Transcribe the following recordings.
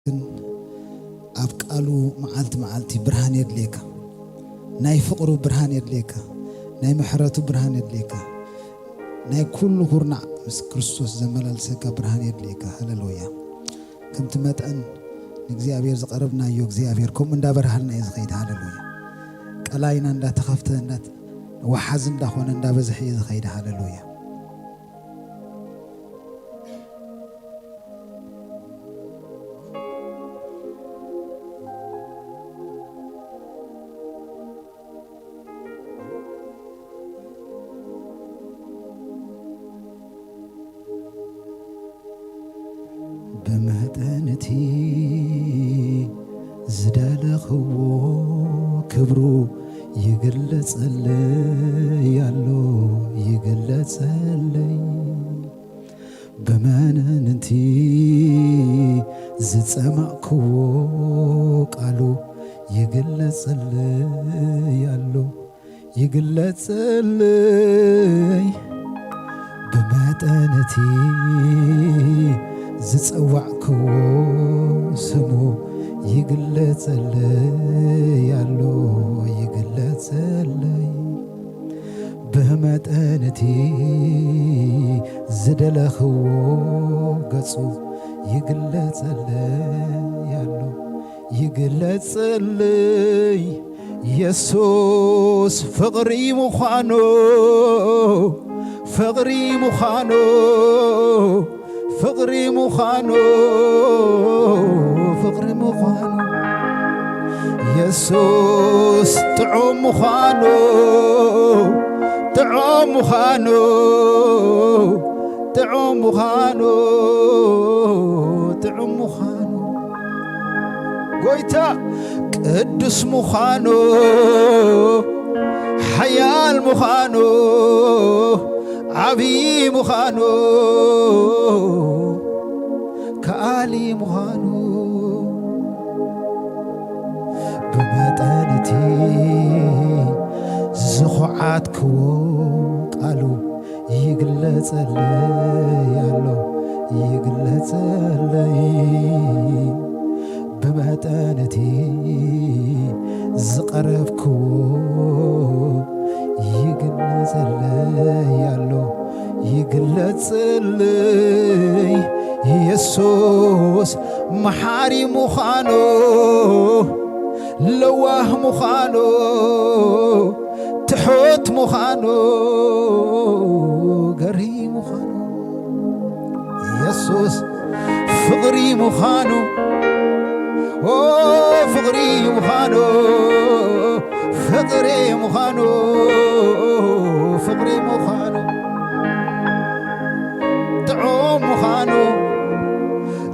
ግን ኣብ ቃሉ መዓልቲ መዓልቲ ብርሃን የድልየካ። ናይ ፍቕሩ ብርሃን የድልየካ። ናይ ምሕረቱ ብርሃን የድልየካ። ናይ ኩሉ ኩርናዕ ምስ ክርስቶስ ዘመላልሰካ ብርሃን የድልየካ። ሃሌሉያ። ከምቲ መጠን ንእግዚኣብሔር ዝቐረብናዮ እግዚኣብሔር ከምኡ እንዳበርሃልና እዩ ዝኸይድ። ሃሌሉያ። ቀላይና እንዳተኸፍተ፣ እንዳ-፣ ወሓዚ እንዳኾነ እንዳበዝሐ እዩ ዝኸይድ። ሃሌሉያ። ብመጠን እቲ ዝደለኽዎ ክብሩ ይግለጸለይ ኣሎ፣ ይግለጸለይ። ብመጠን እቲ ዝጸማእክዎ ቃሉ ይግለጸለይ ኣሎ፣ ይግለጸለይ። ብመጠን እቲ ዝጸዋዕክዎ ስሙ ይግለጸለይ ኣሎ፣ ይግለጸለይ። ብመጠን እቲ ዝደለኽዎ ገጹ ይግለጸለይ ኣሎ፣ ይግለጸለይ። የሱስ ፍቕሪ ምዃኑ፣ ፍቕሪ ምዃኑ፣ ፍቕሪ ምዃኑ፣ ፍቕሪ ምዃኑ። የሱስ ጥዑም ምዃኑ፣ ጥዑም ምዃኑ፣ ጥዑም ምዃኑ፣ ጥዑም ምዃኑ። ጎይታ ቅዱስ ምዃኑ፣ ሓያል ምዃኑ፣ ዓብዪ ምዃኑ፣ ከኣሊ ምዃኑ። ብመጠን እቲ ዝኾዓትክዎ ቃሉ ይግለጸለይ ኣሎ፣ ይግለጸለይ። ብመጠን እቲ ዝቐረብክዎ ይግለጸለይ ኣሎ፣ ይግለጸለይ። የሱስ መሓሪ ምዃኑ፣ ለዋህ ምዃኑ፣ ትሑት ምዃኑ፣ ገሪ ምዃኑ፣ የሱስ ፍቕሪ ምዃኑ፣ ኦ ፍቕሪ ምዃኑ፣ ፍቕሪ ምዃኑ፣ ፍቕሪ ምዃኑ፣ ጥዑም ምዃኑ፣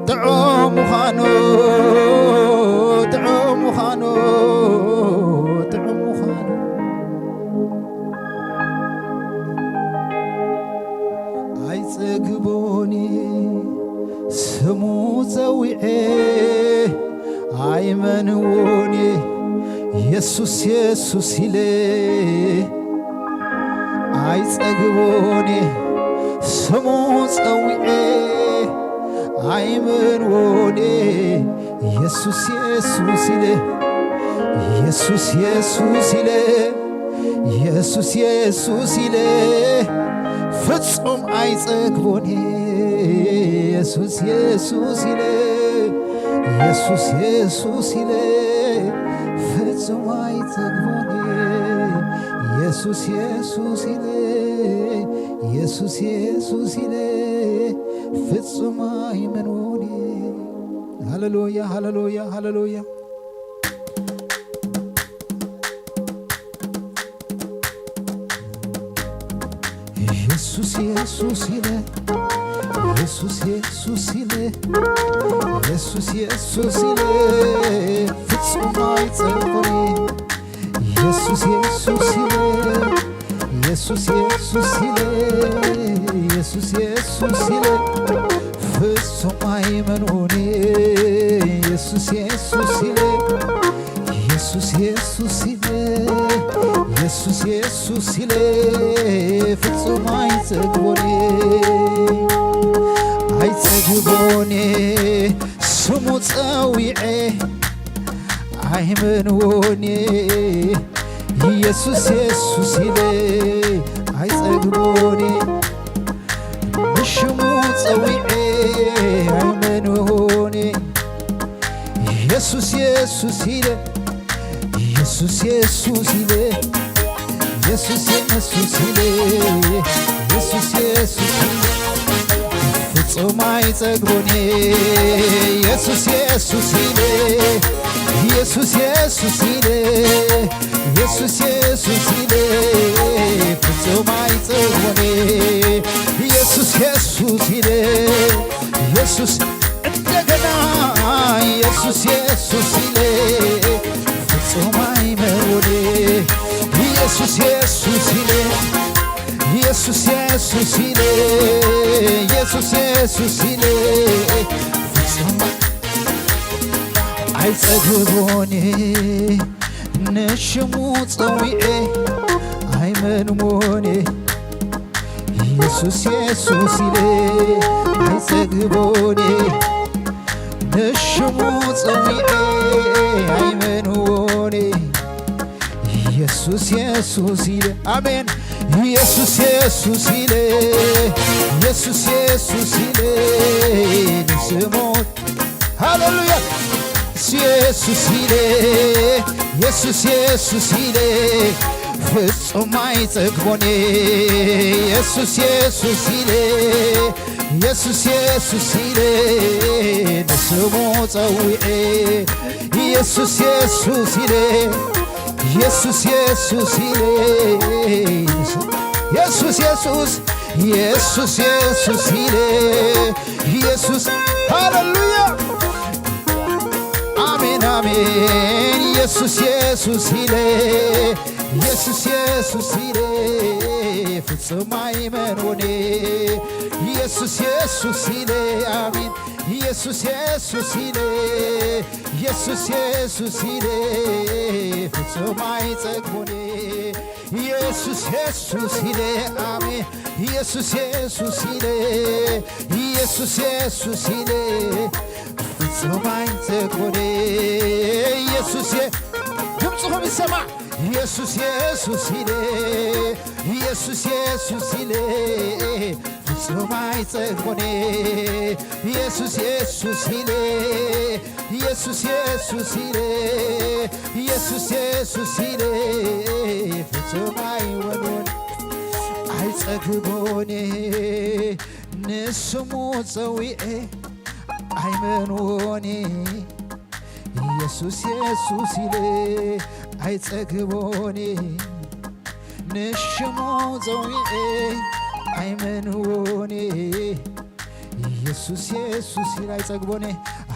ጥዑም ምዃኑ፣ ጥዑም ምዃኑ፣ ጥዑም ምዃኑ። ኣይጸግቦን ስሙ ጸዊዐ ኣይመንዎን የሱስ የሱስ ኢለ ኣይጸግቦን ስሙ ጸዊዐ ኣይመንዎን የሱስ የሱስ ኢለ የሱስ የሱስ ኢለ የሱስ የሱስ ኢለ ፍጹም ኣይጸግቦን የሱስ የሱስ ኢለ የሱስ የሱስ ኢለ ፍጹም ኣይጸግቦን የሱስ የሱስ ኢለ የሱስ የሱስ ኢለ ፍጹም ኣይመንዎን። ሃሌሉያ ሃሌሉያ ሃሌሉያ። የሱስ የሱስ ኢለ የሱስ የሱስ ኢለ የሱስ የሱስ ኢለ ፍጹም ኣይጸልፎኒ የሱስ የሱስ ኢለ የሱስ የሱስ ኢለ የሱስ የሱስ ኢለ ፍጹም ኣይመንኡኒ የሱስ የሱስ ኢለ የሱስ የሱስ ኢለ የሱስ የሱስ ኢለ ፍጹም ኣይጸግቦኒ ኣይጸግቦኒ ስሙ ጸዊዐ ኣይመንዎን፣ ኢየሱስ ኢየሱስ ኢለ ኣይጸግቦን። ንሽሙ ጸዊዐ ኣይመንዎን፣ ኢየሱስ ኢየሱስ ኢለ፣ ኢየሱስ ኢየሱስ ኢለ፣ ኢየሱስ ኢየሱስ ኢለ፣ ኢየሱስ ኢየሱስ ኢለ፣ ፍጹም ኣይጸግቦን። ኢየሱስ ኢየሱስ ኢለ፣ ኢየሱስ ኢየሱስ ኢለ፣ ኢየሱስ ኢየሱስ ኢለ፣ ፍጹም ኣይጸግቦን። ኢየሱስ ኢየሱስ ኢለ፣ ኢየሱስ እንደገና ኢየሱስ ኢየሱስ ኢለ፣ ፍጹም ኣይመንዎን። ኢየሱስ ኢየሱስ ኢለ፣ ኢየሱስ ኢየሱስ ኢለ፣ ኢየሱስ ኢየሱስ ኢለ፣ ፍጹም ኣይጸግቦን። ንሽሙ ጸዊዐ ኣይመንዎን፣ ኢየሱስ ኢየሱስ ኢለ ኣይጸግቦን። ንሽሙ ጸዊዐ ኣይመንዎን፣ ኢየሱስ ኢየሱስ ኢለ። ኣሜን። ኢየሱስ ኢየሱስ ኢለ፣ ኢየሱስ ኢየሱስ ኢለ፣ ንስሙ ሃሌሉያ። ኢየሱስ ኢለ፣ ኢየሱስ ኢየሱስ ኢለ፣ ፍጹም ኣይጸግቦን። ኢየሱስ ኢየሱስ ኢለ፣ ኢየሱስ ኢየሱስ ኢለ፣ ንስሙ ጸዊዐ። ኢየሱስ ኢየሱስ ኢለ፣ ኢየሱስ ኢየሱስ ኢለ፣ ኢየሱስ ኢየሱስ፣ ኢየሱስ ኢየሱስ ኢለ፣ ኢየሱስ ሃሌሉያ። ኣሜን ኣሜን። ኢየሱስ ኢየሱስ ኢለ፣ ኢየሱስ ኢየሱስ ኢለ፣ ፍጹም ኣይመንዎን። ኢየሱስ ኢየሱስ ኢለ፣ ኣሜን። ኢየሱስ ኢየሱስ ኢለ፣ ኢየሱስ ኢየሱስ ኢለ፣ ፍጹም ኣይጸግቦን። ኢየሱስ ኢየሱስ ኢለ፣ ኣሜን። ኢየሱስ ኢየሱስ ኢለ፣ ኢየሱስ ኢየሱስ ኢለ፣ ፍጹም ኣይጸግቦን። ኢየሱስ ኢየ-፣ ድምጽኹም ይሰማዕ። ኢየሱስ ኢየሱስ ኢለ፣ ኢየሱስ ኢየሱስ ኢለ፣ ፍጹም ኣይጸግቦን። ኢየሱስ ኢየሱስ ኢለ፣ ኢየሱስ ኢየሱስ ኢለ፣ ኢየሱስ ኢየሱስ ኢለ፣ ፍጹም ኣይወንዎን፣ ኣይጸግቦን። ንስሙ ጸዊዐ ኣይመንዎን፣ ኢየሱስ ኢየሱስ ኢለ ኣይጸግቦን። ንሽሙ ጸዊዐ ኣይመንዎን፣ ኢየሱስ ኢየሱስ ኢለ ኣይጸግቦን፣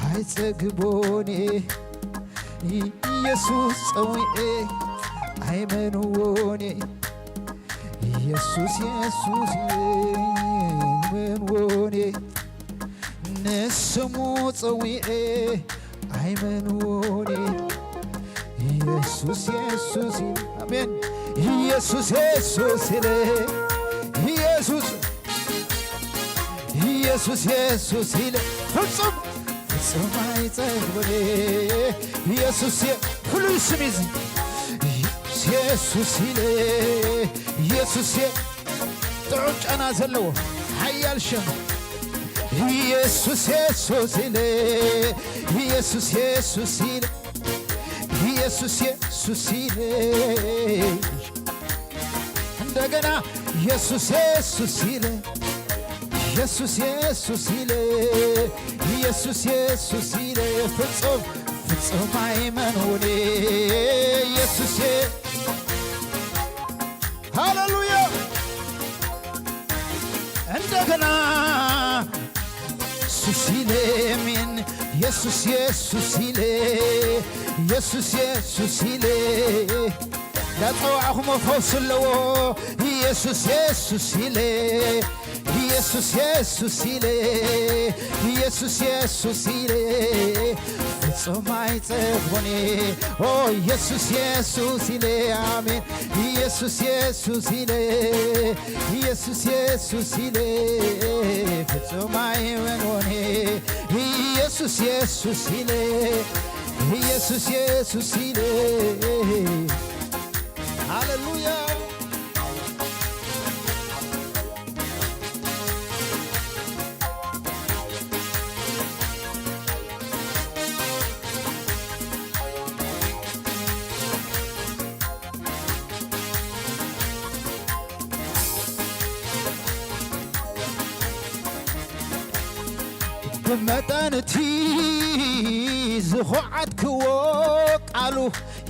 ኣይጸግቦን። ኢየሱስ ጸዊዐ ኣይመንዎን፣ ኢየሱስ ኢየሱስ ኢለ ኣይመንዎን። ንስሙ ጸዊዐ ኣይመንዎን፣ ኢየሱስ ኢየሱስ ኢለ። ኣሜን። ኢየሱስ ኢየሱስ ኢለ፣ ኢየሱስ፣ ኢየሱስ ኢየሱስ ኢለ፣ ፍጹም፣ ፍጹም ኣይጸግቦን። ኢየሱስ ኢየ-፣ ፍሉይ ስም እዩ እዚ። ኢየሱስ ኢየሱስ ኢለ፣ ኢየሱስ ኢየ-፣ ጥዑም ጨና ዘለዎ ሓያል ሽም። ኢየሱስ ኢየሱስ ኢለ፣ ኢየሱስ ኢየሱስ ኢለ፣ ኢየሱስ ኢየሱስ ኢለ፣ እንደገና ኢየሱስ ኢየሱስ ኢለ፣ ኢየሱስ ኢየሱስ ኢለ፣ ኢየሱስ ኢየሱስ ኢለ፣ ፍጹም፣ ፍጹም ኣይመንውን ኢየሱስ። ሃሌሉያ። እንደገና ኢየሱስ ኢለ፣ ኣሜን። ኢየሱስ ኢየሱስ ኢለ፣ ኢየሱስ ኢየሱስ ኢለ፣ እንዳጸዋዕኹሞ ፈውሲ ኣለዎ። ኢየሱስ ኢየሱስ ኢለ፣ ኢየሱስ ኢየሱስ ኢለ፣ ኢየሱስ ኢየሱስ ኢለ፣ ፍጹም ኣይጸግቦን እየ። ኦ ኢየሱስ፣ ኢየሱስ ኢለ፣ ኣሜን። ኢየሱስ፣ ኢየሱስ ኢለ፣ ኢየሱስ፣ ኢየሱስ ኢለ፣ ፍጹም ኣይበልዎን እየ። ኢየሱስ፣ ኢየሱስ ኢለ፣ ኢየሱስ፣ ኢየሱስ ኢለ። ሃሌሉያ። ብመጠን እቲ ዝኹዓትክዎ ቃሉ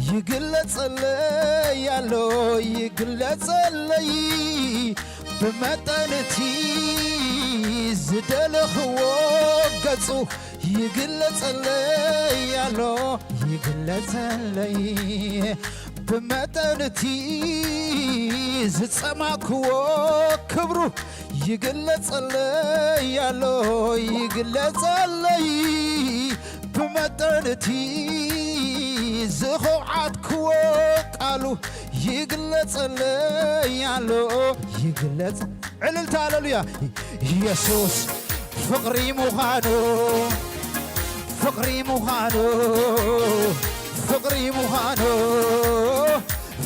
ይግለጸለይ ኣሎ፣ ይግለጸለይ። ብመጠን እቲ ዝደለኽዎ ገጹ ይግለጸለይ ኣሎ፣ ይግለጸለይ። ብመጠን እቲ ዝጸማክዎ ክብሩ ይግለጸለይ ኣሎ፣ ይግለጸለይ። ብመጠን እቲ ዝኸውዓትክዎ ቃሉ ይግለጸለይ ኣሎ፣ ይግለጽ። ዕልልታ፣ ሃሌሉያ። ኢየሱስ ፍቕሪ ምዃኑ፣ ፍቕሪ ምዃኑ፣ ፍቕሪ ምዃኑ፣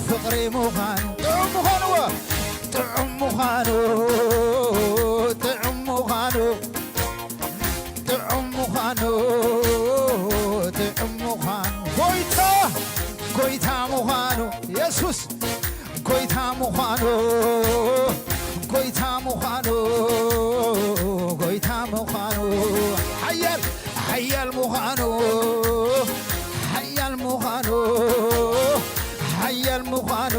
ፍቕሪ ምዃኑ፣ ጥዑም ምዃኑ፣ ጥዑም ምዃኑ፣ ጥዑም ምዃኑ፣ ጥዑም ምዃኑ፣ ጥዑም ምዃኑ፣ ጎይታ፣ ጎይታ ምዃኑ፣ ኢየሱስ ጎይታ ምዃኑ፣ ጎይታ ምዃኑ፣ ጎይታ ምዃኑ፣ ሓያል፣ ሓያል ምዃኑ፣ ሓያል ምዃኑ፣ ሓያል ምዃኑ፣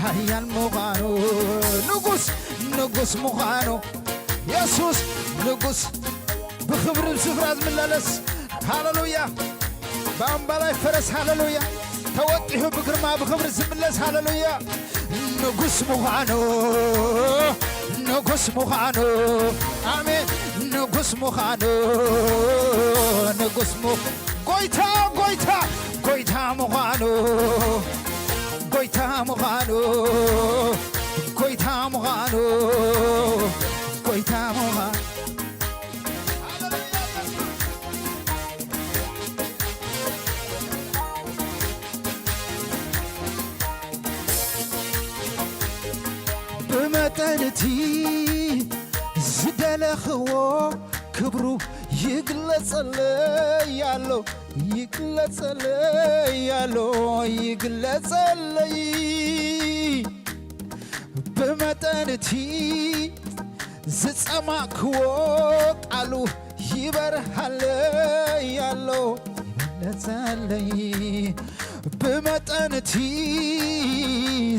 ሓያል ምዃኑ፣ ንጉስ፣ ንጉስ ምዃኑ፣ የሱስ ንጉስ፣ ብኽብሪ ስፍራ ዝምላለስ፣ ሃሌሉያ፣ ብኣምባላይ ፈረስ፣ ሃሌሉያ፣ ተወጢሑ ብግርማ ብኽብሪ ዝምለስ፣ ሃሌሉያ፣ ንጉስ ምዃኑ፣ ንጉስ ምዃኑ፣ ኣሜን፣ ንጉስ ምዃኑ፣ ንጉስ ምዃኑ፣ ጎይታ፣ ጎይታ፣ ጎይታ ምዃኑ፣ ጎይታ ምዃኑ፣ ጎይታ ምዃኑ፣ ጎይታ ምዃኑ። ብመጠን እቲ ዝደለኽዎ ክብሩ ይግለጸለይ ኣሎ፣ ይግለጸለይ ኣሎ፣ ይግለጸለይ። ብመጠን እቲ ዝጸማእክዎ ቃሉ ይበርሃለይ ኣሎ፣ ይግለጸለይ። ብመጠን እቲ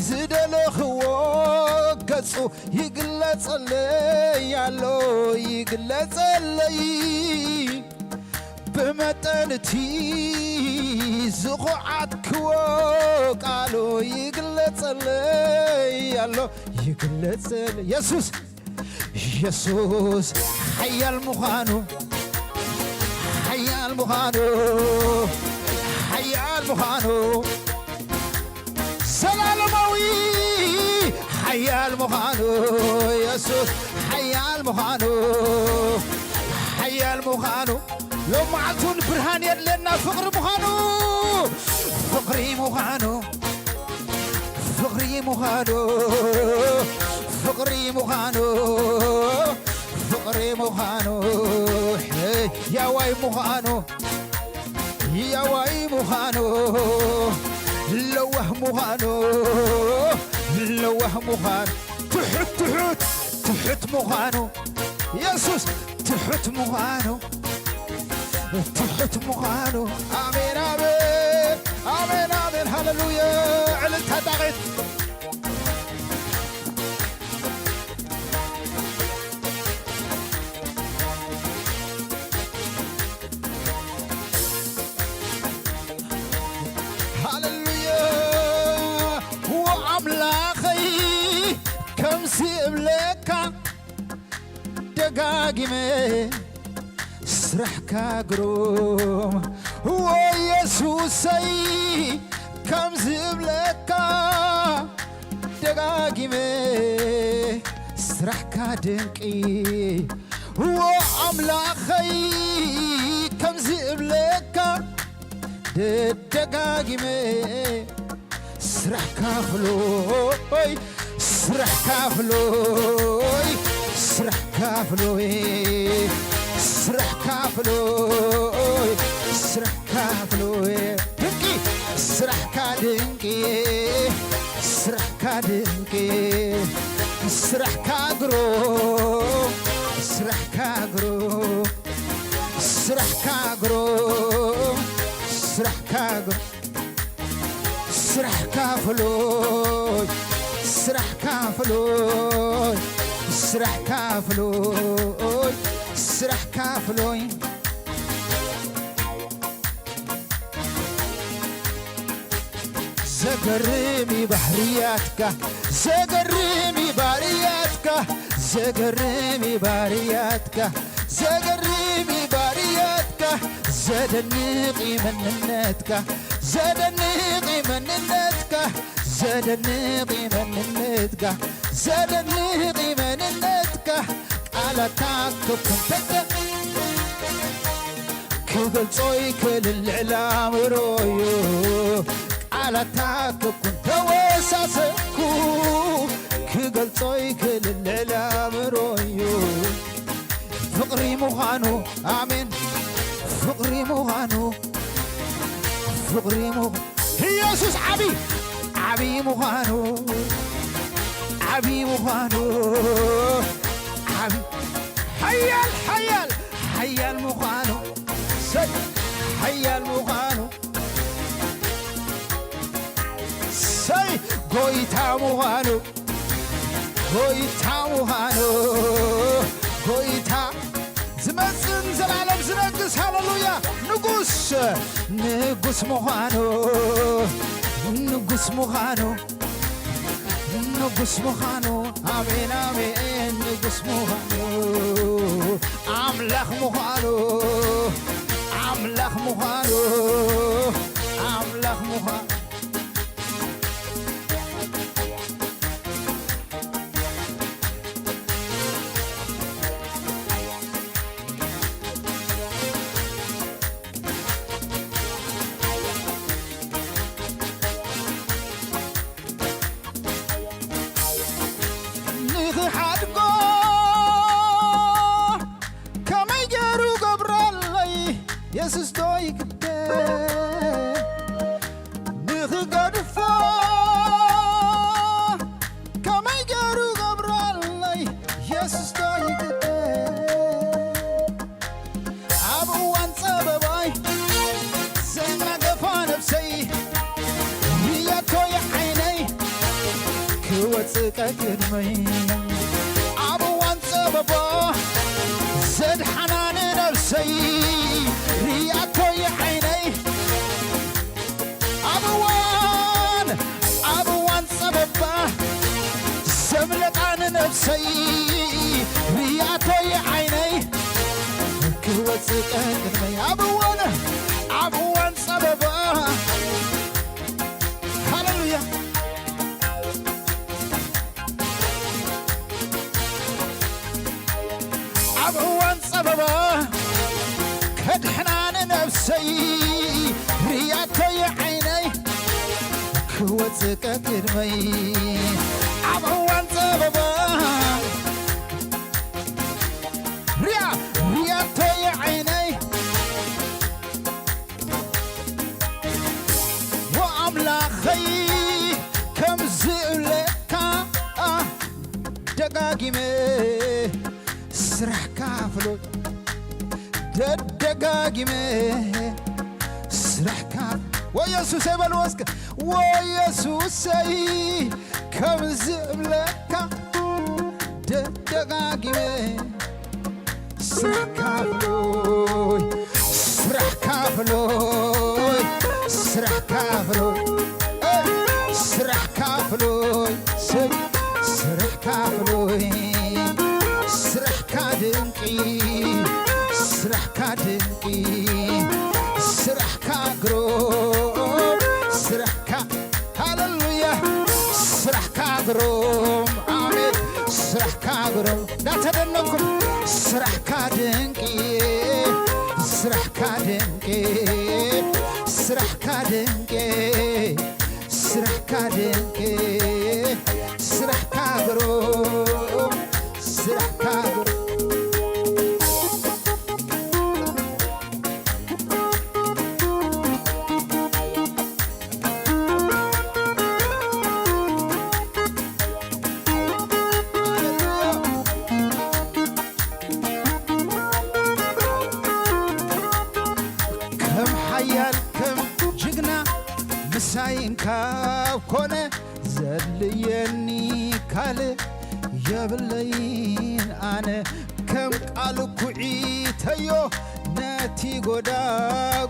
ዝደለኽዎ ገጹ ይግለጸለይ ኣሎ፣ ይግለጸለይ። ብመጠን እቲ ዝኹዓትክዎ ቃሉ ይግለጸለይ ኣሎ፣ ይግለጸለይ። የሱስ፣ የሱስ ሓያል ምዃኑ፣ ሓያል ምዃኑ፣ ሓያል ምዃኑ፣ ዘላለማዊ ሓያል ምዃኑ፣ የሱስ ሓያል ምዃኑ፣ ሓያል ምዃኑ፣ ሎም መዓልቱን ብርሃን የድለና ፍቕሪ ምዃኑ፣ ፍቕሪ ምዃኑ፣ ፍቕሪ ምዃኑ፣ ፍቕሪ ምዃኑ፣ ፍቕሪ ምዃኑ፣ ሕያዋይ ምዃኑ፣ ያዋይ ምዃኑ፣ ለዋህ ምዃኑ፣ ለዋህ ምዃኑ፣ ትሑት፣ ትሑት፣ ትሑት ምዃኑ፣ የሱስ ትሑት ምዃኑ፣ ትሑት ምዃኑ። ኣሜን፣ ኣሜን፣ ኣሜን፣ ኣሜን፣ ሃሌሉያ። ዕልልታ ዳዊት። ሃሌሉያ። ዎ ኣምላኸይ፣ ከምዚ እብለካ ደጋጊመ፣ ስራሕካ ግሩም፣ ዎ የሱሰይ፣ ከም ዝብለካ ደጋጊመ፣ ስራሕካ ድንቂ፣ ዎ ኣምላኸይ፣ ከም ዝብለካ ደጋጊመ፣ ስራሕካ ፍሉይ፣ ስራሕካ ፍሉይ፣ ስራሕካ ፍሉይ፣ ስራሕካ ፍሉይ፣ ስራሕካ ፍሉይ፣ ድንቂ፣ ስራሕካ ድንቂ፣ ስራሕካ ድንቂ፣ ስራሕካ ግሩም፣ ስራሕካ ግሩም፣ ስራሕካ ግሩም፣ ስራሕካ ግሩም፣ ስራሕካ ፍሉይ፣ ስራሕካ ፍሉይ፣ ስራሕካ ፍሉይ፣ ስራሕካ ፍሉይ። ዘገርም እዩ ባህርያትካ፣ ዘገርም እዩ ባህርያትካ፣ ዘገርም እዩ ባህርያትካ፣ ዘገርም እዩ ባህርያትካ፣ ዘደንቕ እዩ መንነትካ፣ ዘደንቕ እዩ መንነትካ፣ ዘደንቕ እዩ መንነትካ፣ ዘደንቕ እዩ መንነትካ፣ ቃላታ ክኩንተተ ክገልጾ ይክእል ልዕሊ ኣእምሮዩ፣ ቃላታ ክኩን ተወሳሰብኩ፣ ክገልጾ ይክእል ልዕሊ ኣእምሮዩ። ፍቕሪ ምዃኑ፣ ኣሜን፣ ፍቕሪ ምዃኑ፣ ፍቕሪ ምዃኑ፣ ኢየሱስ ዓቢ፣ ዓቢ ምዃኑ፣ ዓቢ ምዃኑ፣ ዓቢ፣ ሓያል፣ ሓያል፣ ሓያል ምዃኑ፣ ሰይ፣ ሓያል ምዃኑ፣ ሰይ፣ ጎይታ ምዃኑ፣ ጎይታ ምዃኑ፣ ጎይታ ዝመጽእን ዘላለም ዝነግስ፣ ሃሌሉያ፣ ንጉስ፣ ንጉስ ምዃኑ፣ ንጉስ ምዃኑ፣ ንጉስ ምዃኑ፣ ኣሜን፣ ኣሜን፣ ንጉስ ምዃኑ፣ ኣምላኽ ምዃኑ፣ ኣምላኽ ምዃኑ፣ ኣምላኽ ምዃኑ። ንኽሓድጎ ከመይ ገይሩ ገብረለይ? የሱስ ዶ ይግደ ንኽገድፎ ከመይ ገይሩ ገብረለይ? የሱስ ዶ ይግደ ኣብ እዋን ጸበባይ ዘናገፋ ነፍሰይ ርያቶ የዓይነይ ክወጽእ ቀቅድመይ ኣብ እዋን ጸበባ ዘድሓና ንነፍሰይ ርያቶ የዓይነይ ኣብ እዋን ኣብ እዋን ጸበባ ዘምለጣ ንነፍሰይ ርያቶ የዓይነይ ክወጽእ ቀቅድመይ ኣብ እዋን ኣብ እዋን ጸበባ ሃሌሉያ ኣብ እዋን ጸበባ ከድሕና ንነፍሰይ ርያቶ የዓይነይ ክወጽእ ቀቅድመይ ኣብ እዋን ጸበባ ርያ ርያቶ የዓይነይ ወኣምላኸይ ከም ዝብለካ ደጋጊመ ስራሕካ ፍሉይ ደደጋጊመ ስራሕካ ወየሱሰይ በልዎ እስከ ወየሱሰይ ከም ዝብለካ ደደጋጊመ ስራሕካ ፍሉይ ስራሕካ ፍሉይ ስራሕካ ፍሉይ ስራሕካ ፍሉይ ስራሕካ ፍሉይ ስራሕካ ድንቂ ስራሕካ ግሩም፣ ኣሜን። ስራሕካ ግሩም፣ እንዳተደነኩም፣ ስራሕካ ድንቂ፣ ስራሕካ ድንቂ፣ ስራሕካ ድንቂ፣ ስራሕካ ድንቂ፣ ስራሕካ ግሩም፣ ስራሕካ ግሩም። ከም ሓያል ከም ጅግና ምሳይን ካብ ኮነ ዘድልየኒ ካልእ የብለይን ኣነ። ከም ቃሉ ኩዒተዮ ነቲ ጎዳ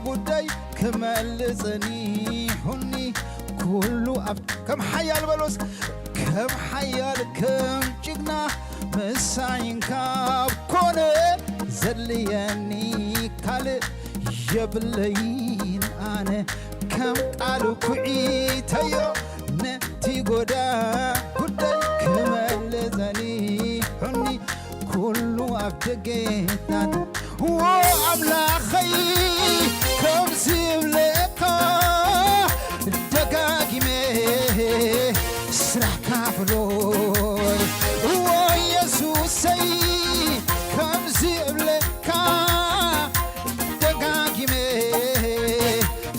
ጉዳይ ክመልጽ ጸኒሑኒ ኩሉ ኣብ ከም ሓያል በሎስ ከም ሓያል ከም ጅግና ምሳይን ካብ ኮነ ዘድልየኒ ካልእ የብለይን ኣነ። ከም ቃሉ ኩዒተዮ ነቲ ጎዳ ጉዳይ ክመልስ ጸኒሑኒ ኩሉ ኣብ ደገታት። ዎ ኣምላኸይ ከምዚ ይብለካ ደጋጊመ ስራሕካ ፍሉይ። ዎ የሱሰይ ከምዚ ይብለካ ደጋጊመ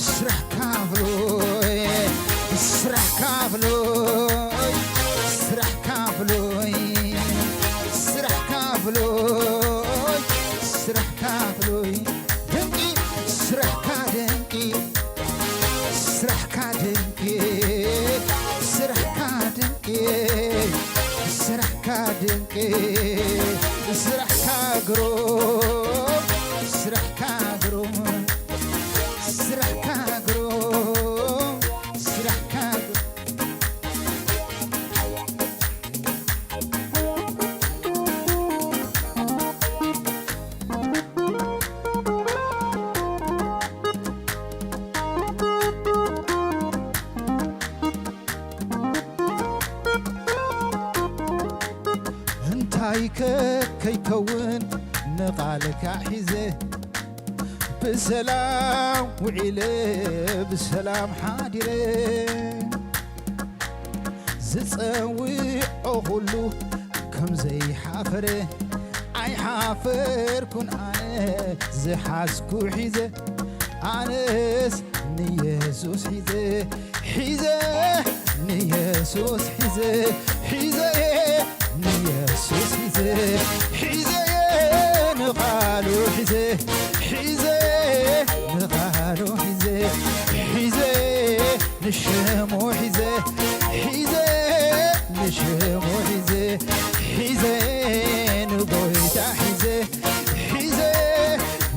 ስራሕካ ፍሉይ፣ ስራሕካ ፍሉይ፣ ስራሕካ ፍሉይ፣ ስራሕካ ፍሉይ፣ ስራሕካ ፍሉይ። ድንቂ፣ ስራሕካ ድንቂ፣ ስራሕካ ድንቂ፣ ስራሕካ ድንቂ፣ ስራሕካ ድንቂ፣ ስራሕካ ግሩም፣ ስራሕካ ግሩም። ስራሕካ ግሩም፣ ስራሕካ ግሩም። እንታይ ከ ከይከውን ንቓልካ ሒዘ ብሰላም ውዒለ ብሰላም ሓዲረ ዝጸውዖ ኩሉ ከም ዘይሓፈረ ኣይሓፈርኩን ኣነ ዝሓዝኩ ሒዘ ኣነስ ንየሱስ ሒዘ ሒዘ ንየሱስ ሒዘ ሒዘ ንየሱስ ሒዘ ሒዘ ንቓሉ ሒዘ ሒዘ ንቓሉ ሒዘ ሒዘ ንሽሙ ሒዘ ሒዘ ንሽሙ ሒዘ ሒዘ ንጎይታ ሒዘ ሒዘ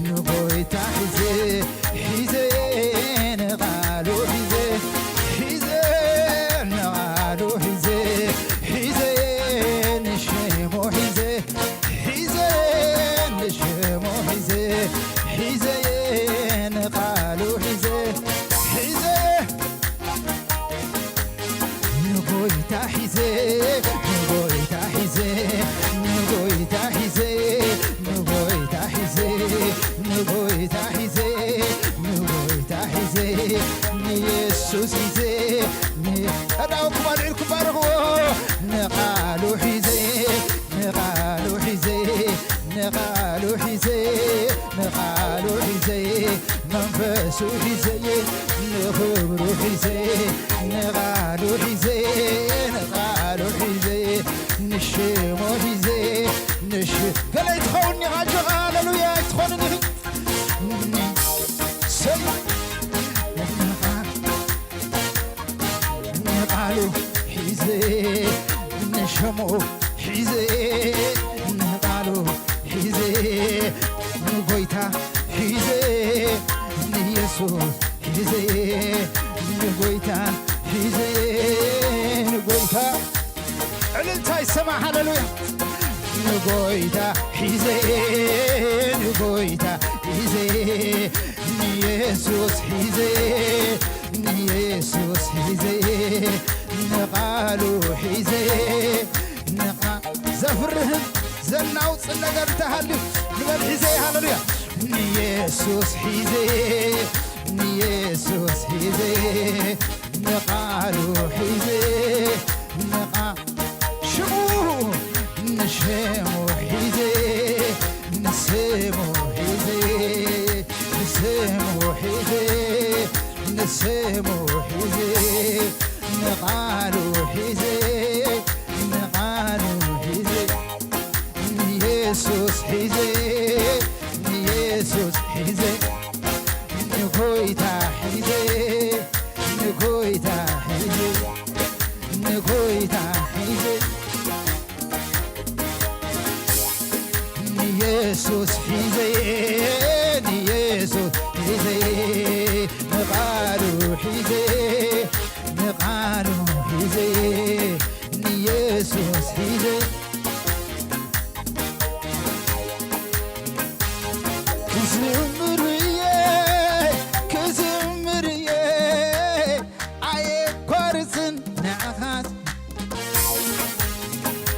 ንጎይታ ሒዘ ሒዘ ንቓሉ ሒዘ ሒዘ ንቓሉ ሒዘ ሒዘ ንሽሙ ሒዘ ሒዘ ንሽሙ ሒዘ ሒዘ ንቓሉ ሒዘ ሒዘ ንጎይታ ሒዘ ንጎይታ ሒዘ ንጎይታ ሒዘ ንጎይታ ሒዘ ንጎይታ ሒዘ ንጎይታ ሒዘ ንየሱስ ሒዘ ዳውኩም ኣልዒልኩም ባርኽዎ ንቓሉ ሒዘ ንቓሉ ሒዘ ንቓሉ ሒዘ ንቓሉ ሒዘ መንፈሱ ሒዘ ንኽብሩ ሒዘ ንቓሉ ሒዘ ንቓሉ ሒዘ ንሽሙ ሒዘ ንሽ ገለ ይትኸውን ኢኻ ኣጆኻ ሃሌሉያ ኣይትኾንን ኢኺ ሰይ ንቓሉ ሒዘ ንሽሙ ሒዘ ንቓሉ ሒዘ ንጎይታ ሒዘ ንየሱስ ሒዘ ንጎይታ ሒዘ ንጎይታ ዕልልታ ይሰማ ሃሌሉያ ንጎይታ ሒዘ ንጎይታ ሒዘ ንየሱስ ሒዘ ንየሱስ ሒዘ ንቓሉ ሒዘ ፍርህን ዘናውጽ ነገር እንተሃልዩ ንበል ሒዘ። ሃሌሉያ። ንየሱስ ሒዘ፣ ንየሱስ ሒዘ፣ ንቓሉ ሒዘ፣ ንቓ-፣ ሽሙ፣ ንሽሙ ሒዘ፣ ንስሙ ሒዘ፣ ንስሙ ሒዘ፣ ንስሙ ሒዘ፣ ንቓሉ ሒዘ፣ ንቓሉ ሒዘ፣ ንየሱስ ሒዘ፣ ንየሱስ ሒዘ፣ ንጎይታ ሒዘ፣ ንጎይታ ሒዘ፣ ንጎይታ ሒዘ፣ ንየሱስ ሒዘ፣ ንየሱስ ሒዘ፣ ንቓሉ ሒዘ፣ ንቓሉ ሒዘ፣ ንየሱስ ሒዘ። ክዝምር እየ፣ ክዝምር እየ፣ ኣየቋርጽን ንዓኻ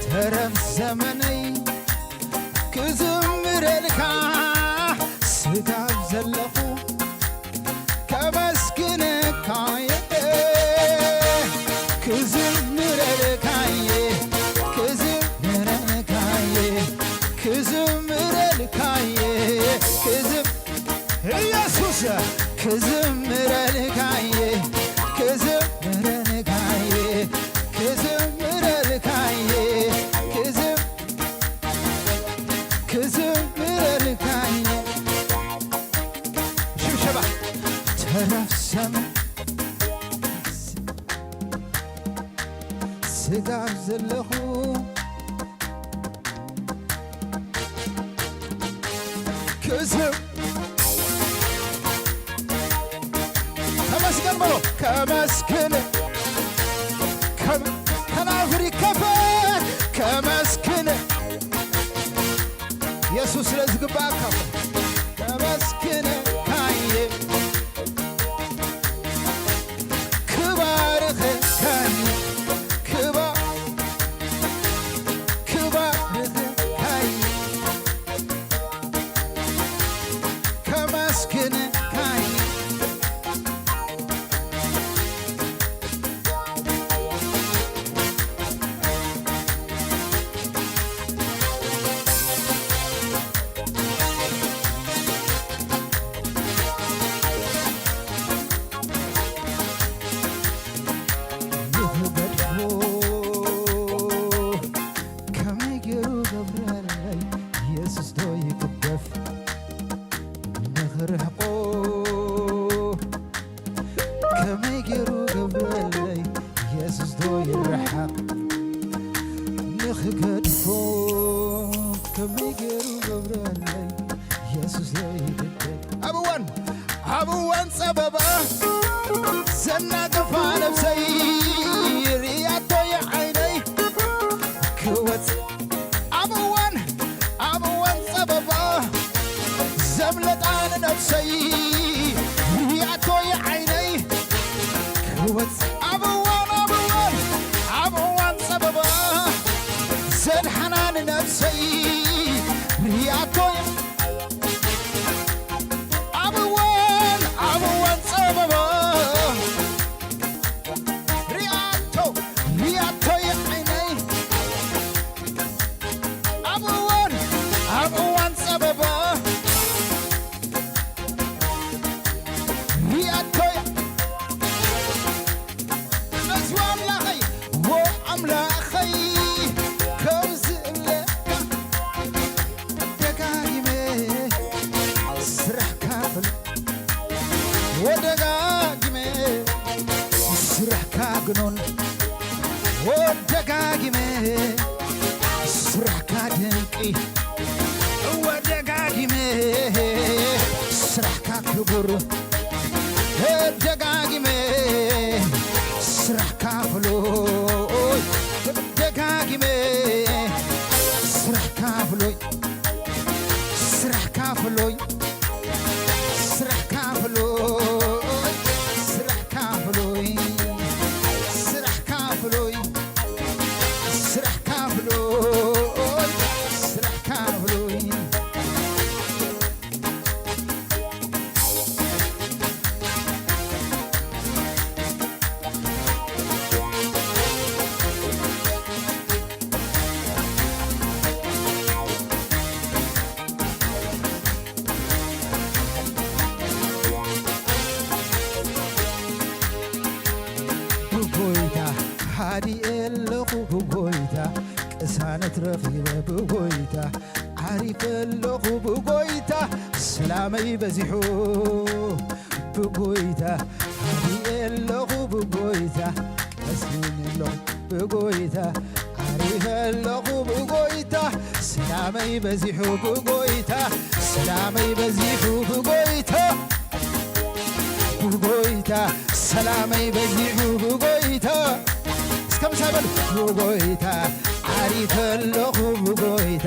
ተረፍ ዘመነይ ክዝምረልካ ስጋብ ዘለኹ ከመስግነካየ ክዝምረልካየ ክዝምረልካየ ክዝምረልካየ ክዝም ኢየሱስ ክዝምረልካየ ክዝምረልካየ ክዝምረልካየ ክዝም ክዝምረልካየ ሽብሸባ ተረፍ ሰማይ ስጋብ ዘለኹ ክዝም ተመስገን በሎ ከመስግን ከም-፣ ከናፍር ይከፈት ከመስግን ኢየሱስ ስለ ዝግባእካ ከመስግነካየ ክባርኸካየ ክባ-፣ ክባርኸካየ ከመስግነካየ ንኽገድፎ ከመይ ገይሩ ገብረለይ ኢየሱስ ዶ ይግደፍ ንኽርሕቆ ከመይ ገይሩ ገብረለይ ኢየሱስ ዶ ይረሓቕ ንኽገድፎ ከመይ ገይሩ ገብረለይ ኢየሱስ ዶ ይግደፍ ኣብ እዋን ኣብ እዋን ጸበባ ዘናገፋ ነብሰይ ርያቶ የዓይነይ ክወጽእ ኣብ እዋን ኣብ እዋን ጸበባ ዘምለጣ ንነብሰይ ርያቶ የዓይነይ ክወጽእ ኣብ እዋን ኣብ እዋን ኣብ እዋን ጸበባ ዘድሓና ንነብሰይ ርያቶ ኣብ እዋን ኣብ እዋን ጸበባ ርያቶ ርያቶ የዓይነይ ኣብ እዋን ኣብ እዋን ጸበባ ርያቶ መዝዋ ኣምላኸይ ዎ ኣምላኸይ ከምዚ እብለካ ደጋጊመ ስራሕካ ፍል ወደጋጊመ ስራሕካ ግኑን ወደጋጊመ ስራሕካ ድንቂ ወደጋጊመ ስራሕካ ክቡር ደጋጊመ ስራሕካ ፍሉይ ደጋጊመ ስራሕካ ፍሉይ ስራሕካ ፍሉይ ስራሕካ ፍሉይ ስራሕካ ፍሉይ ስራሕካ ፍሉይ ስራሕካ ፍሉይ ሃዲኤ ኣለኹ ብጎይታ፣ ቅሳነት ረኺበ ብጎይታ፣ ዓሪፈ ኣለኹ ብጎይታ፣ ሰላመይ በዚሑ ብጎይታ፣ ሃዲኤ ኣለኹ ብጎይታ፣ ቀሲነ ኣለኹ ብጎይታ፣ ዓሪፈ ኣለኹ ብጎይታ፣ ሰላመይ በዚሑ ብጎይታ፣ ሰላመይ በዚሑ ብጎይታ፣ ብጎይታ፣ ሰላመይ በዚሑ ብጎይታ። እስከ ምሳይ በሉ። ብጎይታ፣ ዓሪፈ ኣለኹ ብጎይታ፣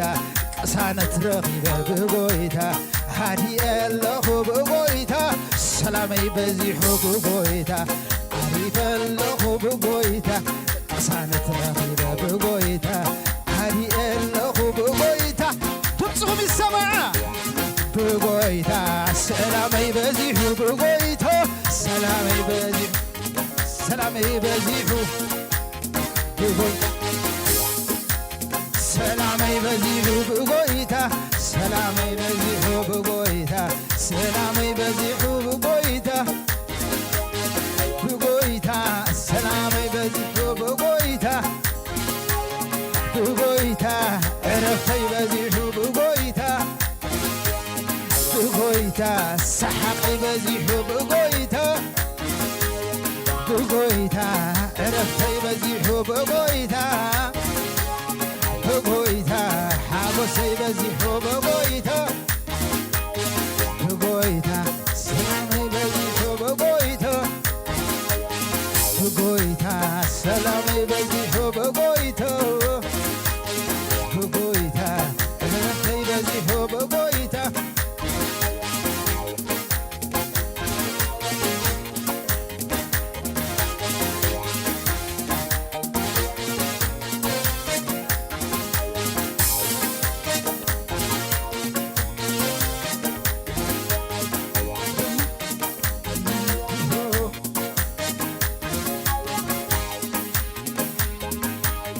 ቅሳነት ረኺበ ብጎይታ፣ ሃዲኤ ኣለኹ ብጎይታ፣ ሰላመይ በዚሑ ብጎይታ፣ ዓሪፈ ኣለኹ ብጎይታ፣ ቅሳነት ረኺበ ብጎይታ፣ ሃዲኤ ኣለኹ ብጎይታ። ድምፅኹም ይሰማዕ። ብጎይታ ሰላመይ በዚሑ፣ ብጎይታ ሰላመይ በዚሑ፣ ሰላመይ በዚሑ፣ ብጎይታ ሰላመይ በዚሑ፣ ብጎይታ ሰላመይ በዚሑ፣ ብጎይታ ሰላመይ በዚሑ፣ ብጎይታ ብጎይታ ሰላመይ በዚሑ፣ ብጎይታ ብጎይታ ዕረፍተይ በዚሑ፣ ብጎይታ ብጎይታ ሰሓቐይ በዚሑ፣ ብጎይታ ብጎይታ ዕረፍተይ በዚሑ፣ ብጎይታ ብጎይታ ሓጎሰይ በዚሑ፣ ብጎይታ ብጎይታ ሰላመይ በዚሑ፣ ብጎይታ ብጎይታ ሰላመይ በዚሑ፣ ብጎይታ ብጎይታ ዕረፍተይ በዚሑ፣ ብጎይታ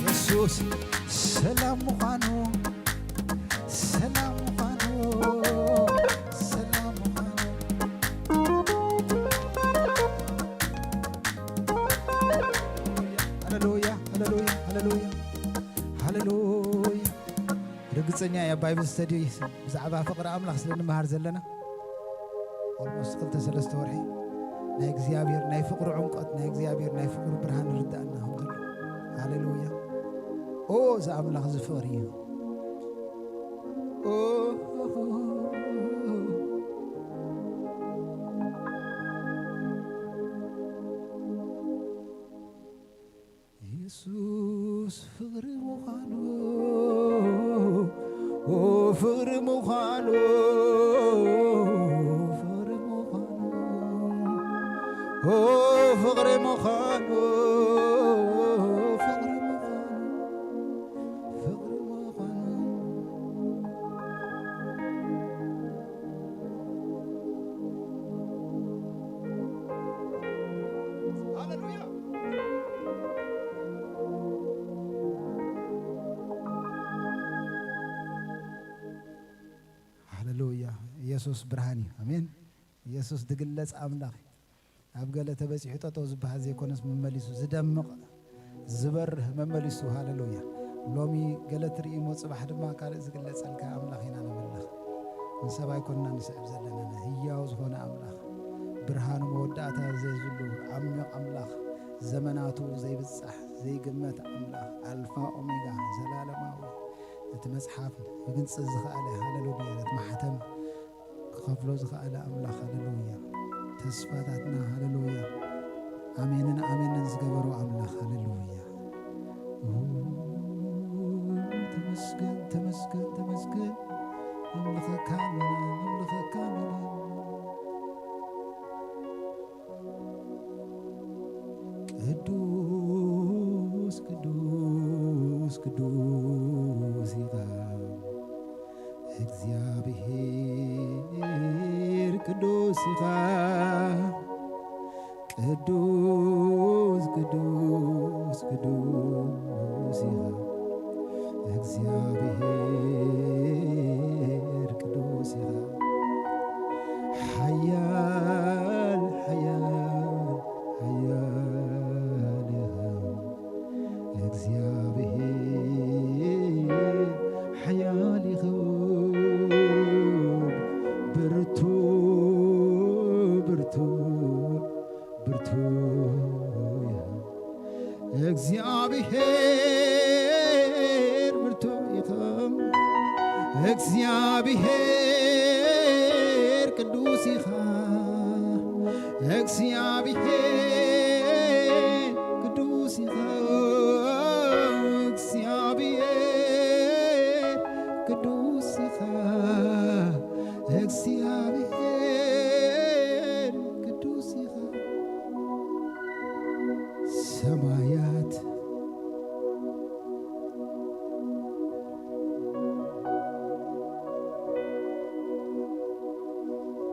የሱስ ሰላም ምዃኑ፣ ሰላም ምዃኑ፣ ሰላም ምዃኑ። ሃሌሉያ፣ ሃሌሉያ፣ ሃሌሉያ፣ ሃሌሉያ። ርግጸኛ እየ፣ ኣብ ባይብል ስተዲ ብዛዕባ ፍቕሪ ኣምላኽ ስለ ንመሃር ዘለና፣ ኦልሞስት ክልተ ሰለስተ ወርሒ ናይ እግዚኣብሔር ናይ ፍቕሪ ዕምቆት፣ ናይ እግዚኣብሔር ናይ ፍቕሪ ብርሃን ይርዳእና ከም ዘሎ። ሃሌሉያ። ኦ፣ እዚ ኣምላኽ እዚ ፍቕሪ እዩ። ኦ፣ የሱስ ፍቕሪ ምዃኑ፣ ኦ፣ ፍቕሪ ምዃኑ፣ ፍቕሪ ምዃኑ፣ ኦ፣ ፍቕሪ ምዃኑ፣ ፍቕሪ ምዃኑ፣ ፍቕሪ ምዃኑ። ሃሌሉያ። ሃሌሉያ። ኢየሱስ ብርሃን እዩ። ኣሜን። ኢየሱስ ዝግለጽ ኣምላኽ እዩ። ኣብ ገለ ተበጺሑ ጠጠው ዝበሃል ዘይኮነስ፣ መመሊሱ ዝደምቕ፣ ዝበርህ፣ መመሊሱ። ሃሌሉያ። ሎሚ ገለ ትርኢ እሞ፣ ጽባሕ ድማ ካልእ ዝግለጸልካ ኣምላኽ ኢና ነምልኽ። ንሰብ ኣይኮንና ንስዕብ ዘለና፣ ህያው ዝኾነ ኣምላኽ፣ ብርሃኑ መወዳእታ ዘይብሉ ዓሚቕ ኣምላኽ፣ ዘመናቱ ዘይብጻሕ ዘይግመት ኣምላኽ፣ ኣልፋ ኦሜጋ፣ ዘላለማዊ፣ ነቲ መጽሓፍ ክግንጽ ዝኸኣለ፣ ሃሌሉያ፣ ነቲ ማሕተም ክኸፍሎ ዝኸኣለ ኣምላኽ፣ ሃሌሉያ። ተስፋታትና፣ ሃሌሉያ፣ ኣሜንን ኣሜንን ዝገበሮ ኣምላኽ፣ ሃሌሉያ። ኦ፣ ተመስገን፣ ተመስገን፣ ተመስገን። ነምልኸካ ኣለና፣ ነምልኸካ ኣለና። ቅዱስ፣ ቅዱስ፣ ቅዱስ ኢኻ እግዚኣብሔር፣ ቅዱስ ኢኻ። ቅዱስ፣ ቅዱስ፣ ቅዱስ ኢኻ እግዚኣብሔር፣ ቅዱስ ኢኻ። ሓያል፣ ሓያል፣ ሓያል ኢኻ። እግዚኣብሔር ብርቱዕ ኢኻ፣ እግዚኣብሔር ቅዱስ ኢኻ፣ እግዚኣብሔር ቅዱስ ኢኻ፣ እግዚኣብሔር ቅዱስ ኢኻ፣ እግዚኣብሔር ቅዱስ ኢኻ። ሰማያት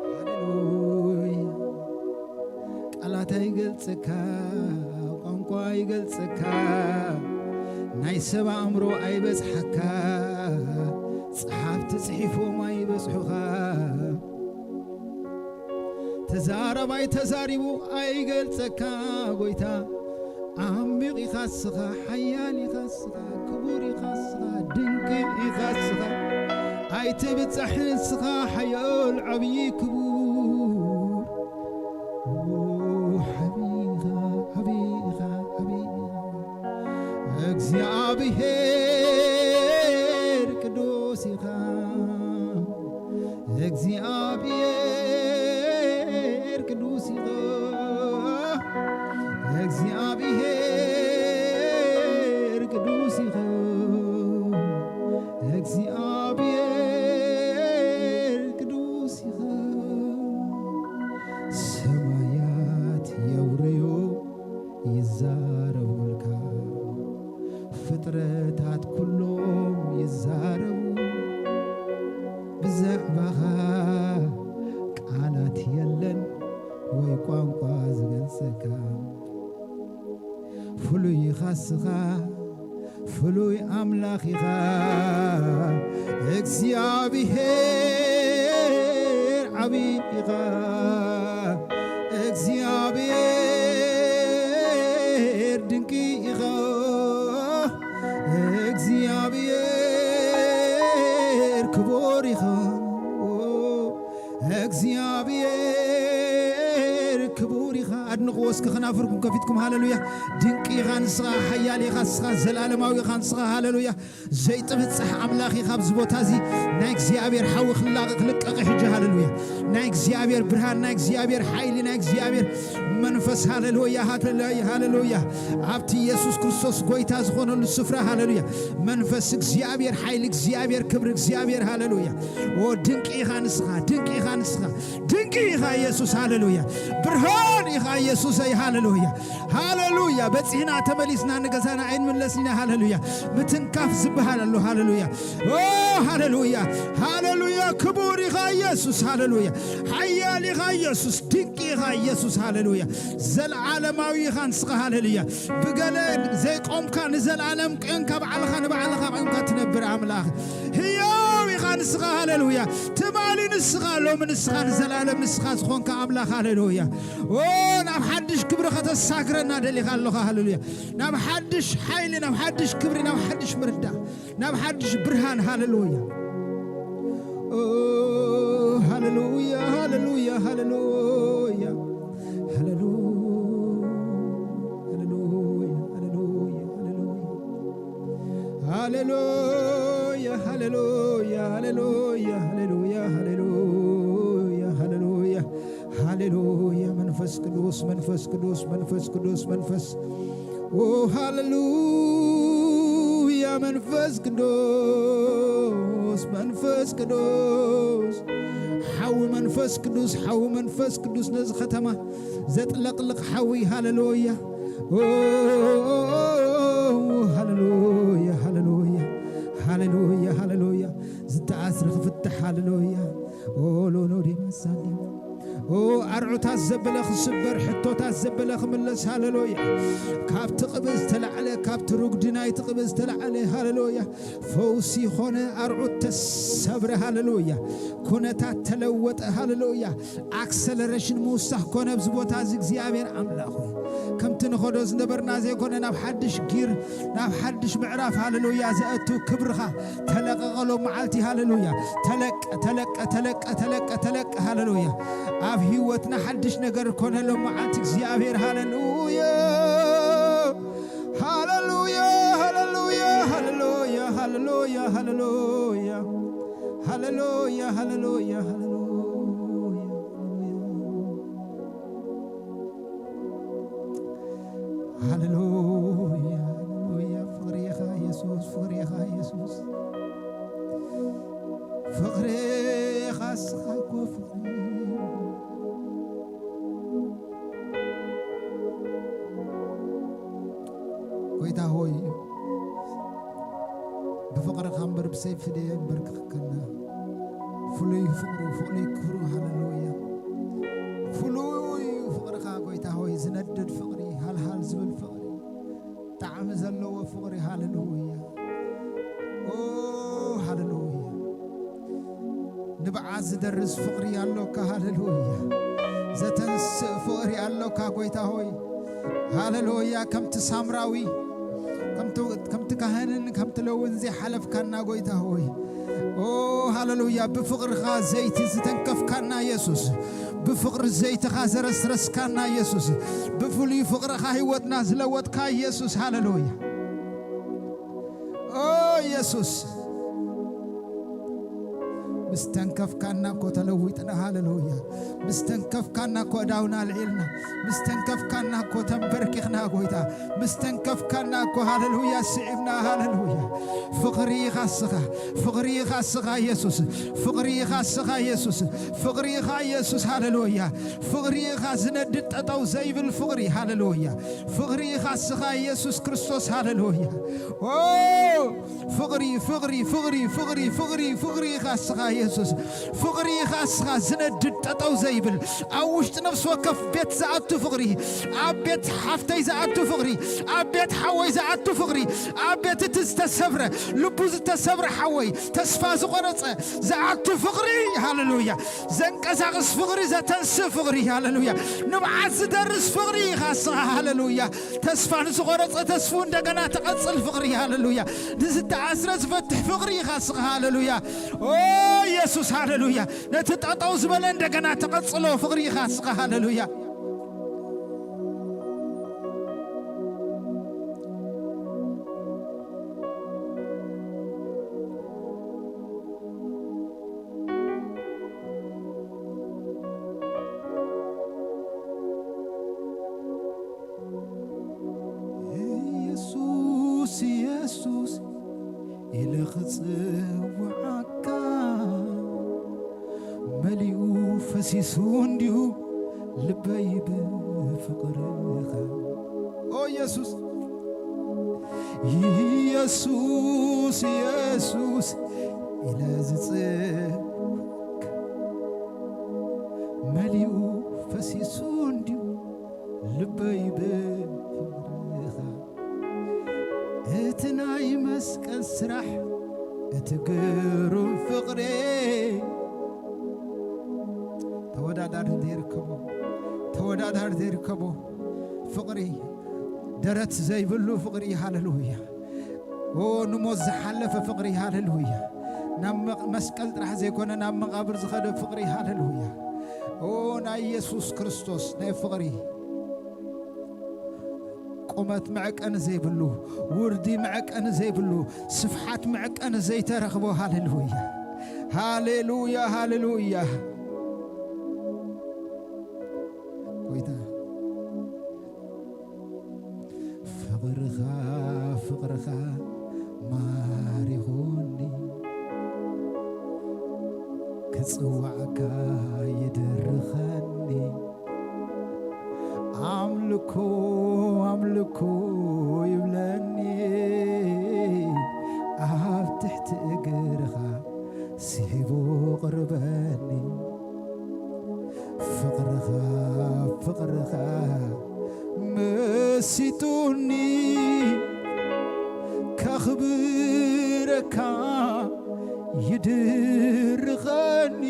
ሃሌሉያ። ቃላት ኣይገልጸካ፣ ቋንቋ ኣይገልጸካ፣ ናይ ሰብ ኣእምሮ ኣይበጽሓካ፣ ጸሓፍቲ ጽሒፎም ኣይበጽሑኻ። ተዛራባይ ተዛሪቡ ኣይገልጸካ ጎይታ፣ ዓሚቕ ኢኻ እስኻ፣ ሓያል ኢኻ እስኻ፣ ክቡር ኢኻ እስኻ፣ ድንቂ ኢኻ እስኻ፣ ኣይትብጻሕን እስኻ፣ ሓያል ዓብዪ ክቡር። ኦ፣ ዓብዪ ኢኻ፣ ዓብዪ ኢኻ፣ ዓብዪ ኢኻ። እግዚኣብሔር ቅዱስ ኢኻ፣ እግዚኣብሔር ቅዱስ ኢኻ፣ እግዚኣብሔር ቅዱስ ኢኻ፣ እግዚኣብሔር ቅዱስ ኢኻ። ሰማያት የውርዩ ይዛረቡልካ፣ ፍጥረታት ኩሎም ይዛረቡ ብዛዕባኻ፣ ቃላት የለን ወይ ቋንቋ ዝገልጸካ። ፍሉይ ኢኻ እስኻ፣ ፍሉይ ኣምላኽ ኢኻ፣ እግዚኣብሔር ዓብዪ ኢኻ፣ እግዚኣብሔር ድንቂ ኢኻ፣ እግዚኣብሔር ክቡር ኢኻ፣ እግዚኣብሔር ክቡር ኢኻ። ኣድንቕዎ እስኪ፣ ከናፍርኩም ከፊትኩም። ሃሌሉያ። ድንቂ ኢኻ ንስኻ፣ ሓያል ኢኻ ንስኻ፣ ዘላለማዊ ኢኻ ንስኻ። ሃሌሉያ። ዘይጥብጻሕ ኣምላኽ ኢኻ። ኣብዚ ቦታ እዚ ናይ እግዚኣብሔር ሓዊ ክላቐ-፣ ክልቀቕ ሕጂ። ሃሌሉያ። ናይ እግዚኣብሔር ብርሃን፣ ናይ እግዚኣብሔር ሓይሊ፣ ናይ እግዚኣብሔር መንፈስ። ሃሌሉያ፣ ሃሌሉያ፣ ሃሌሉያ። ኣብቲ ኢየሱስ ክርስቶስ ጎይታ ዝኾነሉ ስፍራ። ሃሌሉያ። መንፈስ እግዚኣብሔር፣ ሓይሊ እግዚኣብሔር፣ ክብሪ እግዚኣብሔር። ሃሌሉያ። ኦ፣ ድንቂ ኢኻ ንስኻ፣ ድንቂ ኢኻ ንስኻ፣ ድንቂ ኢኻ ኢየሱስ። ሃሌሉያ። ብርሃን ኢኻ ኢየሱሰይ። ሃሌሉያ፣ ሃሌሉያ። በጺሕና ተመሊስና ንገዛና ኣይንምለስን ኢና። ሃሌሉያ። ምትንካፍ ዝበሃል ኣሎ። ሃሌሉያ። ኦ፣ ሃሌሉያ፣ ሃሌሉያ። ክቡር ኢኻ ኢየሱስ። ሃሌሉያ። ሓያል ኢኻ ኢየሱስ። ድንቂ ኢኻ ኢየሱስ። ሃሌሉያ። ዘለዓለማዊ ኢኻ ንስኻ። ሃሌሉያ። ብገለ ዘይቆምካ፣ ንዘለዓለም ቆምካ፣ ባዕልኻ ንባዕልኻ ቆምካ ትነብር ኣምላኽ። ህያው ኢኻ ንስኻ። ሃሌሉያ። ትማሊ ንስኻ፣ ሎሚ ንስኻ፣ ንዘለዓለም ንስኻ ዝኾንካ ኣምላኽ። ሃሌሉያ። ኦ፣ ናብ ሓድሽ ክብሪ ከተሳግረና ደሊኻ ኣለኻ። ሃሌሉያ። ናብ ሓድሽ ሓይሊ፣ ናብ ሓድሽ ክብሪ፣ ናብ ሓድሽ ምርዳእ፣ ናብ ሓድሽ ብርሃን። ሃሌሉያ። ኦ፣ ሃሌሉያ፣ ሃሌሉያ፣ ሃሌሉያ። ሃሌሉያ፣ ሃሌሉያ፣ ሃሌሉያ፣ ሃሌሉያ። ሃሌሉያ፣ ሃሌሉያ፣ ሃሌሉያ፣ ሃሌሉያ፣ ሃሌሉያ፣ ሃሌሉያ፣ ሃሌሉያ። መንፈስ ቅዱስ፣ መንፈስ ቅዱስ፣ መንፈስ ቅዱስ፣ መንፈስ፣ ኦ፣ ሃሌሉያ። መንፈስ ቅዱስ፣ መንፈስ ቅዱስ፣ ሓዊ መንፈስ ቅዱስ፣ ሓዊ መንፈስ ቅዱስ ነዚ ከተማ ዘጥለቕልቕ ሓዊ። ሃሌሉያ። ኦ፣ ሃሌሉያ፣ ሃሌሉያ፣ ሃሌሉያ፣ ሃሌሉያ። ዝተኣስረ ክፍትሕ። ሃሌሉያ። ኦ፣ ሎሎ ዲማሳኒ። ኦ፣ ኣርዑታት ዘበለ ክስበር፣ ሕቶታት ዘበለ ክምለስ። ሃሌሉያ። ካብቲ ቅብእ ዝተላዕለ፣ ካብቲ ርጉዲ ናይቲ ቅብእ ዝተላዕለ። ሃሌሉያ። ፈውሲ ኾነ፣ ኣርዑት ተሰብረ። ሃሌሉያ። ኩነታት ተለወጠ። ሃሌሉያ። ኣክሰለሬሽን ምውሳኽ ኮነ ኣብዚ ቦታ እዚ። እግዚኣብሔር ኣምላኽ ሆይ፣ ከምቲ ንኸዶ ዝነበርና ዘይኮነ፣ ናብ ሓድሽ ጊር፣ ናብ ሓድሽ ምዕራፍ፣ ሃሌሉያ፣ ዘእቱ ክብርኻ ተለቀቐ ሎም መዓልቲ። ሃሌሉያ። ተለቀ፣ ተለቀ፣ ተለቀ፣ ተለቀ፣ ተለቀ። ሃሌሉያ። ኣብ ህይወትና ሓድሽ ነገር ኮነ ሎም መዓልቲ እግዚኣብሔር። ሃሌሉያ። ሃሌሉያ፣ ሃሌሉያ፣ ሃሌሉያ፣ ሃሌሉያ፣ ሃሌሉያ፣ ሃሌሉያ። ፍቕሪ ኢኻ የሱስ፣ ፍቕሪ ኢኻ የሱስ፣ ፍቕሪ ኢኻ እስኻ እኮ ፍቕሪ። ጎይታ ሆይ፣ ብፍቕርኻ እምበር ብሰይፊ ደየንበርክኸና። ፍሉይ ፍቕሩ፣ ፍሉይ ክብሩ፣ ሃሌሉያ። ፍሉይ ፍቕርኻ ጎይታ ሆይ፣ ዝነድድ ፍቕሪ፣ ሃልሃል ዝብል ፍቕሪ፣ ጣዕሚ ዘለዎ ፍቕሪ፣ ሃሌሉያ። ኦ፣ ሃሌሉያ። ንብዓት ዝደርስ ፍቕሪ ኣሎካ፣ ሃሌሉያ። ዘተንስእ ፍቕሪ ኣሎካ ጎይታ ሆይ፣ ሃሌሉያ። ከምቲ ሳምራዊ፣ ከምቲ፣ ከምቲ ካህንን ከምቲ ለውን ዘይሓለፍካና ጎይታ ሆይ፣ ኦ፣ ሃሌሉያ። ብፍቕርኻ ዘይቲ ዝተንከፍካና የሱስ፣ ብፍቕሪ ዘይትኻ ዘረስረስካና የሱስ፣ ብፍሉይ ፍቕርኻ ህይወትና ዝለወጥካ የሱስ፣ ሃሌሉያ። ኦ የሱስ፣ ምስ ተንከፍካና እኮ ተለዊጥና፣ ሃሌሉያ። ምስ ተንከፍካና እኮ እዳውና ኣልዒልና፣ ምስ ተንከፍካና እኮ ተንበርኪኽና፣ ጎይታ። ምስ ተንከፍካና እኮ፣ ሃሌሉያ፣ ስዒብና፣ ሃሌሉያ። ፍቕሪ ኢኻ እስኻ፣ ፍቕሪ ኢኻ እስኻ የሱስ፣ ፍቕሪ ኢኻ እስኻ የሱስ፣ ፍቕሪ ኢኻ የሱስ፣ ሃሌሉያ። ፍቕሪ ኢኻ ዝነድድ ጠጠው ዘይብል ፍቕሪ፣ ሃሌሉያ። ፍቕሪ ኢኻ እስኻ የሱስ ክርስቶስ፣ ሃሌሉያ። ኦ፣ ፍቕሪ፣ ፍቕሪ፣ ፍቕሪ፣ ፍቕሪ፣ ፍቕሪ፣ ፍቕሪ ኢኻ እስኻ የሱስ። ፍቕሪ ኢኻ እስኻ ዝነድድ ጠጠው ዘይብል፣ ኣብ ውሽጢ ነፍሲ ወከፍ ቤት ዝኣቱ ፍቕሪ፣ ኣብ ቤት ሓፍተይ ዝኣቱ ፍቕሪ፣ ኣብ ቤት ሓወይ ዝኣቱ ፍቕሪ፣ ኣብ ቤት እቲ ዝተሰብረ፣ ልቡ ዝተሰብረ ሓወይ፣ ተስፋ ዝቖረጸ ዝኣቱ ፍቕሪ፣ ሃሌሉያ። ዘንቀሳቕስ ፍቕሪ፣ ዘተንስእ ፍቕሪ፣ ሃሌሉያ። ንብዓት ዝደርስ ፍቕሪ ኢኻ እስኻ፣ ሃሌሉያ። ተስፋ ንዝቖረጸ ተስፉ እንደገና ተቐጽል ፍቕሪ፣ ሃሌሉያ። ንዝተኣስረ ዝፈትሕ ፍቕሪ ኢኻ እስኻ፣ ሃሌሉያ። ኦ የሱስ፣ ሃሌሉያ። ነቲ ጠጠው ዝበለ እንደገና ተቐጽሎ ፍቕሪ ኢኻ እስኻ፣ ሃሌሉያ። ኢየሱስ፣ ኢየሱስ ኢለ ክጽውዓካ፣ መሊኡ ፈሲሱ እንድዩ ልበይ ብፍቕርኻ። ኦ ኢየሱስ፣ ኢየሱስ፣ ኢየሱስ ኢለ ዝጽውዓካ፣ መሊኡ ፈሲሱ እንድዩ ልበይ ብፍቕርኻ። እቲ ናይ መስቀል ስራሕ፣ እቲ ግሩም ፍቕሪ፣ ተወዳዳሪ ዘይርከቦ፣ ተወዳዳሪ ዘይርከቦ ፍቕሪ፣ ደረት ዘይብሉ ፍቕሪ፣ ሃሌሉያ። ኦ፣ ንሞት ዝሓለፈ ፍቕሪ፣ ሃሌሉያ። ናብ መ-፣ መስቀል ጥራሕ ዘይኮነ፣ ናብ መቓብር ዝኸደ ፍቕሪ፣ ሃሌሉያ። ኦ፣ ናይ ኢየሱስ ክርስቶስ ናይ ፍቕሪ፣ ቁመት መዕቀኒ ዘይብሉ፣ ውርዲ መዕቀኒ ዘይብሉ፣ ስፍሓት መዕቀኒ ዘይተረኽቦ፣ ሃሌሉያ፣ ሃሌሉያ፣ ሃሌሉያ። ጎይታ፣ ፍቕርኻ፣ ፍቕርኻ ማሪኹኒ፣ ክጽዋዕካ ይድርኸኒ። ኣምልኮ፣ ኣምልኮ ይብለኒ፣ ኣብ ትሕቲ እግርኻ ስሒቡ ቅርበኒ። ፍቕርኻ፣ ፍቕርኻ መሲጡኒ፣ ከኽብረካ ይድርኸኒ።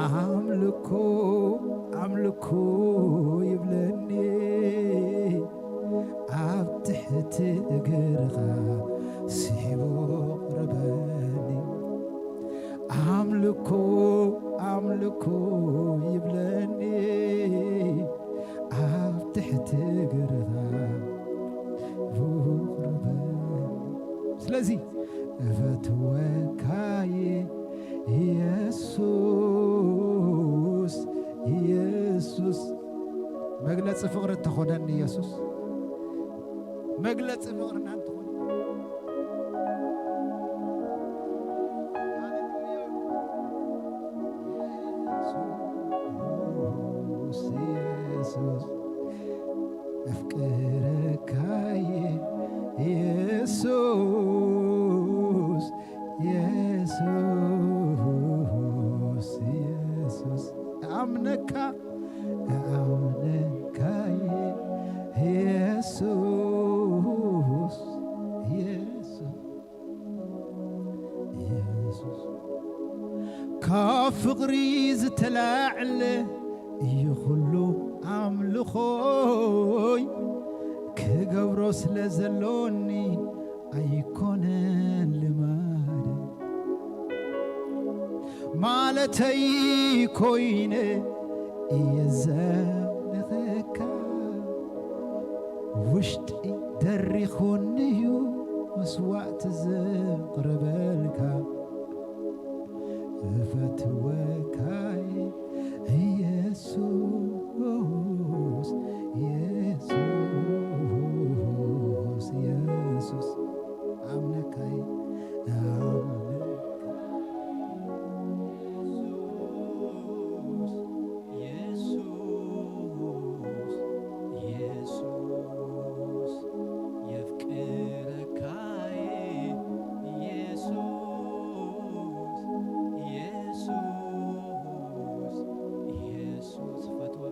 ኣምልኮ፣ ኣምልኮ ይብለኒ፣ ኣብ ትሕቲ እግርኻ ስሒቡ ቅርበኒ። ኣምልኮ፣ ኣምልኮ ይብለኒ፣ ኣብ ትሕቲ እግርኻ ስሒቡ ቅርበኒ። ስለዚ እፈትወካየ ኢየሱስ፣ ኢየሱስ። መግለጺ ፍቕሪ እንተኾነኒ ኢየሱስ፣ መግለጺ ፍቕርና እንተኾነ። ኢየሱስ፣ ኢየሱስ። ኣፍቅረካየ ኢየሱስ፣ ኢየሱስ፣ ኢየሱስ። እኣምነካ፣ እኣምነካየ ኢየሱስ፣ ኢየሱስ። ኢየሱስ። ካብ ፍቕሪ ዝተላዕለ እዩ ኩሉ ኣምልኾይ፣ ክገብሮ ስለ ዘሎኒ ኣይኮነን ልማድ። ማለተይ ኮይነ እየ ዘምልኸካ፣ ውሽጢ ደሪኹኒ እዩ መስዋዕቲ ዘቕርበልካ። እፈትወካይ ኢየሱስ፣ ኢየሱስ፣ ኢየሱስ። ኣምነካይ፣ ኣምነካይ። ኢየሱስ፣ ኢየሱስ፣ ኢየሱስ፣ የፍቅረካይ ኢየሱስ፣ ኢየሱስ፣ ኢየሱስ፣ ፈትወ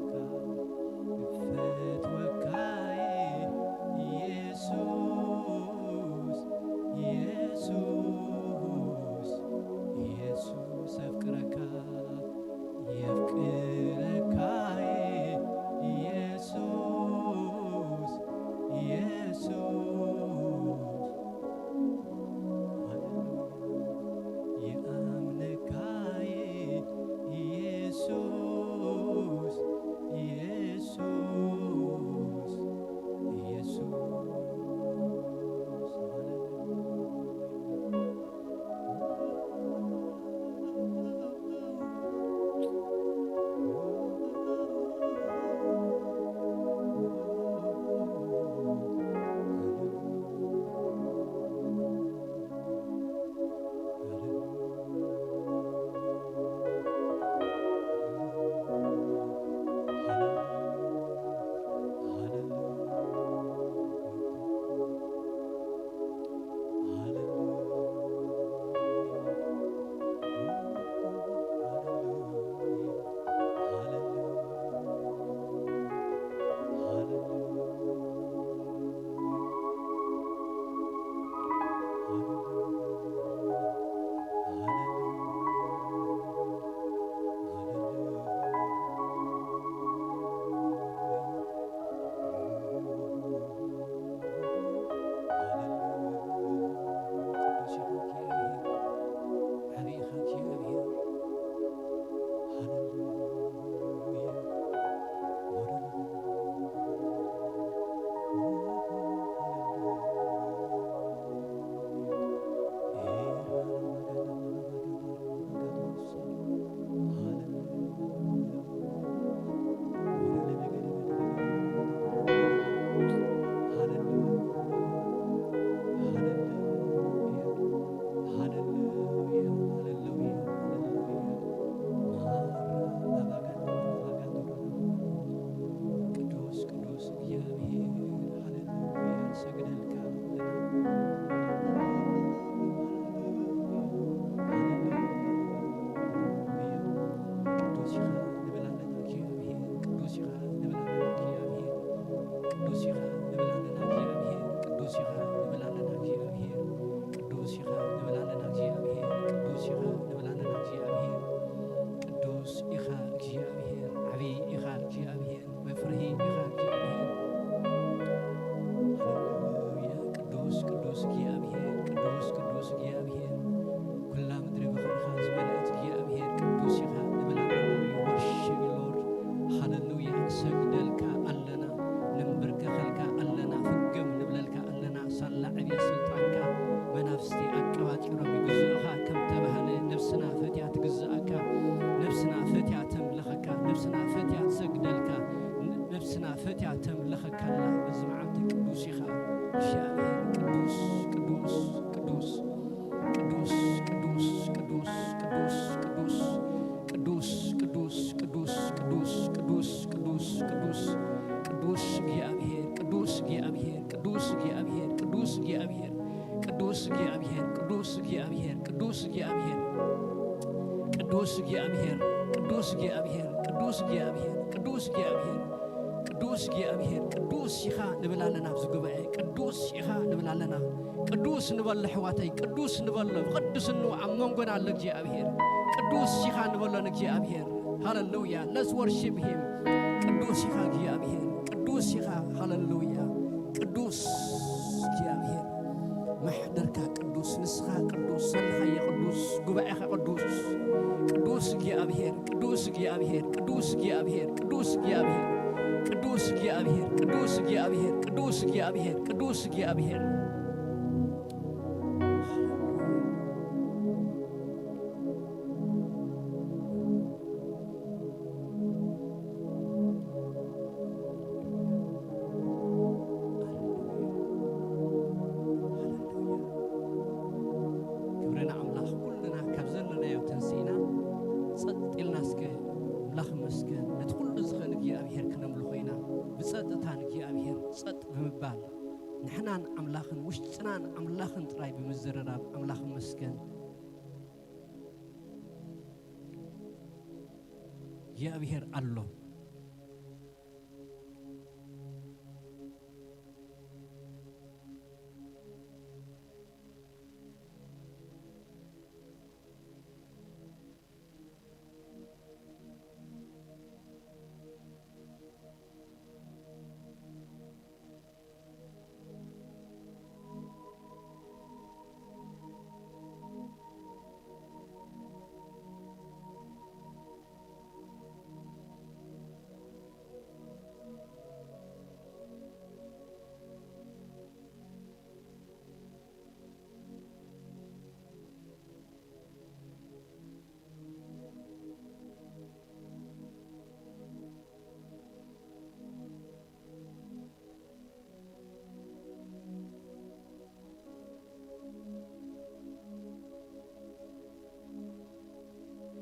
እግዚኣብሔር፣ ቅዱስ እግዚኣብሔር፣ ቅዱስ እግዚኣብሔር፣ ቅዱስ እግዚኣብሔር፣ ቅዱስ እግዚኣብሔር፣ ቅዱስ እግዚኣብሔር፣ ቅዱስ እግዚኣብሔር፣ ቅዱስ ኢኻ ንብል ኣለና። ኣብዚ ጉባኤ ቅዱስ ኢኻ ንብል ኣለና። ቅዱስ ንበሎ ኣሕዋተይ፣ ቅዱስ ንበሎ። ብቅድስንኡ ኣብ መንጎና ኣሎ እግዚኣብሔር። ቅዱስ ኢኻ ንበሎ ንእግዚኣብሔር። ሃለሉያ። Let's worship him። ቅዱስ ኢኻ እግዚኣብሔር፣ ቅዱስ ኢኻ። ሃለሉያ። ቅዱስ እግዚኣብሔር፣ ማሕደርካ ቅዱስ፣ ንስኻ ቅዱስ፣ ዘለኻዮ ቅዱስ፣ ጉባኤኻ ቅዱስ። ቅዱስ እግዚኣብሔር፣ ቅዱስ እግዚኣብሔር፣ ቅዱስ እግዚኣብሔር፣ ቅዱስ እግዚኣብሔር፣ ቅዱስ እግዚኣብሔር፣ ቅዱስ እግዚኣብሔር፣ ቅዱስ እግዚኣብሔር፣ ቅዱስ እግዚኣብሔር። ክብሪ ንኣምላኽ። ኩልና ካብ ዘለናዮ ተንሲእና ጸጥ ኢልና እስከ ኣምላኽ ይመስገን፣ ነቲ ኩሉ ዝኽእል እግዚኣብሔር ክነምልኾ ኢና። ብጸጥታ ንእግዚኣብሔር ጸጥ ብምባል፣ ንሕናን ኣምላኽን፣ ውሽጥናን ኣምላኽን ጥራይ ብምዝርራብ፣ ኣምላኽ ይመስገን። እግዚኣብሔር ኣሎ።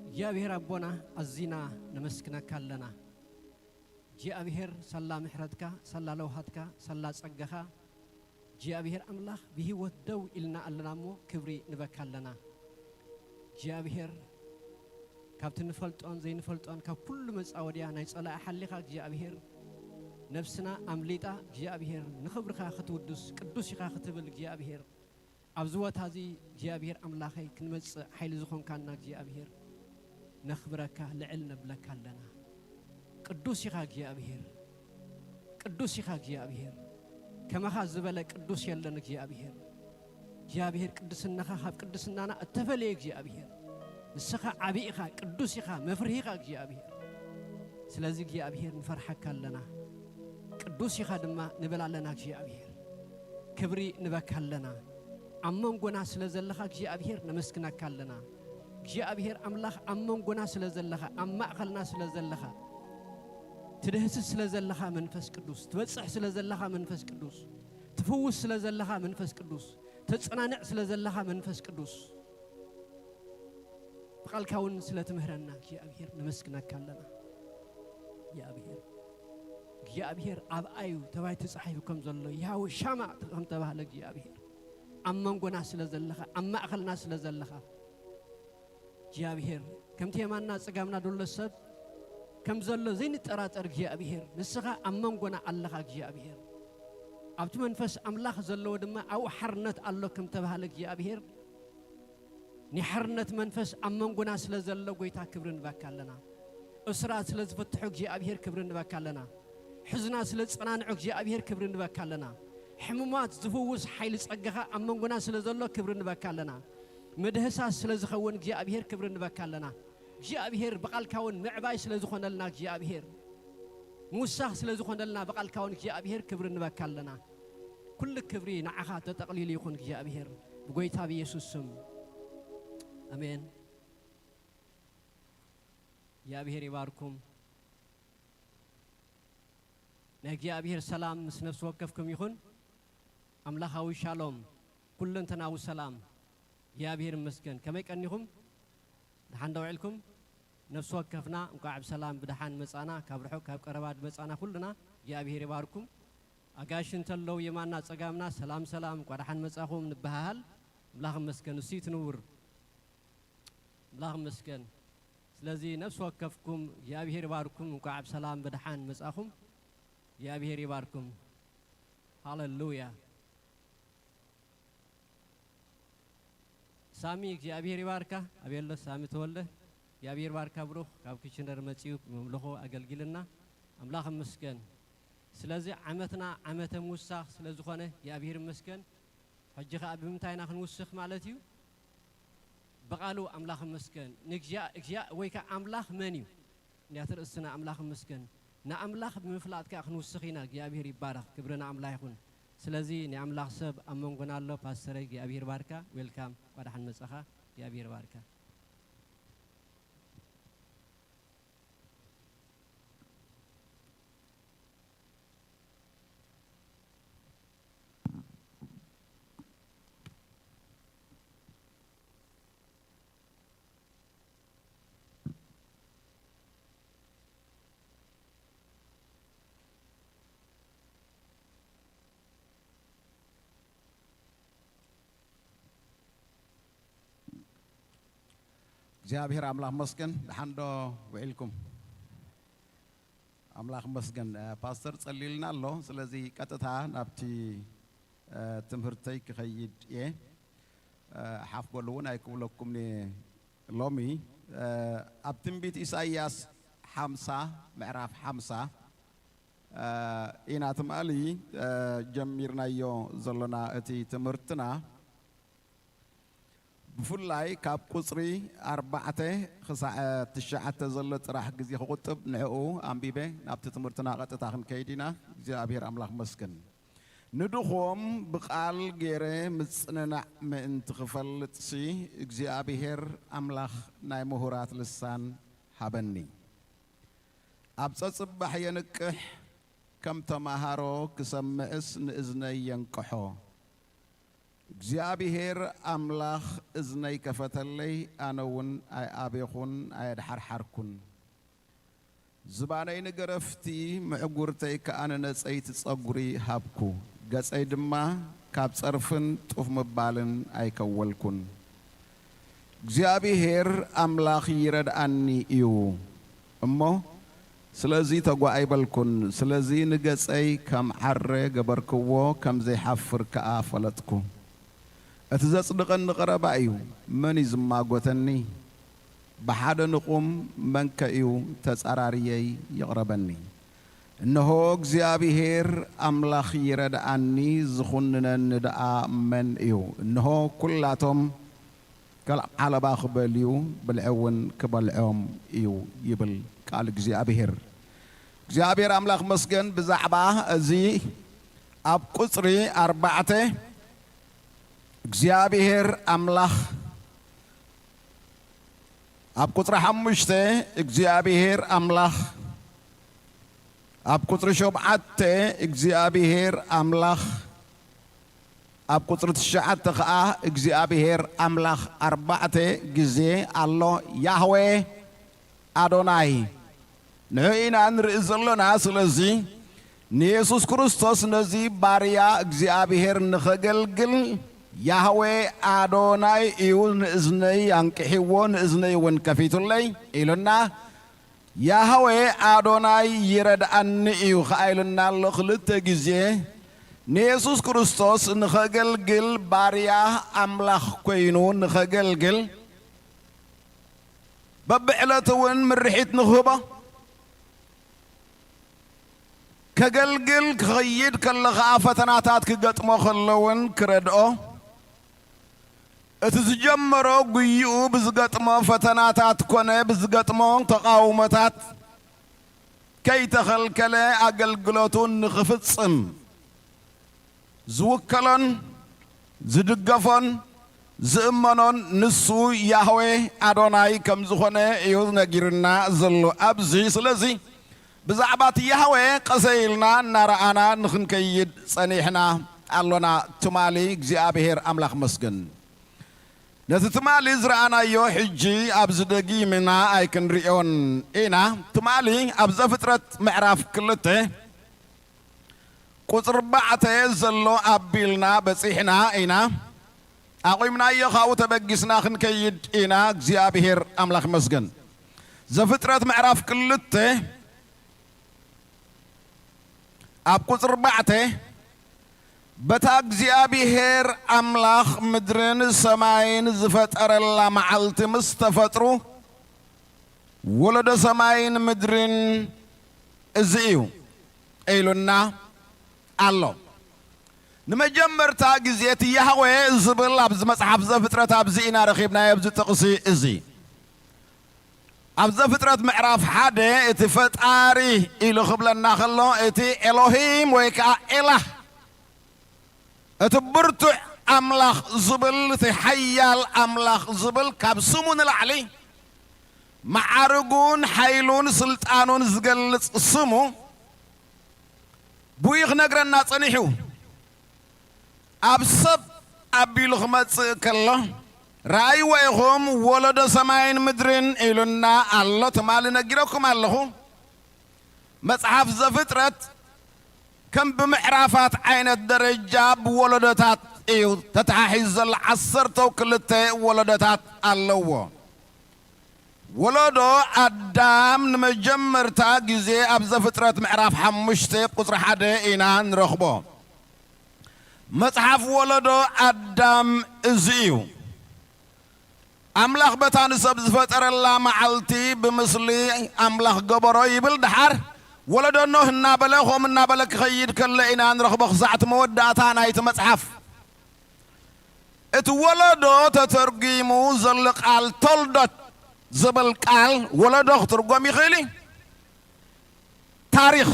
እግዚኣብሔር ኣቦና፣ ኣዚና ነመስግነካ ኣለና። እግዚኣብሔር፣ ሳላ ምሕረትካ፣ ሳላ ለውሃትካ፣ ሳላ ጸጋኻ፣ እግዚኣብሔር ኣምላኽ፣ ብህይወት ደው ኢልና ኣለና እሞ ክብሪ ንበካ ኣለና። እግዚኣብሔር፣ ካብቲ ንፈልጦን ዘይንፈልጦን ካብ ኩሉ መጻወድያ ናይ ጸላኢ ሓሊኻ እግዚኣብሔር፣ ነፍስና ኣምሊጣ እግዚኣብሔር፣ ንኽብርኻ ክትውድስ ቅዱስ ኢኻ ክትብል እግዚኣብሔር፣ ኣብዚ ቦታ እዚ እግዚኣብሔር ኣምላኸይ ክንመጽእ ሓይሊ ዝኾንካና እግዚኣብሔር፣ ነኽብረካ፣ ልዕል ነብለካ ኣለና። ቅዱስ ኢኻ እግዚኣብሔር፣ ቅዱስ ኢኻ እግዚኣብሔር፣ ከማኻ ዝበለ ቅዱስ የለን እግዚኣብሔር። እግዚኣብሔር ቅድስናኻ ካብ ቅድስናና እተፈለየ እግዚኣብሔር፣ ንስኻ ዓቢ ኢኻ፣ ቅዱስ ኢኻ፣ መፍርሂ ኢኻ እግዚኣብሔር። ስለዚ እግዚኣብሔር ንፈርሓካ ኣለና፣ ቅዱስ ኢኻ ድማ ንብል ኣለና እግዚኣብሔር። ክብሪ ንበካ ኣለና። ኣብ መንጎና ስለ ዘለኻ እግዚኣብሔር ነመስግነካ ኣለና። እግዚኣብሔር ኣምላኽ ኣብ መንጎና ስለ ዘለኻ፣ ኣብ ማእኸልና ስለ ዘለኻ፣ ትድህስስ ስለ ዘለኻ መንፈስ ቅዱስ፣ ትበጽሕ ስለ ዘለኻ መንፈስ ቅዱስ፣ ትፍውስ ስለ ዘለኻ መንፈስ ቅዱስ፣ ተጸናንዕ ስለ ዘለኻ መንፈስ ቅዱስ፣ ብቓልካ እውን ስለ ትምህረና እግዚኣብሔር ነመስግነካ ኣለና። እግዚኣብሔር፣ እግዚኣብሔር ኣብኣ እዩ ተባሂሉ ተጻሒፉ ከም ዘሎ፣ ያህወ ሻማ ከም ተባህለ እግዚኣብሔር ኣብ መንጎና ስለ ዘለኻ፣ ኣብ ማእኸልና ስለ ዘለኻ እግዚኣብሔር፣ ከምቲ የማንና ጸጋምና ደሎ ሰብ ከም ዘሎ ዘይንጠራጠር እግዚኣብሔር፣ ንስኻ ኣብ መንጎና ኣለኻ እግዚኣብሔር። ኣብቲ መንፈስ ኣምላኽ ዘለዎ ድማ ኣብኡ ሓርነት ኣሎ ከም ተባህለ እግዚኣብሔር፣ ናይ ሓርነት መንፈስ ኣብ መንጎና ስለ ዘሎ፣ ጐይታ፣ ክብሪ ንበካ ኣለና። እስራት ስለ ዝፍትሖ እግዚኣብሔር ክብሪ ንበካ ኣለና። ሕዝና ስለ ዝጸናንዖ እግዚኣብሔር ክብሪ ንበካ ኣለና። ሕሙማት ዝፍውስ ሓይሊ ጸጋኻ ኣብ መንጎና ስለ ዘሎ ክብሪ ንበካ ኣለና። ምድህሳስ ስለ ዝኸውን እግዚኣብሔር ክብሪ ንበካ ኣለና። እግዚኣብሔር ብቓልካ እውን ምዕባይ ስለ ዝኾነልና እግዚኣብሔር ምውሳኽ ስለ ዝኾነልና ብቓልካ እውን እግዚኣብሔር ክብሪ ንበካ ኣለና። ኩሉ ክብሪ ንዓኻ ተጠቕሊሉ ይኹን እግዚኣብሔር ብጎይታ ብየሱስ ስም። ኣሜን። እግዚኣብሔር ይባርኩም። ናይ እግዚኣብሔር ሰላም ምስ ነፍሲ ወከፍኩም ይኹን። ኣምላኻዊ ሻሎም፣ ኩለንተናዊ ሰላም። እግዚኣብሔር ይመስገን። ከመይ ቀኒኹም? ደሓን ዶ ውዒልኩም? ነፍሲ ወከፍና እንቋዕ ብሰላም ብደሓን መጻና። ካብ ርሑቕ ካብ ቀረባ ዝመጻና ኩልና እግዚኣብሔር ይባርኩም። ኣጋይሽ እንተለዉ የማንና ጸጋምና ሰላም ሰላም፣ እንቋዕ ደሓን መጻኹም ንበሃሃል። ኣምላኽ ይመስገን፣ እሱ እዩ እቲ ንቡር። ኣምላኽ ይመስገን። ስለዚ ነፍሲ ወከፍኩም እግዚኣብሔር ይባርኩም። እንኳዕ ብሰላም ብደሓን መጻኹም። እግዚኣብሔር ይባርኩም። ሃሌሉያ። ሳሚ እግዚኣብሔር ይባርካ። ኣቤሎ ሳሚ ተወልደ እግዚኣብሔር ይባርካ ብሩኽ። ካብ ኪችነር መጺኡ መምልኾ ኣገልጊልና። ኣምላኽ ይመስገን። ስለዚ ዓመትና ዓመተ ምውሳኽ ስለ ዝኾነ እግዚኣብሔር ይመስገን። ሕጂ ኸኣ ብምንታይ ኢና ክንውስኽ ማለት እዩ? ብቓሉ ኣምላኽ ይመስገን። ንእግዚኣ-፣ እግዚኣብ-፣ ወይ ከኣ ኣምላኽ መን እዩ? እንዲያ ትርእስና ኣምላኽ ይመስገን። ንኣምላኽ ብምፍላጥ ከኣ ክንውስኽ ኢና። እግዚኣብሔር ይባረኽ። ክብሪ ንኣምላኽ ይኹን። ስለዚ ናይ ኣምላኽ ሰብ ኣብ መንጎና ኣሎ። ፓስተረይ እግዚኣብሔር ባርካ። ዌልካም። እንኳዕ ደሓን መጻኻ። እግዚኣብሔር ባርካ። እግዚኣብሔር ኣምላኽ መስገን። ደሓን ዶ ውዒልኩም? ኣምላኽ መስገን። እ፣ ፓስተር ጸሊልና ኣሎ። ስለዚ ቀጥታ ናብቲ፣ እ፣ ትምህርተይ ክኸይድ እየ። እ፣ ሓፍ በሉ እውን ኣይክብለኩም እየ። ሎሚ፣ እ፣ ኣብ ትንቢት ኢሳይያስ ሓምሳ፣ ምዕራፍ ሓምሳ፣ እ፣ ኢና ትማሊ፣ እ፣ ጀሚርናዮ ዘሎና እቲ ትምህርትና። ብፍላይ ካብ ቁጽሪ ኣርባዕተ ክሳዕ ትሽዓተ ዘሎ ጥራሕ ግዜ ክቑጥብ፣ ንዕኡ ኣንቢበ ናብቲ ትምህርትና ቀጥታ ክንከይድ ኢና። እግዚኣብሔር ኣምላኽ መስገን። ንድኹም ብቓል ገይረ ምጽንናዕ ምእንቲ ክፈልጥሲ፣ እግዚኣብሔር ኣምላኽ ናይ ምሁራት ልሳን ሃበኒ። ኣብ ጸጽባሕ የንቅሕ፣ ከም ተማሃሮ ክሰምዕስ ንእዝነይ የንቅሖ። እግዚኣብሔር ኣምላኽ እዝነይ ከፈተለይ፣ ኣነ እውን ኣይኣቤኹን፣ ኣየድሓርሓርኩን። ዝባነይ ንገረፍቲ፣ ምዕጉርተይ ከኣ ንነጸይቲ ጸጉሪ ሃብኩ። ገጸይ ድማ ካብ ጸርፍን ጡፍ ምባልን ኣይከወልኩን። እግዚኣብሔር ኣምላኽ ይረድኣኒ እዩ እሞ፣ ስለዚ ተጓ ኣይበልኩን። ስለዚ ንገጸይ ከም ዓረ ገበርክዎ፣ ከም ዘይሓፍር ከኣ ፈለጥኩ። እቲ ዘጽድቐኒ ቀረባ እዩ፣ መን እዩ ዝማጎተኒ? ብሓደ ንቑም፣ መንከ እዩ ተጻራርየይ ይቕረበኒ? እንሆ እግዚኣብሔር ኣምላኽ ይረድኣኒ፣ ዝኹንነኒ ደኣ መን እዩ? እንሆ ኲላቶም ከል-፣ ዓለባ ክበልዩ፣ ብልዒ እውን ክበልዖም እዩ፣ ይብል ቃል እግዚኣብሔር። እግዚኣብሔር ኣምላኽ መስገን። ብዛዕባ እዚ ኣብ ቁጽሪ ኣርባዕተ እግዚኣብሔር ኣምላኽ፣ ኣብ ቁጽሪ ሓሙሽተ እግዚኣብሔር ኣምላኽ፣ ኣብ ቁጽሪ ሸውዓተ እግዚኣብሔር ኣምላኽ፣ ኣብ ቁጽሪ ትሽዓተ ኸኣ እግዚኣብሔር ኣምላኽ ኣርባዕተ ግዜ ኣሎ። ያህዌ ኣዶናይ ንዑ ኢና ንርኢ ዘሎና። ስለዚ ንየሱስ ክርስቶስ ነዚ ባርያ እግዚኣብሔር ንኸገልግል ያህዌ ኣዶናይ እዩ ንእዝነይ ኣንቅሒዎ፣ ንእዝነይ እውን ከፊቱለይ ኢሉና። ያህዌ ኣዶናይ ይረድኣኒ እዩ ኸኣ ኢሉና ኣሎ ክልተ ግዜ። ንየሱስ ክርስቶስ ንኸገልግል ባርያ ኣምላኽ ኮይኑ ንኸገልግል በብዕለቱ እውን ምርሒት ንኽህቦ፣ ከገልግል ክኸይድ ከሎ ኸኣ ፈተናታት ክገጥሞ ከሎ እውን ክረድኦ፣ እቲ ዝጀመሮ ጉይኡ ብዝገጥሞ ፈተናታት ኮነ ብዝገጥሞ ተቓውሞታት ከይተኸልከለ ኣገልግሎቱ ንኽፍጽም ዝውከሎን ዝድገፎን ዝእመኖን ንሱ ያህዌ ኣዶናይ ከም ዝኾነ እዩ ነጊሩና ዘሎ ኣብዚ። ስለዚ ብዛዕባ እቲ ያህዌ ቀሰ ኢልና እናረኣና ንኽንከይድ ጸኒሕና ኣሎና። ትማሊ እግዚኣብሔር ኣምላኽ መስገን። ነቲ ትማሊ ዝረኣናዮ ሕጂ ኣብዚ ደጊምና ኣይክንርእዮን ኢና። ትማሊ ኣብ ዘፍጥረት ምዕራፍ ክልተ ቁጽሪ ኣርባዕተ ዘሎ ኣቢልና በጺሕና ኢና። ኣቑምናዮ፣ ካብኡ ተበጊስና ክንከይድ ኢና። እግዚኣብሔር ኣምላኽ ይመስገን። ዘፍጥረት ምዕራፍ ክልተ ኣብ ቁጽሪ ኣርባዕተ፣ በታ እግዚኣብሔር ኣምላኽ ምድርን ሰማይን ዝፈጠረላ መዓልቲ ምስ ተፈጥሩ፣ ወለዶ ሰማይን ምድርን እዚ እዩ ኢሉና ኣሎ። ንመጀመርታ ግዜ እቲ ያህዌ ዝብል ኣብዚ መጽሓፍ ዘፍጥረት ኣብዚ ኢና ረኺብናዮ፣ ኣብዚ ጥቕሲ እዚ። ኣብ ዘፍጥረት ምዕራፍ ሓደ እቲ ፈጣሪ ኢሉ ክብለና ከሎ፣ እቲ ኤሎሂም ወይ ከኣ ኤላህ፣ እቲ ብርቱዕ ኣምላኽ ዝብል፣ እቲ ሓያል ኣምላኽ ዝብል፣ ካብ ስሙ ንላዕሊ መዓርጉን ሓይሉን ስልጣኑን ዝገልጽ ስሙ ብኡ ክነግረና ጸኒሑ። ኣብ ሰብ ኣቢሉ ክመጽእ ከሎ፣ "ረኣይዎ ኢኹም፣ ወለዶ ሰማይን ምድርን" ኢሉና ኣሎ። ትማሊ ነጊረኩም ኣለኹ። መጽሓፍ ዘፍጥረት ከም ብምዕራፋት ዓይነት ደረጃ ብወለዶታት እዩ ተተሓሒዙ ዘሎ። ዓሰርተው ክልተ ወለዶታት ኣለዎ። ወለዶ ኣዳም ንመጀመርታ ግዜ ኣብ ዘፍጥረት ምዕራፍ ሓሙሽተ ቁጽሪ ሓደ ኢና ንረኽቦ። መጽሓፍ ወለዶ ኣዳም እዚ እዩ። ኣምላኽ በታ ንሰብ ዝፈጠረላ መዓልቲ ብምስሊ ኣምላኽ ገበሮ ይብል። ደሓር ወለዶ ኖህ እናበለ፣ ከምኡ እናበለ ክኸይድ ከሎ ኢና ንረኽቦ ክሳዕ እቲ መወዳእታ ናይቲ መጽሓፍ። እቲ ወለዶ ተተርጒሙ ዘሎ ቃል ቶልዶት ዝብል ቃል ወለዶ ክትርጎም ይኽእል እዩ። ታሪኽ፣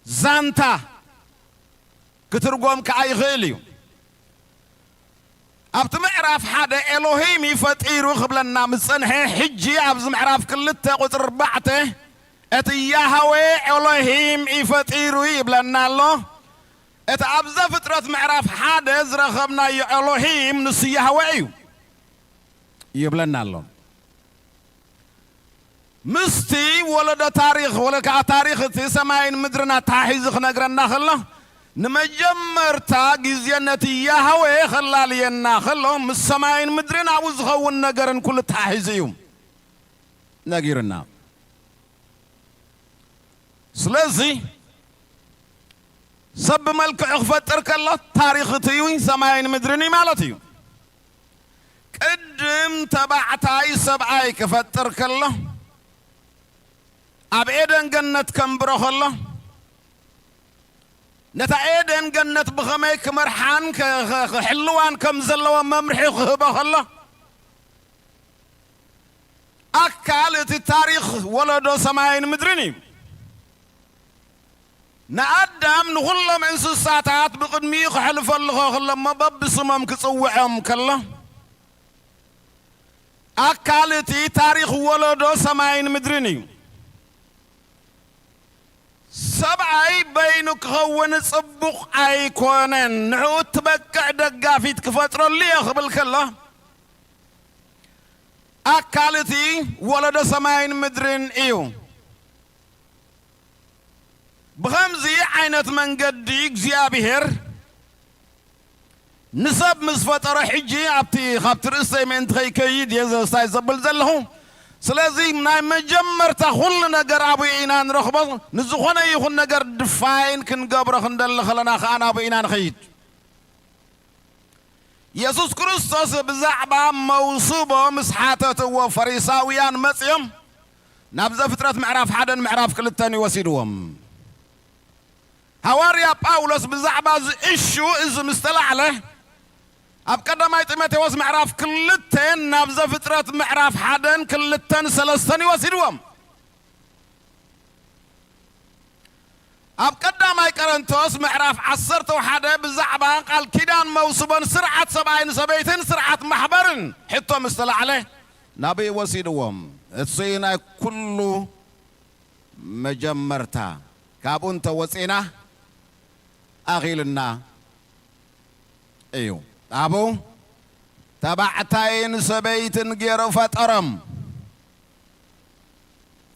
ዛንታ ክትርጎም ከኣ ይኽእል እዩ። ኣብቲ ምዕራፍ ሓደ ኤሎሂም እዩ ፈጢሩ ክብለና ምስ ጸንሐ፣ ሕጂ ኣብዚ ምዕራፍ ክልተ ቁጽሪ ኣርባዕተ እቲ ያህዌ ኤሎሂም እዩ ፈጢሩ ይብለና ኣሎ። እቲ ኣብ ዘፍጥረት ምዕራፍ ሓደ ዝረኸብናዮ ኤሎሂም ንሱ ያህዌ እዩ ይብለና ኣሎ። ምስቲ ወለዶ ታሪኽ፣ ወለ ከኣ ታሪኽ እቲ ሰማይን ምድርን ኣተሓሒዙ ክነግረና ከሎ፣ ንመጀመርታ ግዜ ነቲ ያህዌ ከላልየና ከሎ፣ ምስ ሰማይን ምድርን ኣብኡ ዝኸውን ነገርን ኩሉ ተሓሒዙ እዩ ነጊሩና። ስለዚ ሰብ ብመልክዑ ክፈጥር ከሎ፣ ታሪኽ እቲ እዩ፣ ሰማይን ምድርን እዩ ማለት እዩ። ቅድም ተባዕታይ ሰብኣይ ክፈጥር ከሎ፣ ኣብ ኤደን ገነት ከንብሮ ከሎ፣ ነታ ኤደን ገነት ብኸመይ ክመርሓን ከ-፣ ከ-፣ ክሕልዋን ከም ዘለዎ መምርሒ ክህቦ ከሎ፣ ኣካል እቲ ታሪኽ ወለዶ ሰማይን ምድርን እዩ። ንኣዳም ንኹሎም እንስሳታት ብቕድሚኡ ክሕልፈሉ ከሎ እሞ በብስሞም ክጽውዖም ከሎ፣ ኣካል እቲ ታሪኽ ወለዶ ሰማይን ምድርን እዩ። ሰብኣይ በይኑ ክኸውን ጽቡቕ ኣይኮነን። ንዕኡ እትበቅዕ ደጋፊት ክፈጥረሉ እየ ክብል ከሎ፣ ኣካል እቲ ወለዶ ሰማይን ምድርን እዩ። ብኸምዚ ዓይነት መንገዲ እግዚኣብሔር ንሰብ ምስ ፈጠሮ፣ ሕጂ ኣብቲ፣ ካብቲ ርእሰይ ምእንቲ ከይከይድ እየ ዘስታይ ዘብል ዘለኹ። ስለዚ ናይ መጀመርታ ኩሉ ነገር ኣብኡ ኢና ንረኽቦ። ንዝኾነ ይኹን ነገር ድፋይን ክንገብሮ ክንደሊ ከለና ከኣ ናብኡ ኢና ንኸይድ። የሱስ ክርስቶስ ብዛዕባ መውስቦ ምስ ሓተትዎ፣ ፈሪሳውያን መጺኦም ናብ ዘፍጥረት ምዕራፍ ሓደን ምዕራፍ ክልተን ይወሲድዎም። ሃዋርያ ጳውሎስ ብዛዕባ እዚ እሹ እዚ ምስ ተላዕለ፣ ኣብ ቀዳማይ ጢሞቴዎስ ምዕራፍ ክልተን ናብ ዘፍጥረት ምዕራፍ ሓደን ክልተን ሰለስተን ይወሲድዎም። ኣብ ቀዳማይ ቀረንቶስ ምዕራፍ ዓሰርተ ሓደ ብዛዕባ ቃል ኪዳን መውስቦን ስርዓት ሰብኣይን ሰበይትን ስርዓት ማሕበርን ሕቶ ምስ ተላዕለ፣ ናበይ ወሲድዎም? እሱ ናይ ኩሉ መጀመርታ። ካብኡ እንተ ወጺና ኣኺልና እዩ። ኣብኡ ተባዕታይን ሰበይትን ገይሩ ፈጠሮም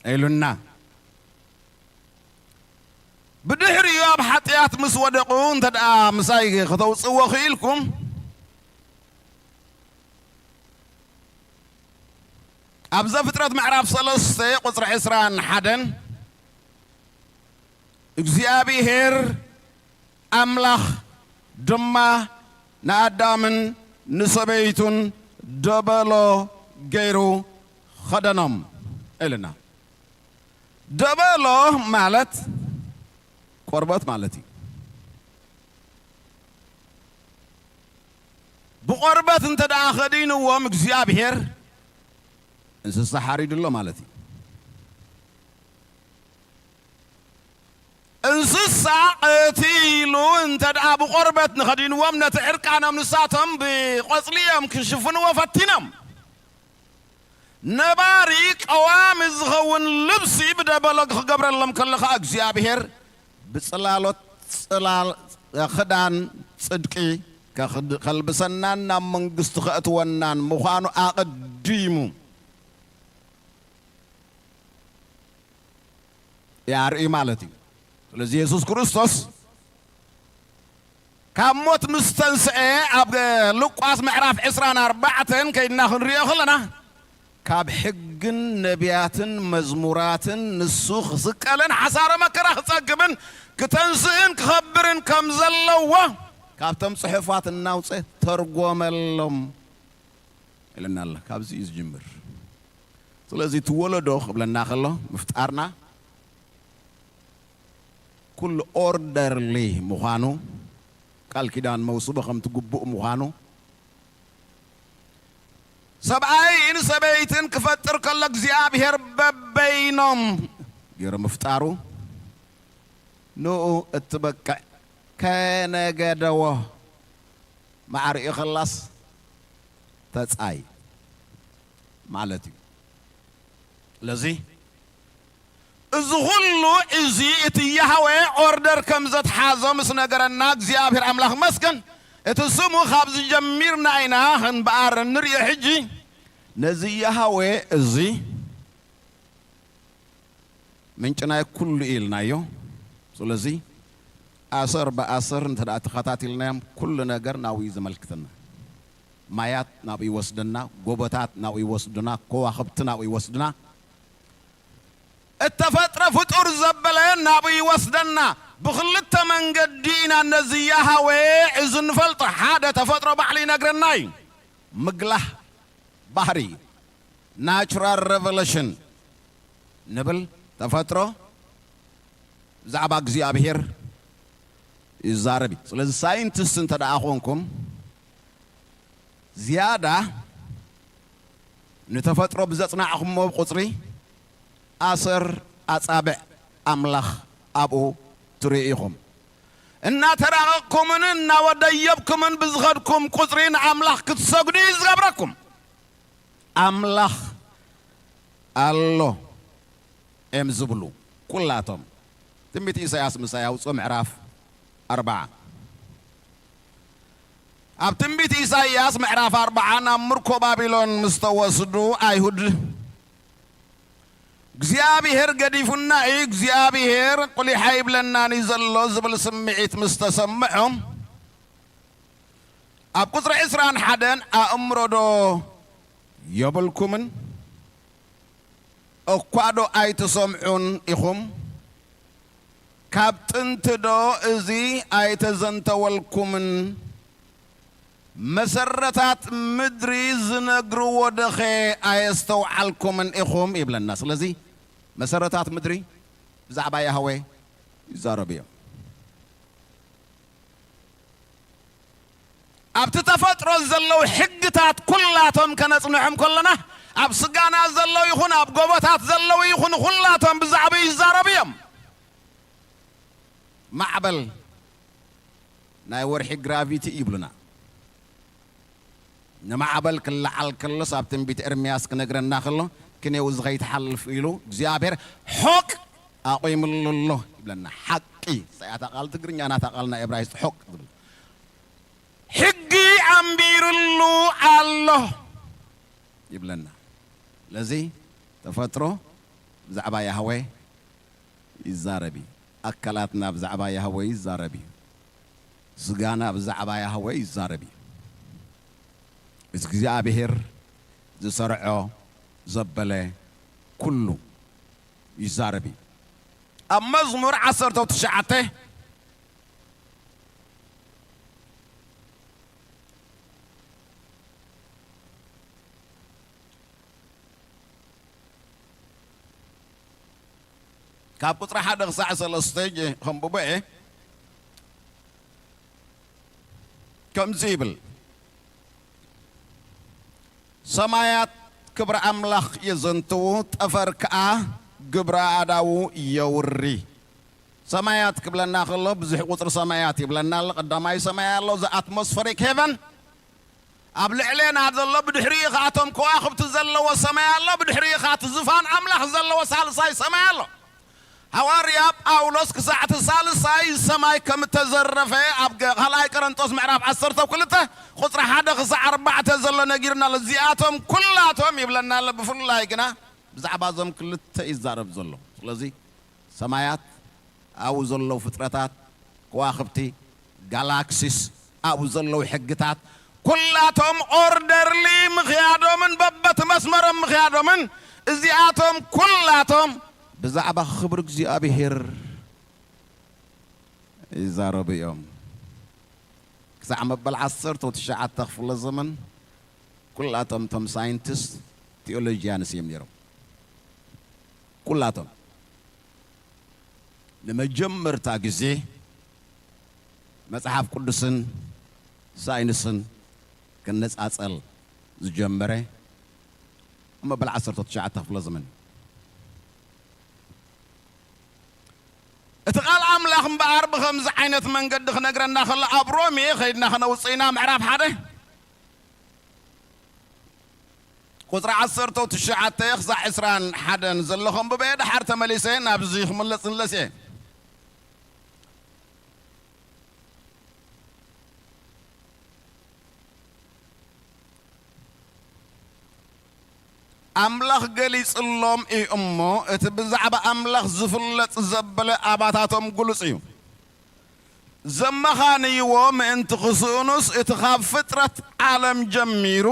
ኢሉና። ብድሕሪኡ ኣብ ሓጢኣት ምስ ወደቑ እንተ ደኣ ምሳይ ከተውጽእዎ ክኢልኩም፣ ኣብ ዘፍጥረት ምዕራፍ ሰለስተ ቁጽሪ ዕስራን ሓደን እግዚኣብሔር ኣምላኽ ድማ ንኣዳምን ንሰበይቱን ደበሎ ገይሩ ኸደኖም ኢልና። ደበሎ ማለት ቆርበት ማለት እዩ። ብቆርበት እንተ ደኣ ኸዲንዎም እግዚኣብሔር እንስሳ ሓሪዱሎ ማለት እዩ። እንስሳ እቲ ኢሉ እንተ ደኣ ብቆርበት ንኸዲንዎም ነቲ ዕርቃኖም ንሳቶም ብቆጽሊ እዮም ክሽፍንዎ ፈቲኖም። ነባሪ ቀዋሚ ዝኸውን ልብሲ ብደበሎ ክገብረሎም ከሎ ኸኣ እግዚኣብሔር ብጽላሎት ጽላል ክዳን ጽድቂ ከኽድ- ከልብሰናን ናብ መንግስቱ ከእትወናን ምዃኑ ኣቐዲሙ የርኢ ማለት እዩ። ስለዚ የሱስ ክርስቶስ ካብ ሞት ምስ ተንስኤ ኣብ ሉቃስ ምዕራፍ ዕስራን ኣርባዕተን ከይድና ክንሪኦ ከለና ካብ ሕግን ነቢያትን መዝሙራትን ንሱ ክስቀልን ሓሳረ መከራ ክጸግብን ክተንስእን ክኸብርን ከም ዘለዎ ካብቶም ጽሑፋት እናውፀ ተርጎመሎም። ኢለና ኣሎ። ካብዚ እዩ ዝጅምር። ስለዚ እቲ ወለዶ ክብለና ከሎ ምፍጣርና ኩሉ ኦርደርሊ ምዃኑ፣ ቃል ኪዳን መውስቦ ከምቲ ግቡእ ምዃኑ፣ ሰብኣይን ሰበይትን ክፈጥር ከሎ እግዚኣብሔር በበይኖም ገይሩ ምፍጣሩ ንኡ እትበቅዕ ከነገደዎ ማዕሪኡ ከላስ ተጻይ ማለት እዩ። ስለዚ እዚ ኩሉ እዚ እቲ ያህዌ ኦርደር ከም ዘትሓዞ ምስ ነገረና እግዚኣብሔር ኣምላኽ መስገን። እቲ ስሙ ካብ ዝጀሚርና ኢና እምበኣር እንርእዮ። ሕጂ ነዚ ያህዌ እዚ ምንጭ ናይ ኩሉ ኢልናዮ። ስለዚ ኣሰር ብኣሰር እንተ ደኣ ተኸታቲልናዮም ኩሉ ነገር ናብኡ እዩ ዘመልክተና። ማያት ናብኡ ይወስደና፣ ጎቦታት ናብኡ ይወስዱና፣ ከዋኽብቲ ናብኡ ይወስዱና። እተፈጥረ ፍጡር ዘበለ ናብኡ ይወስደና። ብኽልተ መንገዲ ኢና ነዚ ያሃዌ እዚ ንፈልጦ። ሓደ ተፈጥሮ ባዕሉ ይነግረና እዩ። ምግላህ ባህሪ፣ ናቹራል ሬቨሌሽን ንብል። ተፈጥሮ ብዛዕባ እግዚኣብሔር ይዛረብ እዩ። ስለዚ ሳይንቲስት እንተ ደኣ ኾንኩም ዝያዳ ንተፈጥሮ ብዘጽናዕኹሞ ቁጽሪ ኣሰር ኣጻብዕ ኣምላኽ ኣብኡ ትርእዩ ኢኹም። እናተራቐቕኩምን እናወደየብኩምን ብዝኸድኩም ቁጽሪ ንኣምላኽ ክትሰግዱ እዩ ዝገብረኩም። ኣምላኽ ኣሎ እዮም ዝብሉ ኩላቶም። ትንቢት ኢሳያስ ምሳይ ኣውፅኦ ምዕራፍ ኣርባዓ። ኣብ ትንቢት ኢሳይያስ ምዕራፍ ኣርባዓ ናብ ምርኮ ባቢሎን ምስ ተወስዱ ኣይሁድ እግዚኣብሔር ገዲፉና እዩ፣ እግዚኣብሔር ቁሊሕ ኣይብለናን እዩ ዘሎ ዝብል ስምዒት ምስ ተሰምዖም ኣብ ቁጽሪ ዕስራን ሓደን ኣእምሮ ዶ የብልኩምን? እኳ ዶ ኣይትሰምዑን ኢኹም? ካብ ጥንቲ ዶ እዚ ኣይተዘንተወልኩምን? መሰረታት ምድሪ ዝነግርዎ ደኸ ኣየስተውዓልኩምን ኢኹም? ይብለና። ስለዚ መሰረታት ምድሪ ብዛዕባ ያህዌ ይዛረቡ እዮም። ኣብቲ ተፈጥሮ ዘለዉ ሕግታት ኩላቶም ከነጽንዖም ከለና፣ ኣብ ስጋና ዘለዉ ይኹን ኣብ ጎቦታት ዘለዉ ይኹን ኩላቶም ብዛዕባኡ ይዛረቡ እዮም። ማዕበል ናይ ወርሒ ግራቪቲ ይብሉና። ንማዕበል ክለዓል ከሎስ ኣብ ትንቢት ኤርምያስ ክነግረና ከሎ፣ ክንየው እዚ ከይትሓልፍ ኢሉ እግዚኣብሔር ሖቅ ኣቑምሉ ኣሎ ይብለና። ሓቂ፣ እሳ'ያ እታ ቃል ትግርኛ፣ ናታ ቃል ናይ እብራይስጥ ሖቅ ዝብል። ሕጊ ኣንቢሩሉ ኣሎ ይብለና። ስለዚ ተፈጥሮ ብዛዕባ ያህዌ ይዛረብ እዩ። ኣካላትና ብዛዕባ ያህወ ይዛረብ እዩ። ስጋና ብዛዕባ ያህወ ይዛረብ እዩ። እግዚኣብሔር ዝሰርዖ ዘበለ ኩሉ ይዛረብ እዩ። ኣብ መዝሙር ዓሰርተ ትሽዓተ ካብ ቁጽሪ ሓደ ክሳዕ ሰለስተ እየ ከንብቦ እየ። ከምዚ ይብል፣ ሰማያት ክብሪ ኣምላኽ የዘንትዉ፣ ጠፈር ከኣ ግብረ ኣእዳዉ የውሪ። ሰማያት ክብለና ከሎ ብዙሕ ቁጽሪ ሰማያት ይብለና ኣሎ። ቀዳማይ ሰማይ ኣሎ፣ the atmospheric heaven። ኣብ ልዕሌና ዘሎ፣ ብድሕሪኡ ኸኣ እቶም ከዋኽብቲ ዘለዎ ሰማይ ኣሎ፣ ብድሕሪኡ ኸኣ እቲ ዝፋን ኣምላኽ ዘለዎ ሳልሳይ ሰማይ ኣሎ። ሃዋርያ ጳውሎስ ክሳዕ እቲ ሳልሳይ ሰማይ ከም እተዘረፈ ኣብ ገ-፣ ካልኣይ ቆሮንጦስ ምዕራፍ ዓሰርተ ክልተ ቁጽሪ ሓደ ክሳዕ ኣርባዕተ ዘሎ ነጊርና ኣሎ። እዚኣቶም ኩላቶም ይብለና ኣሎ። ብፍላይ ግና ብዛዕባ እዞም ክልተ ይዛረብ ዘሎ። ስለዚ ሰማያት፣ ኣብኡ ዘለዉ ፍጥረታት፣ ከዋኽብቲ፣ ጋላክሲስ፣ ኣብኡ ዘለዉ ሕግታት፣ ኩላቶም ኦርደርሊ ምኽያዶምን በበቲ መስመሮም ምኽያዶምን፣ እዚኣቶም ኩላቶም ብዛዕባ ክብሪ እግዚኣብሔር ይዛረቡ እዮም። ክሳዕ መበል ዓሰርተ ትሽዓተ ክፍለ ዘመን ኩላቶም እቶም ሳይንቲስት፣ ቲዮሎጂያንስ እዮም ነይሮም። ኩላቶም። ንመጀመርታ ግዜ መጽሓፍ ቅዱስን ሳይንስን ክነጻጸል ዝጀመረ ኣብ መበል ዓሰርተ ትሽዓተ ክፍለ ዘመን። እቲ ቃል ኣምላኽ እምበኣር ብኸምዚ ዓይነት መንገዲ ክነግረና ከሎ፣ ኣብ ሮሜ ኸይድና ኸነውጽእ ኢና፣ ምዕራፍ ሓደ ቁጽሪ ዓሰርተ ትሽዓተ ክሳዕ ዕስራን ሓደን ዘሎ ከንብበ፣ ድሓር ተመሊሰ ናብዚ ክምለስ ንለስ እየ። ኣምላኽ ገሊጽሎም እዩ እሞ፣ እቲ ብዛዕባ ኣምላኽ ዝፍለጥ ዘበለ ኣባታቶም ግሉጽ እዩ። ዘመኻንይዎ ምእንቲ ክስእኑስ፣ እቲ ካብ ፍጥረት ዓለም ጀሚሩ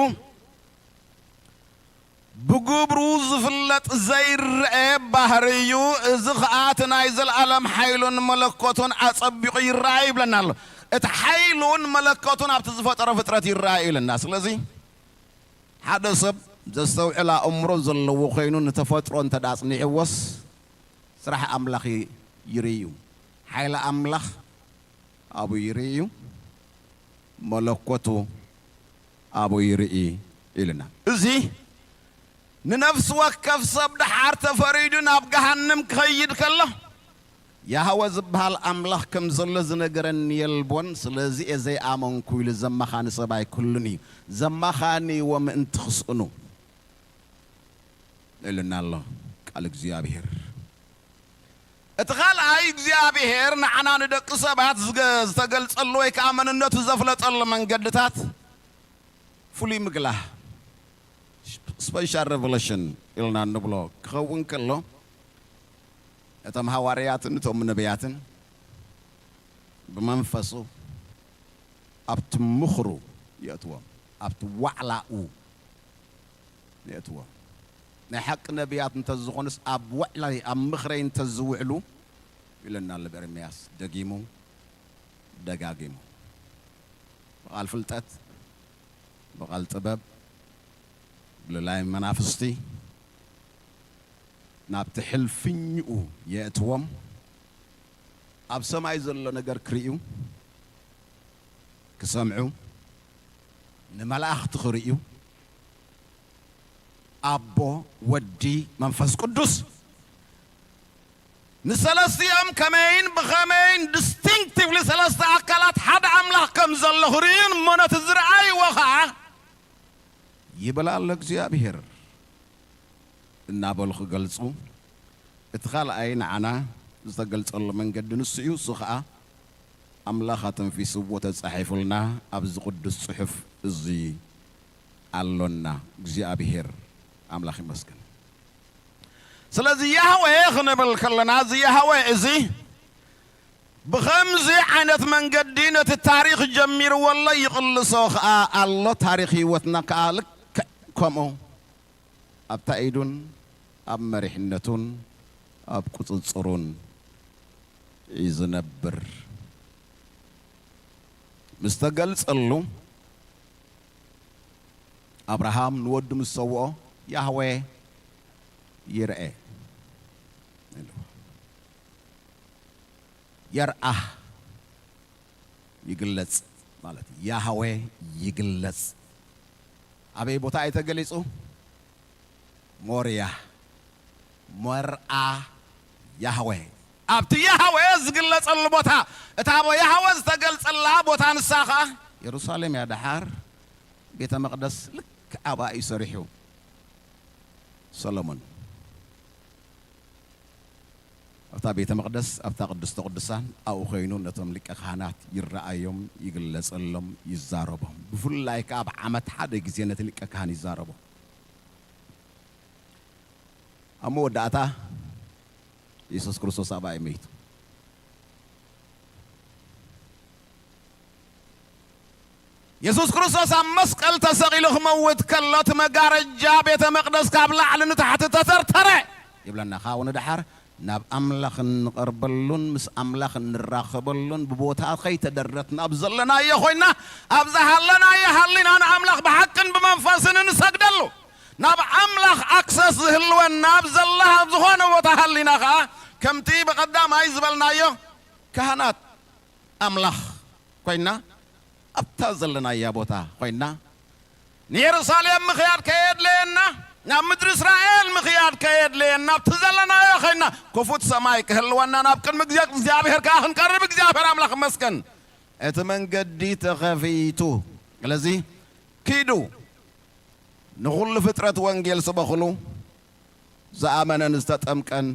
ብግብሩ ዝፍለጥ ዘይረአ ባህርዩ፣ እዚ ኸኣ እቲ ናይ ዘለኣለም ሓይሉን መለኮቱን ኣጸቢቑ ይረኣ ይብለና ኣሎ። እቲ ሓይሉን መለኮቱን ኣብቲ ዝፈጠሮ ፍጥረት ይረኣ እዩ ኢልና። ስለዚ ሓደ ሰብ ዘስተውዕል ኣእምሮ ዘለዎ ኮይኑ ንተፈጥሮ እንተ ደኣ ኣጽኒዕዎስ፣ ስራሕ ኣምላኽ ይ-፣ ይርኢ እዩ። ሓይሊ ኣምላኽ ኣብኡ ይርኢ እዩ። መለኮቱ ኣብኡ ይርኢ ኢልና። እዚ ንነፍሲ ወከፍ ሰብ ደሓር ተፈሪዱ ናብ ገሃንም ክኸይድ ከሎ፣ ያህወ ዝበሃል ኣምላኽ ከም ዘሎ ዝነገረኒ የልቦን፣ ስለዚ እየ ዘይኣመንኩ ኢሉ ዘማኻኒ ሰብ ኣይክህሉን እዩ። ዘማኻንይዎ ምእንቲ ክስእኑ ኢሉና ኣሎ ቃል እግዚኣብሔር። እቲ ካልኣይ እግዚኣብሔር ንዓና ንደቂ ሰባት ዝገ-፣ ዝተገልጸሉ ወይ ከዓ መንነቱ ዘፍለጠሉ መንገድታት ፍሉይ ምግላህ፣ ስፐሻል ሬቨሌሽን ኢልና እንብሎ ክኸውን ከሎ፣ እቶም ሃዋርያትን እቶም ነቢያትን ብመንፈሱ ኣብቲ ምኽሩ የእትዎም፣ ኣብቲ ዋዕላኡ የእትዎም። ናይ ሓቂ ነቢያት እንተዝኾኑስ ኣብ ዋዕላይ፣ ኣብ ምኽረይ እንተዝውዕሉ ኢሉና ኣሎ ኤርምያስ ደጊሙ ደጋጊሙ። ብቓል ፍልጠት፣ ብቓል ጥበብ፣ ብልላይ መናፍስቲ ናብቲ ሕልፍኝኡ የእትዎም። ኣብ ሰማይ ዘሎ ነገር ክርእዩ፣ ክሰምዑ፣ ንመላእኽቲ ክርእዩ፣ ኣቦ፣ ወዲ፣ መንፈስ ቅዱስ ንሰለስቲኦም ከመይን ብኸመይን ዲስቲንክቲቭሊ ሰለስተ ኣካላት ሓደ ኣምላኽ ከም ዘሎ ክርእዩን እሞ ነቲ ዝረኣይዎ ኸዓ ይብል ኣሎ እግዚኣብሔር እናበሉ ክገልጹ፣ እቲ ካልኣይ ንዓና ዝተገልጸሉ መንገዲ ንሱ እዩ። እሱ ኸዓ ኣምላኽ ኣተንፊስዎ ተጻሒፉልና ኣብዚ ቅዱስ ጽሑፍ እዚ ኣሎና። እግዚኣብሔር ኣምላኽ ይመስገን። ስለዚ ያህዌ ክንብል ከለና፣ እዚ ያህዌ እዚ ብኸምዚ ዓይነት መንገዲ ነቲ ታሪኽ ጀሚርዎ ኣሎ፣ ይቕልሶ ኸኣ ኣሎ። ታሪኽ ህይወትና ከኣ ልክዕ ከምኡ ኣብታ ኢዱን ኣብ መሪሕነቱን ኣብ ቁጽጽሩን እዩ ዝነብር። ምስ ተገልጸሉ፣ ኣብርሃም ንወዱ ምስ ሰውኦ፣ ያህዌ ይርኤ ኢሉ። የርኣህ ይግለጽ ማለት እዩ። ያህዌ ይግለጽ። ኣበይ ቦታ እዩ ተገሊጹ? ሞርያ። መርኣ ያህዌ። ኣብቲ ያህዌ ዝግለጸሉ ቦታ፣ እታ ብ-፣ ያህዌ ዝተገልጸላ ቦታ ንሳ ኸኣ የሩሳሌም እያ። ደሓር ቤተ መቕደስ ልክዕ ኣብኣ እዩ ሰሪሑ ሰሎሞን። ኣብታ ቤተ መቕደስ፣ ኣብታ ቅድስተ ቅዱሳን ኣብኡ ኾይኑ ነቶም ሊቀ ካህናት ይረኣዮም፣ ይግለጸሎም፣ ይዛረቦም። ብፍላይ ከኣ ኣብ ዓመት ሓደ ግዜ ነቲ ሊቀ ካህን ይዛረቦ። ኣብ መወዳእታ የሱስ ክርስቶስ ኣብኣ እዩ መይቱ። የሱስ ክርስቶስ ኣብ መስቀል ተሰቒሉ ክመውት ከሎ፣ እቲ መጋረጃ ቤተ መቕደስ ካብ ላዕሊ ንታሕቲ ተተርተረ ይብለና። ካብኡ ንደሓር ናብ ኣምላኽ እንቐርበሉን ምስ ኣምላኽ እንራኸበሉን ብቦታ ከይተደረትና ኣብ ዘለናዮ ኮይና፣ ኣብ ዝሃለናዮ ሃሊና ንኣምላኽ ብሓቅን ብመንፈስን እንሰግደሉ፣ ናብ ኣምላኽ ኣክሰስ ዝህልወና ኣብ ዘላ ኣብ ዝኾነ ቦታ ሃሊና ኸኣ፣ ከምቲ ብቐዳማይ ዝበልናዮ፣ ካህናት ኣምላኽ ኮይና፣ ኣብታ ዘለናያ ቦታ ኮይና፣ ንየሩሳሌም ምኽያድ ከየድለየና፣ ናብ ምድሪ እስራኤል ምኽያድ ከየድለየና፣ ኣብቲ ዘለናዮ ኮይና፣ ክፉት ሰማይ ክህልወና፣ ናብ ቅድሚ ግዜ እግዚኣብሔር ከኣ ክንቀርብ እግዚኣብሔር ኣምላኽ ይመስገን። እቲ መንገዲ ተኸፊቱ። ስለዚ ኪዱ፣ ንኹሉ ፍጥረት ወንጌል ስበኹሉ፣ ዝኣመነን ዝተጠምቀን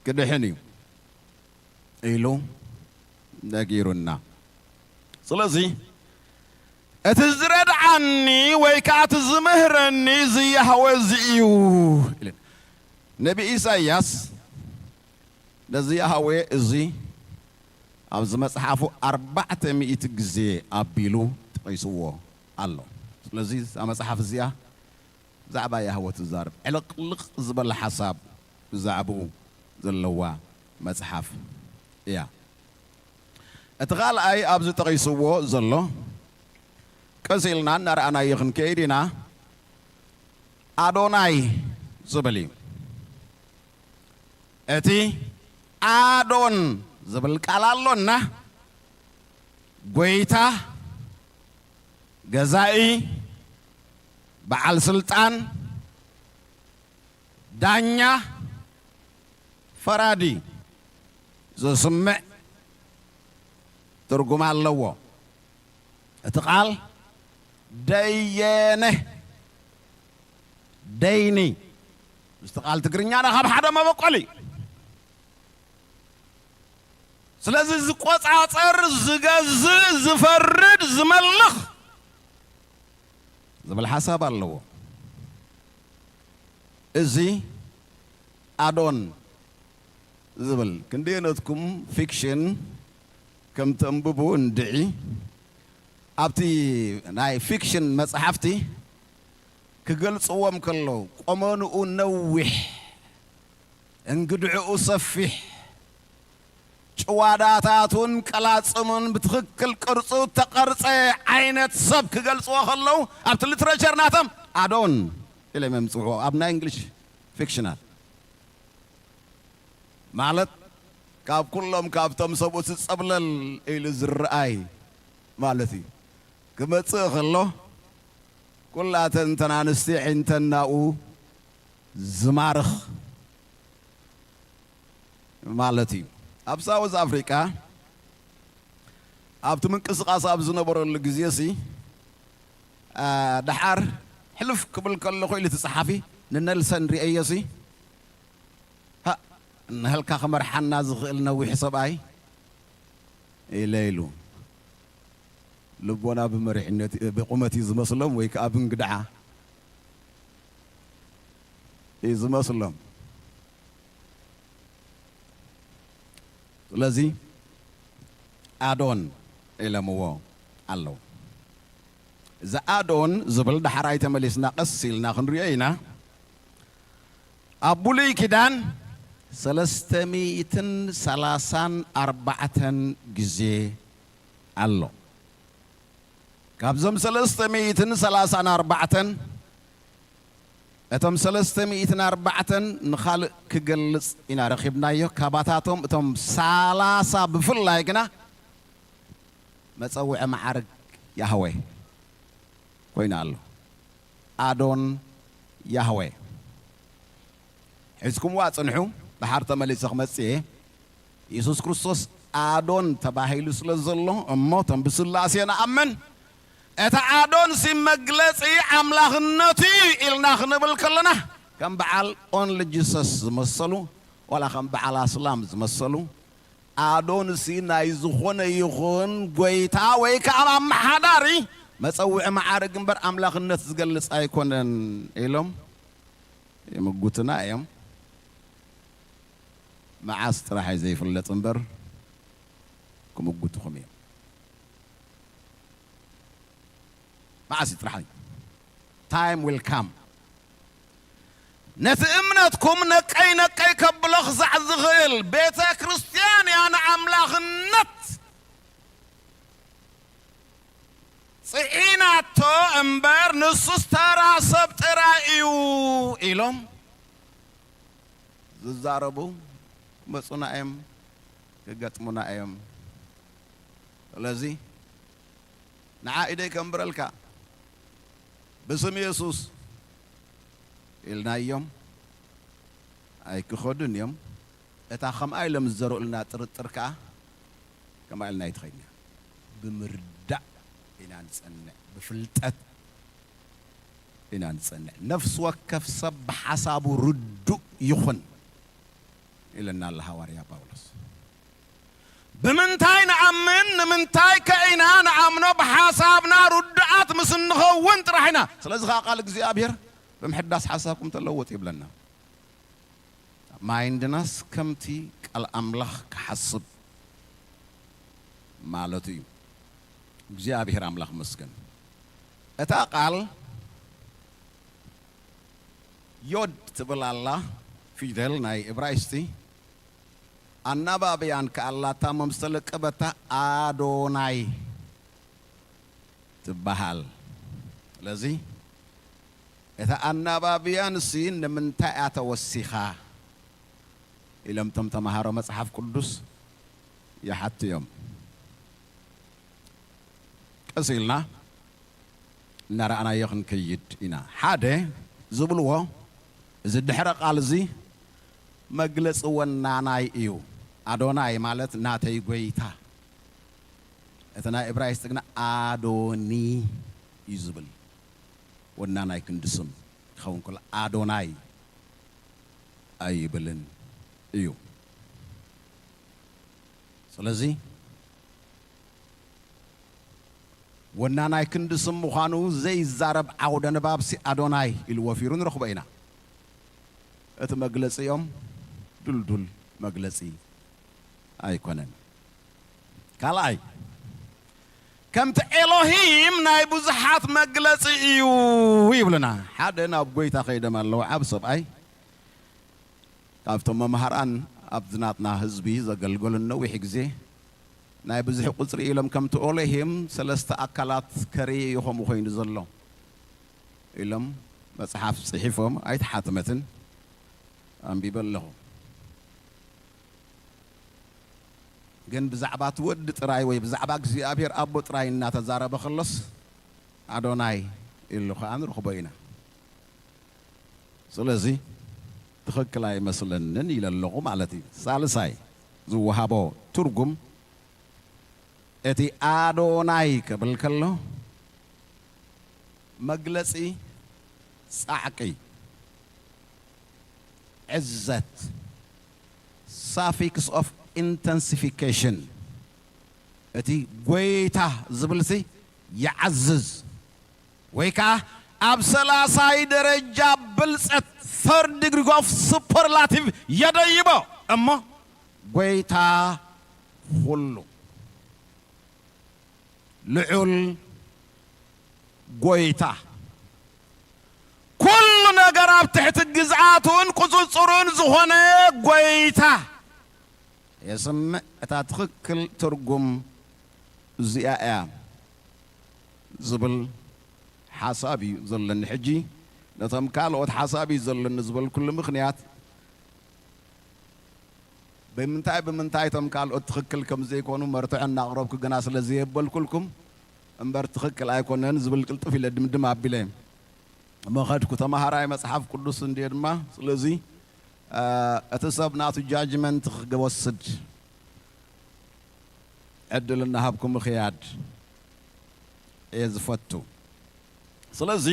ክድሕን እዩ ኢሉ ነጊሩና። ስለዚ እቲ ዝረድዓኒ ወይ ከኣ እቲ ዝምህረኒ እዚ ያህወ እዚ እዩ ኢሉ። ነቢ ኢሳይያስ ነዚ ያህወ እዚ ኣብዚ መጽሓፉ ኣርባዕተ ሚእቲ ግዜ ኣቢሉ ጠቒስዎ ኣሎ። ስለዚ እዛ መጽሓፍ እዚኣ ብዛዕባ ያህወ ትዛረብ። ዕልቕልቕ ዝበለ ሓሳብ ብዛዕባኡ ዘለዋ መጽሓፍ እያ። እቲ ካልኣይ ኣብዚ ጠቒስዎ ዘሎ፣ ቀስ ኢልና እናረኣናዮ ክንከይድ ኢና፣ ኣዶናይ ዝብል እዩ። እቲ ኣዶን ዝብል ቃል ኣሎና፣ ጎይታ፣ ገዛኢ፣ በዓል ስልጣን፣ ዳኛ፣ ፈራዲ ዘስምዕ ትርጉም ኣለዎ። እቲ ቃል ደየነ፣ ደይኒ፣ ምስቲ ቃል ትግርኛና ካብ ሓደ መበቆል እዩ። ስለዚ ዝቆጻጸር፣ ዝገዝእ፣ ዝፈርድ፣ ዝመልኽ ዝብል ሓሳብ ኣለዎ። እዚ ኣዶን ዝብል ክንደየነትኩም ፊክሽን ከም ተንብቡ እንድዒ፣ ኣብቲ ናይ ፊክሽን መጽሓፍቲ ክገልጽዎም ከለዉ፣ ቆመንኡ ነዊሕ፣ እንግድዕኡ ሰፊሕ፣ ጭዋዳታቱን ቀላጽሙን ብትኽክል ቅርጹ እተቐርጸ ዓይነት ሰብ ክገልጽዎ ከለዉ፣ ኣብቲ ሊትሬቸር ናቶም ኣዶን ኢሎም እዮም ዝጽውዕዎ፣ ኣብ ናይ እንግሊሽ ፊክሽናል። ማለት ካብ ኩሎም ካብቶም ሰብኡት ዝጸብለል ኢሉ ዝረኣይ ማለት እዩ። ክመጽእ ከሎ ኩላተን እተን ኣንስቲ ኣዒንተን ናብኡ ዝማርኽ ማለት እዩ። ኣብ ሳውዝ ኣፍሪቃ ኣብቲ ምንቅስቓስ ኣብ ዝነበረሉ ግዜ ሲ፣ ኣ፣ ደሓር ሕልፍ ክብል ከለኹ ኢሉ እቲ ጸሓፊ ንነልሰን ርእየዮ ሲ፣ ሃ፣ ንህልካ ክመርሓና ዝኽእል ነዊሕ ሰብኣይ ኢለ ኢሉ። ልቦና ብመሪሕነት፣ ብቁመት እዩ ዝመስሎም ወይ ከኣ ብእንግድዓ እዩ ዝመስሎም። ስለዚ ኣዶን ኢሎምዎ ኣለዉ። እዚ ኣዶን ዝብል ዳሕራይ ተመሊስና ቀስ ኢልና ክንሪኦ ኢና። ኣብ ብሉይ ኪዳን ሰለስተ ሚእትን ሰላሳን ኣርባዕተን ግዜ ኣሎ። ካብዞም ሰለስተ ሚእትን ሰላሳን ኣርባዕተን፣ እቶም ሰለስተ ሚእትን ኣርባዕተን ንኻልእ ክገልጽ ኢና ረኺብናዮ። ካባታቶም እቶም ሰላሳ ብፍላይ ግና መጸውዒ መዓርግ ያህዌ ኮይኑ ኣሎ። ኣዶን ያህዌ ሒዝኩምዋ ጽንሑ። ደሓር ተመሊሰ ክመጽእ እየ። የሱስ ክርስቶስ ኣዶን ተባሂሉ ስለ ዘሎ እሞ፣ እቶም ብስላሴ ንኣምን፣ እቲ ኣዶን ሲ መግለጺ ኣምላኽነቱ እዩ ኢልና ክንብል ከለና፣ ከም በዓል ኦንሊ ጂሰስ ዝመሰሉ፣ ዋላ ከም በዓል ኣስላም ዝመሰሉ፣ ኣዶን ሲ ናይ ዝኾነ ይኹን ጎይታ ወይ ከዓ ኣመሓዳሪ መጸውዒ መዓርግ እምበር ኣምላኽነት ዝገልጽ ኣይኮነን ኢሎም ይምጉትና እዮም። መዓስ ጥራሕ እዩ ዘይፍለጥ እምበር፣ ክምጉትኹም እዮም። መዓስ እዩ ጥራሕ እዩ። Time will come። ነቲ እምነትኩም ነቀይ ነቀይ ከብሎ ክሳዕ ዝኽእል ቤተ ክርስቲያን እያ ንኣምላኽነት ጽዒናቶ እምበር፣ ንሱስ ተራ ሰብ ጥራይ እዩ ኢሎም ዝዛረቡ ክመጹና እዮም፣ ክገጥሙና እዮም። ስለዚ ንዓ ኢደይ ከንብረልካ ብስም የሱስ ኢልናዮም ኣይክኸዱን እዮም። እታ ከምኣ ኢሎም ዝዘርኡልና ጥርጥር ከኣ ከምኣ ኢልና ኣይትኸይድና። ብምርዳእ ኢና ንጸንዕ፣ ብፍልጠት ኢና ንጸንዕ። ነፍሲ ወከፍ ሰብ ብሓሳቡ ርዱእ ይኹን ኢለና ኣሎ ሃዋርያ ጳውሎስ። ብምንታይ ንኣምን? ንምንታይ ከ ኢና ንኣምኖ? ብሓሳብና ርዱኣት ምስ እንኸውን ጥራሕ ኢና። ስለዚ ኸዓ ቃል እግዚኣብሔር ብምሕዳስ ሓሳብኩም ተለወጡ ይብለና። ማይንድናስ ከምቲ ቃል ኣምላኽ ክሓስብ ማለቱ እዩ። እግዚኣብሔር ኣምላኽ መስገን። እታ ቃል ዮድ ትብል ኣላ፣ ፊደል ናይ እብራይስጢ፣ ኣናባብያን ከኣላታ መምስተለቀበታ ኣዶናይ ትበሃል። ስለዚ እታ ኣናባብያ ንሲ ንምንታይ እያ ተወሲኻ ኢሎም እቶም ተምሃሮ መጽሓፍ ቅዱስ ይሓቱ እዮም። ቀስ ኢልና እናረኣናዮ ክንከይድ ኢና። ሓደ ዝብልዎ፣ እዚ ድሕረ ቃል እዚ መግለጺ ወናናይ እዩ። ኣዶናይ ማለት ናተይ ጎይታ። እቲ ናይ እብራይስጥ ግና ኣዶኒ እዩ ዝብል። ወናናይ ክንዲ ስም ክኸውን ከሎ ኣዶናይ ኣይብልን እዩ። ስለዚ ወናናይ ክንዲ ስም ምዃኑ ዘይዛረብ ዓውደ ንባብሲ ኣዶናይ ኢሉ ወፊሩ ንረኽቦ ኢና። እቲ መግለጺኦም ድልዱል መግለጺ ኣይኮነን። ካልኣይ፣ ከምቲ ኤሎሂም ናይ ብዙሓት መግለጺ እዩ ይብሉና። ሓደ ናብ ጎይታ ከይዶም ኣለዉ ዓብ ሰብኣይ፣ ካብቶም መምሃራን ኣብዚ ናትና ህዝቢ ዘገልገሉን ነዊሕ ግዜ ናይ ብዙሕ ቁጽሪ ኢሎም ከምቲ ኤሎሂም ሰለስተ ኣካላት ከርኢ እዩ ከምኡ ኮይኑ ዘሎ ኢሎም መጽሓፍ ጽሒፎም ኣይተሓትመትን ኣንቢበ ኣለኹ። ግን ብዛዕባ እቲ ወዲ ጥራይ ወይ ብዛዕባ እግዚኣብሔር ኣቦ ጥራይ እናተዛረበ ከሎስ ኣዶናይ ኢሉ ኸዓ ንረኽቦ ኢና። ስለዚ ትኽክል ኣይመስለንን ኢለ ኣለኹ ማለት እዩ። ሳልሳይ ዝወሃቦ ትርጉም እቲ ኣዶናይ ክብል ከሎ መግለጺ ጻዕቂ፣ ዕዘት፣ suffix of intensification፣ እቲ ጎይታ ዝብልሲ ይዓዝዝ ወይ ከዓ ኣብ ሰላሳይ ደረጃ ብልጸት፣ third degree of superlative፣ የደይቦ እሞ ጎይታ ኩሉ ልዑል ጎይታ፣ ኩሉ ነገር ኣብ ትሕቲ ግዝኣቱን ቁጽጽሩን ዝኾነ ጎይታ የስምዕ። እታ ትኽክል ትርጉም እዚኣ እያ ዝብል ሓሳብ እዩ ዘለኒ። ሕጂ ነቶም ካልኦት ሓሳብ እዩ ዘለኒ ዝበልኩሉ ምኽንያት፣ ብምንታይ ብምንታይ እቶም ካልኦት ትኽክል ከም ዘይኮኑ መርትዖ እናቕረብኩ ግና ስለ ዘየበልኩልኩም እምበር ትኽክል ኣይኮነን ዝብል ቅልጥፍ ኢለ ድምድም ኣቢለ መኸድኩ። ተማሃራይ መጽሓፍ ቅዱስ እንድየ ድማ። ስለዚ፣ እ፣ እቲ ሰብ ናቱ ጃጅመንት ክወስድ ዕድል እናሃብኩ ምኽያድ እየ ዝፈቱ። ስለዚ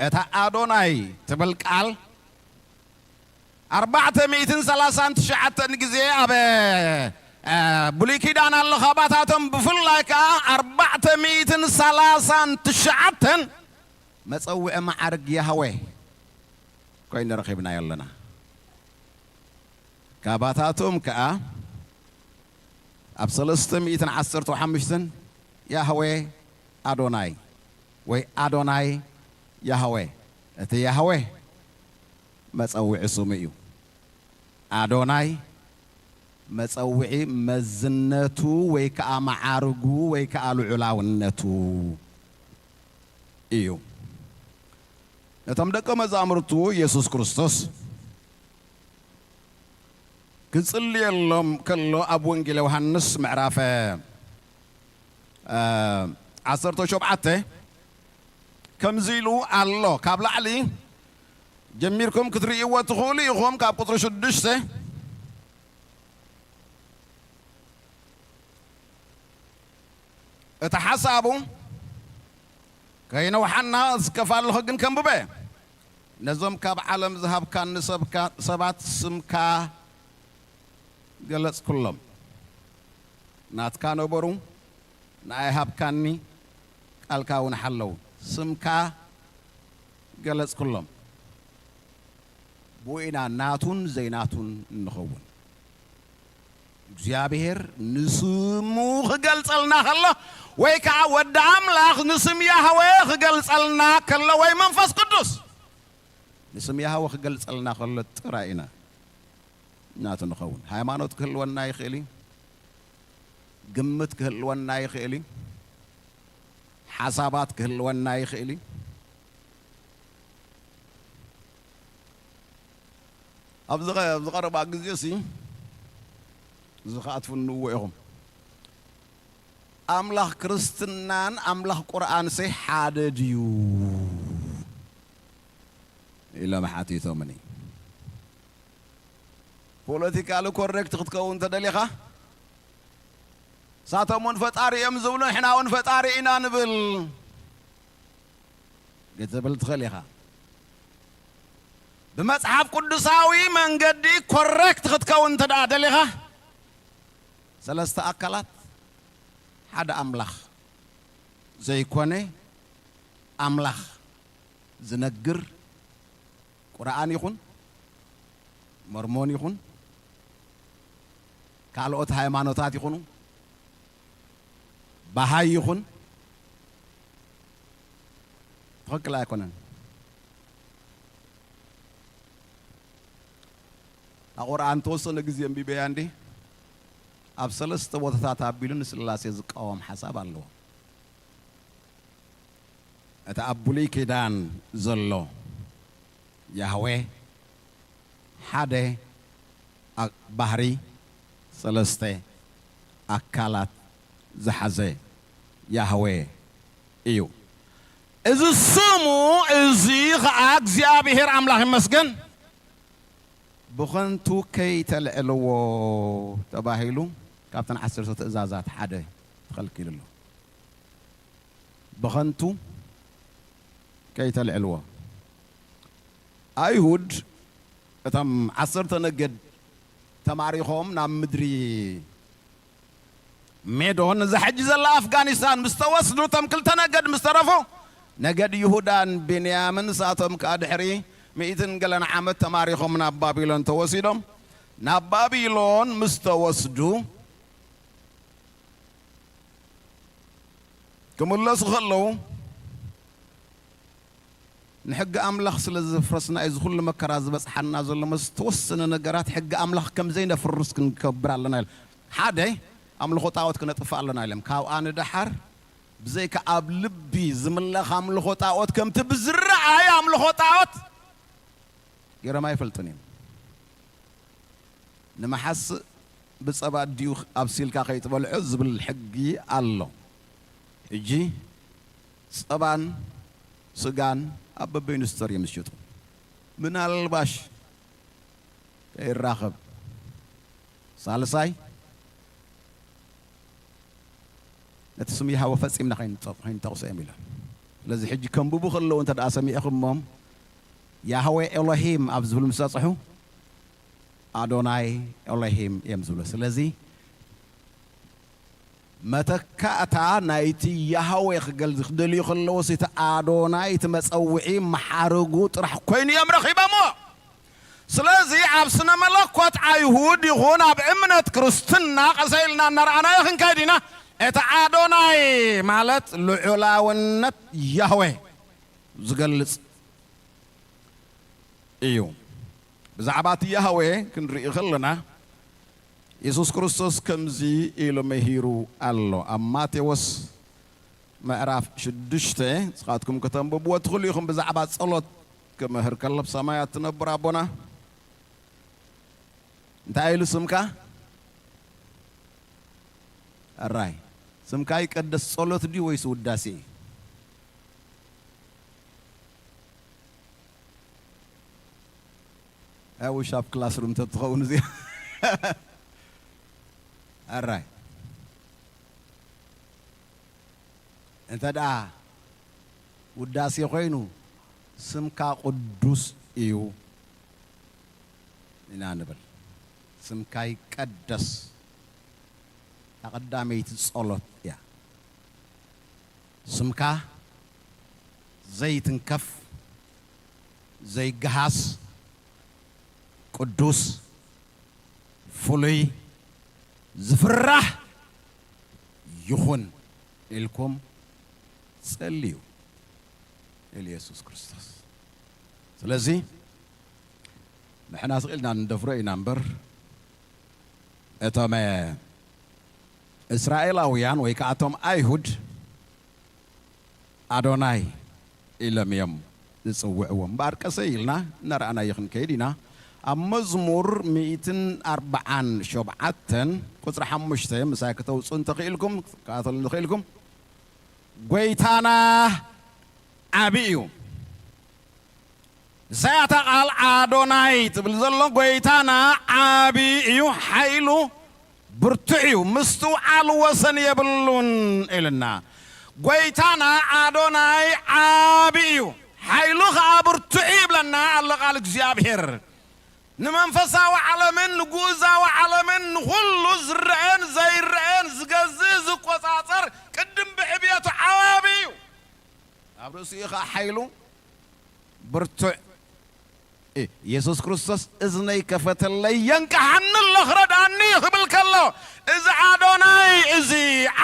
እታ ኣዶናይ ትብል ቃል ኣርባዕተ ሚእትን ሰላሳን ትሽዓተን ግዜ ኣብ፣ እ፣ ብሉይ ኪዳን ኣሎ። ካባታቶም ብፍላይ ከኣ ኣርባዕተ ሚእትን ሰላሳን ትሽዓተን መጸውዒ መዓርግ ያህዌ ኮይኑ ረኺብናዮ ኣለና። ካባታቶም ከኣ ኣብ ሰለስተ ሚእትን ዓሰርተ ሓሙሽተን ያህዌ ኣዶናይ ወይ ኣዶናይ ያህዌ፣ እቲ ያህዌ መጸውዒ ስሙ እዩ። ኣዶናይ መጸውዒ መዝነቱ ወይ ከኣ መዓርጉ ወይ ከኣ ልዑላውነቱ እዩ። ነቶም ደቀ መዛሙርቱ የሱስ ክርስቶስ ክጽልየሎም ከሎ ኣብ ወንጌል ዮሃንስ ምዕራፍ፣ እ፣ ዓሰርተ ሸውዓተ ከምዚ ኢሉ ኣሎ። ካብ ላዕሊ ጀሚርኩም ክትርእይዎ ትኽእሉ ኢኹም። ካብ ቁጽሪ ሽዱሽተ እቲ ሓሳቡ ከይነውሓና ዝከፋ ኣለኹ ግን ከንብበ። ነዞም ካብ ዓለም ዝሃብካኒ ሰብካ-፣ ሰባት ስምካ ገለጽኩሎም። ናትካ ነበሩ፣ ንኣይ ሃብካኒ፣ ቃልካ እውን ሓለዉ። ስምካ ገለጽኩሎም። ብኡ ኢና ናቱን ዘይናቱን እንኸውን። እግዚኣብሔር ንስሙ ክገልጸልና ከሎ ወይ ከዓ ወዲ ኣምላኽ ንስም ያህዌ ክገልጸልና ከሎ ወይ መንፈስ ቅዱስ ንስም ያህዌ ክገልጸልና ከሎ ጥራይ ኢና ናቱ ንኸውን። ሃይማኖት ክህልወና ይኽእል እዩ። ግምት ክህልወና ይኽእል እዩ። ሓሳባት ክህልወና ይኽእል እዩ። ኣብዚ ቐ-፣ ኣብዚ ቀረባ ግዜ ሲ እዚ ኸኣ ትፍንዎ ኢኹም። ኣምላኽ ክርስትናን ኣምላኽ ቁርኣንሲ ሓደ ድዩ? ኢሎም ሓቲቶምኒ። ፖለቲካሊ ኮሬክት ክትከውን ተደሊኻ፣ ሳቶም እውን ፈጣሪ እዮም ዝብሉ፣ ንሕና እውን ፈጣሪ ኢና ንብል ክትብል ትኽእል ኢኻ። ብመጽሓፍ ቅዱሳዊ መንገዲ ኮሬክት ክትከውን እንተ ደኣ ደሊኻ፣ ሰለስተ ኣካላት ሓደ ኣምላኽ ዘይኮነ ኣምላኽ ዝነግር ቁርኣን ይኹን፣ መርሞን ይኹን፣ ካልኦት ሃይማኖታት ይኹኑ፣ ባሃይ ይኹን፣ ትኽክል ኣይኮነን። ኣብ ቁርኣን ተወሰነ ግዜ ኣንቢበያ እንዲ፣ ኣብ ሰለስተ ቦታታት ኣቢሉ ንስላሴ ዝቃወም ሓሳብ ኣለዎ። እቲ ኣብ ብሉይ ኪዳን ዘሎ ያህዌ ሓደ ኣ-፣ ባህሪ፣ ሰለስተ ኣካላት ዝሓዘ ያህዌ እዩ። እዚ ስሙ እዚ ኸኣ እግዚኣብሔር ኣምላኽ ይመስገን ብኸንቱ ከይተልዕልዎ ተባሂሉ ካብተን ዓሰርተ ትእዛዛት ሓደ ተኸልኪሉ ኣሎ። ብኸንቱ ከይተልዕልዎ። ኣይሁድ እቶም ዓሰርተ ነገድ ተማሪኾም ናብ ምድሪ ሜዶን እዛ ሕጂ ዘላ ኣፍጋኒስታን ምስ ተወስዱ፣ እቶም ክልተ ነገድ ምስ ተረፉ፣ ነገድ ይሁዳን ብንያምን ንሳቶም ከኣ ድሕሪ ሚእትን ገለን ዓመት ተማሪኾም ናብ ባቢሎን ተወሲዶም። ናብ ባቢሎን ምስ ተወስዱ፣ ክምለሱ ከለዉ፣ ንሕጊ ኣምላኽ ስለ ዘፍረስና እዩ እዚ ኩሉ መከራ ዝበጽሓና ዘሎ። ምስ ዝተወሰነ ነገራት ሕጊ ኣምላኽ ከም ዘይነፍርስ ክንከብር ኣለና ኢሎም። ሓደ፣ ኣምልኾ ጣዖት ክነጥፍእ ኣለና ኢሎም። ካብኣ ንደሓር ብዘይካ ኣብ ልቢ ዝምለኽ ኣምልኾ ጣዖት፣ ከምቲ ብዝረኣይ ኣምልኾ ጣዖት ገይሮም ኣይፈልጡን እዮም። ንመሓስእ ብጸባ ድዩ ኣብሲልካ ከይትበልዖ ዝብል ሕጊ ኣሎ። ሕጂ ጸባን ስጋን ኣብ በበይኑ ስቶር እዮም ዝሸጡ። ምናልባሽ ከይራኸብ። ሳልሳይ፣ ነቲ ስም ያህወ ፈጺምና ከይንጠ-፣ ከይንጠቕሶ እዮም ኢሎም። ስለዚ ሕጂ ከንብቡ ከለዉ እንተ ደኣ ሰሚዕኹሞም፣ ያህዌ ኤሎሂም ኣብ ዝብል ምስ በጽሑ፣ ኣዶናይ ኤሎሂም እዮም ዝብሉ። ስለዚ መተካእታ ናይቲ ያህዌ ክገል-፣ ክደልዩ ከለዉ፣ እቲ ኣዶናይ፣ እቲ መጸውዒ መሓርጉ ጥራሕ ኮይኑ እዮም ረኺቦምዎ። ስለዚ ኣብ ስነ መለኮት ኣይሁድ ይኹን ኣብ እምነት ክርስትና ቀሰ ኢልና እናረኣናዮ ክንከይድ ኢና። እቲ ኣዶናይ ማለት ልዑላውነት ያህዌ ዝገልጽ እዩ። ብዛዕባ እቲ ያህዌ ክንርኢ ከለና፣ የሱስ ክርስቶስ ከምዚ ኢሉ መሂሩ ኣሎ። ኣብ ማቴዎስ ምዕራፍ ሽዱሽተ፣ ንስኻትኩም ከተንብብዎ ትኽእሉ ኢኹም። ብዛዕባ ጸሎት ክምህር ከሎ፣ ብሰማያት ትነብር ኣቦና፣ እንታይ ኢሉ ስምካ? ኣራይ፣ ስምካ ይቀደስ ጸሎት ድዩ ወይስ ውዳሴ እዩ? ኣይ ውሽ ኣብ ክላስሩም ተትኸውን እዚኣ። ኣራይ። እንተ ደኣ ውዳሴ ኮይኑ፣ ስምካ ቅዱስ እዩ ኢና ንብል። ስምካ ይቀደስ። እታ ቀዳመይቲ ጸሎት እያ። ስምካ ዘይትንከፍ፣ ዘይገሃስ፣ ቅዱስ፣ ፍሉይ፣ ዝፍራሕ ይኹን ኢልኩም ጸልዩ ኢሉ የሱስ ክርስቶስ። ስለዚ ንሕና ስቕ ኢልና ንደፍሮ ኢና እምበር፣ እቶም እስራኤላውያን ወይ ከኣ እቶም ኣይሁድ ኣዶናይ ኢሎም እዮም ዝጽውዕዎ። እምበኣር ቀሰይ ኢልና እናረኣናዮ ክንከይድ ኢና። ኣብ መዝሙር ሚእትን ኣርባዓን ሸውዓተን ቁጽሪ ሓሙሽተ ምሳይ ከተውጽኡ እንተኽኢልኩም፣ ክትከታተሉ እንተኽኢልኩም፣ "ጐይታና ዓቢ እዩ." ንሳ እያ እታ ቃል ኣዶናይ ትብል ዘሎ። "ጐይታና ዓቢ እዩ፣ ሓይሉ ብርቱዕ እዩ፣ ምስትውዓል ወሰን የብሉን" ኢልና። "ጐይታና ኣዶናይ ዓቢ እዩ፣ ሓይሉ ኸኣ ብርቱዕ እዩ" ይብለና ኣሎ ቃል እግዚኣብሔር። ንመንፈሳዊ ዓለምን ንግኡዛዊ ዓለምን ንኹሉ ዝረአን ዘይረአን ዝገዝእ ዝቆጻጸር ቅድም ብዕብየቱ ዓቢ እዩ። ኣብ ርእሲኡ ኸኣ ሓይሉ ብርቱዕ። እ፣ የሱስ ክርስቶስ "እዝነይ ከፈተለይ፣ የንቅሓኒ ኣሎ፣ ክረድኣኒ" ክብል ከሎ፣ እዚ ኣዶናይ እዚ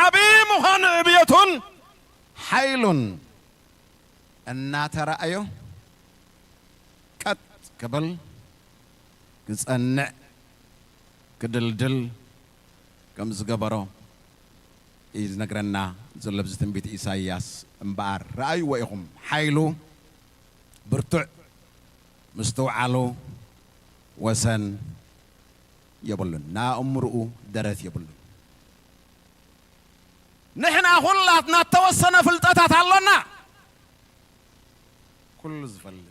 ዓቢ ምዃኑ ዕብየቱን ሓይሉን እናተራእዮ ቀጥ ክብል፣ ክጸንዕ፣ ክድልድል ከም ዝገበሮ እዩ ዝነግረና ዘሎ ኣብዚ ትንቢት ኢሳይያስ። እምበኣር ረኣይዎ ኢኹም፣ ሓይሉ ብርቱዕ፣ ምስትውዓሉ ወሰን የብሉን፣ ንኣእምርኡ ደረት የብሉን። ንሕና ኩላትና እተወሰነ ፍልጠታት ኣሎና። ኩሉ ዝፈልጥ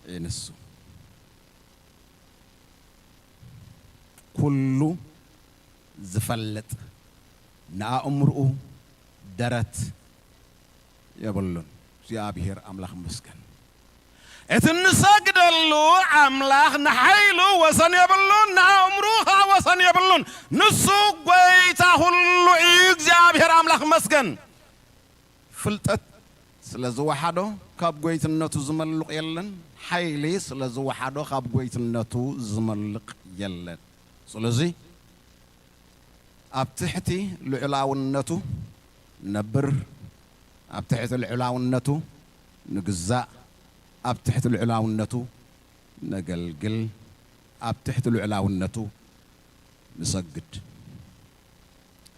እዩ ንሱ። ኩሉ ዝፈልጥ፣ ንኣእምርኡ ደረት የብሉን። እግዚኣብሔር ኣምላኽ ይመስገን። እቲ እንሰግደሉ ኣምላኽ ንሓይሉ ወሰን የብሉን፣ ንኣእምርኡ ኸዓ ወሰን የብሉን። ንሱ ጐይታ ኩሉ እዩ። እግዚኣብሔር ኣምላኽ ይመስገን። ፍልጠት ስለ ዝወሓዶ ካብ ጐይትነቱ ዝመልቕ የለን፣ ሓይሊ ስለ ዝወሓዶ ካብ ጐይትነቱ ዝመልቕ የለን። ስለዚ ኣብ ትሕቲ ልዑላውነቱ፣ ንነብር፣ ኣብ ትሕቲ ልዑላውነቱ ንግዛእ፣ ኣብ ትሕቲ ልዑላውነቱ ነገልግል፣ ኣብ ትሕቲ ልዑላውነቱ ንሰግድ።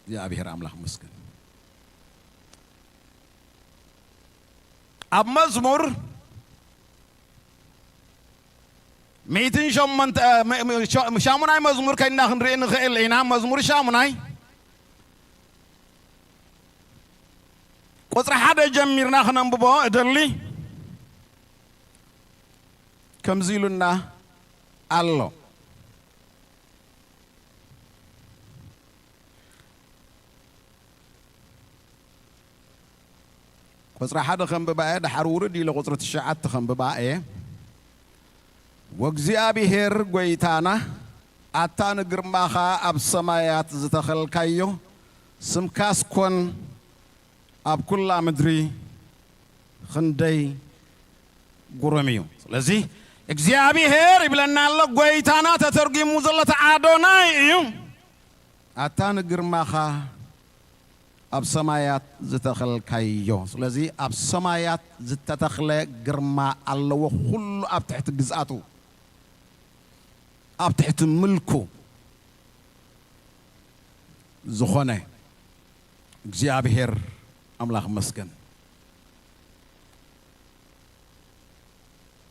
እግዚኣብሔር ኣምላኽ ይመስገን። ኣብ መዝሙር ሚእትን ሸሞንተ፣ እ፣ ም-፣ ም-፣ ሸ-፣ ሻሙናይ መዝሙር ከይድና ክንርኢ ንኽእል ኢና። መዝሙር ሻሙናይ ቁጽሪ ሓደ ጀሚርና ክነንብቦ እደሊ። ከምዚ ኢሉና ኣሎ። ቁጽሪ ሓደ ከንብባ እየ፣ ድሓር ውርድ ኢለ ቁጽሪ ትሽዓተ ከንብባ እየ። ወእግዚኣብሔር ጐይታና፣ ኣታ ንግርማኻ ኣብ ሰማያት ዝተኸልካዮ፣ ስምካስ ኮን ኣብ ኩላ ምድሪ፣ ክንደይ ግሩም እዩ። ስለዚ እግዚኣብሔር ይብለና ኣሎ፣ ጐይታና ተተርጒሙ ዘሎ እቲ ኣዶናይ እዩ። ኣታ ንግርማኻ ኣብ ሰማያት ዝተኸልካዮ። ስለዚ ኣብ ሰማያት ዝተተኽለ ግርማ ኣለዎ፣ ኩሉ ኣብ ትሕቲ ግዝኣቱ፣ ኣብ ትሕቲ ምልኩ ዝኾነ እግዚኣብሔር ኣምላኽ ይመስገን።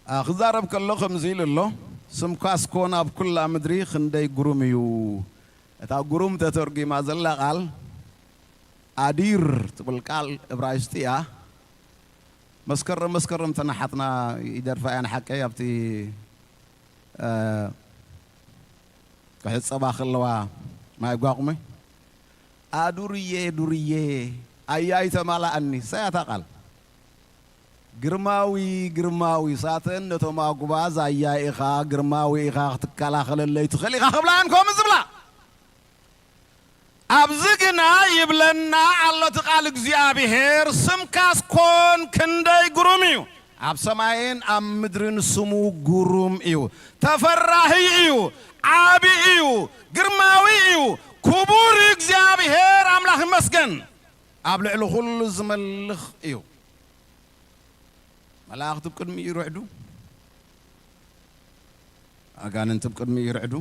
ኣ፣ ክዛረብ ከሎ ከምዚ ኢሉ ኣሎ፣ ስምኳስ ኮን ኣብ ኩላ ምድሪ ክንደይ ግሩም እዩ። እታ ግሩም ተተርጒማ ዘላ ቃል ኣዲር ትብል ቃል እብራይስጢ እያ። መስከረም መስከረም ተናሓትና ይደርፋ እያ ንሓቀይ ኣብቲ፣ እ፣ ክሕጸባ ከለዋ ማይ ጓቑሚ ኣዱርዬ ዱርዬ ኣያይ ተማላኣኒ ሳያታ ቃል ግርማዊ ግርማዊ ሳተን ነቶም ኣጉባዝ ኣያይ ኢኻ ግርማዊ ኢኻ ክትከላኸለለይ ትኽእል ኢኻ ክብላን ከምኡ ዝብላ ኣብዚ ግና ይብለና ኣሎ እቲ ቃል እግዚኣብሔር፣ ስምካስ ኮን ክንደይ ግሩም እዩ። ኣብ ሰማይን ኣብ ምድርን ስሙ ግሩም እዩ። ተፈራሂ እዩ። ዓቢ እዩ። ግርማዊ እዩ። ክቡር እዩ። እግዚኣብሔር ኣምላኽ ይመስገን። ኣብ ልዕሊ ኩሉ ዝመልኽ እዩ። መላእኽቲ ብቅድሚኡ ይርዕዱ። ኣጋንንቲ ብቅድሚኡ ይርዕዱ።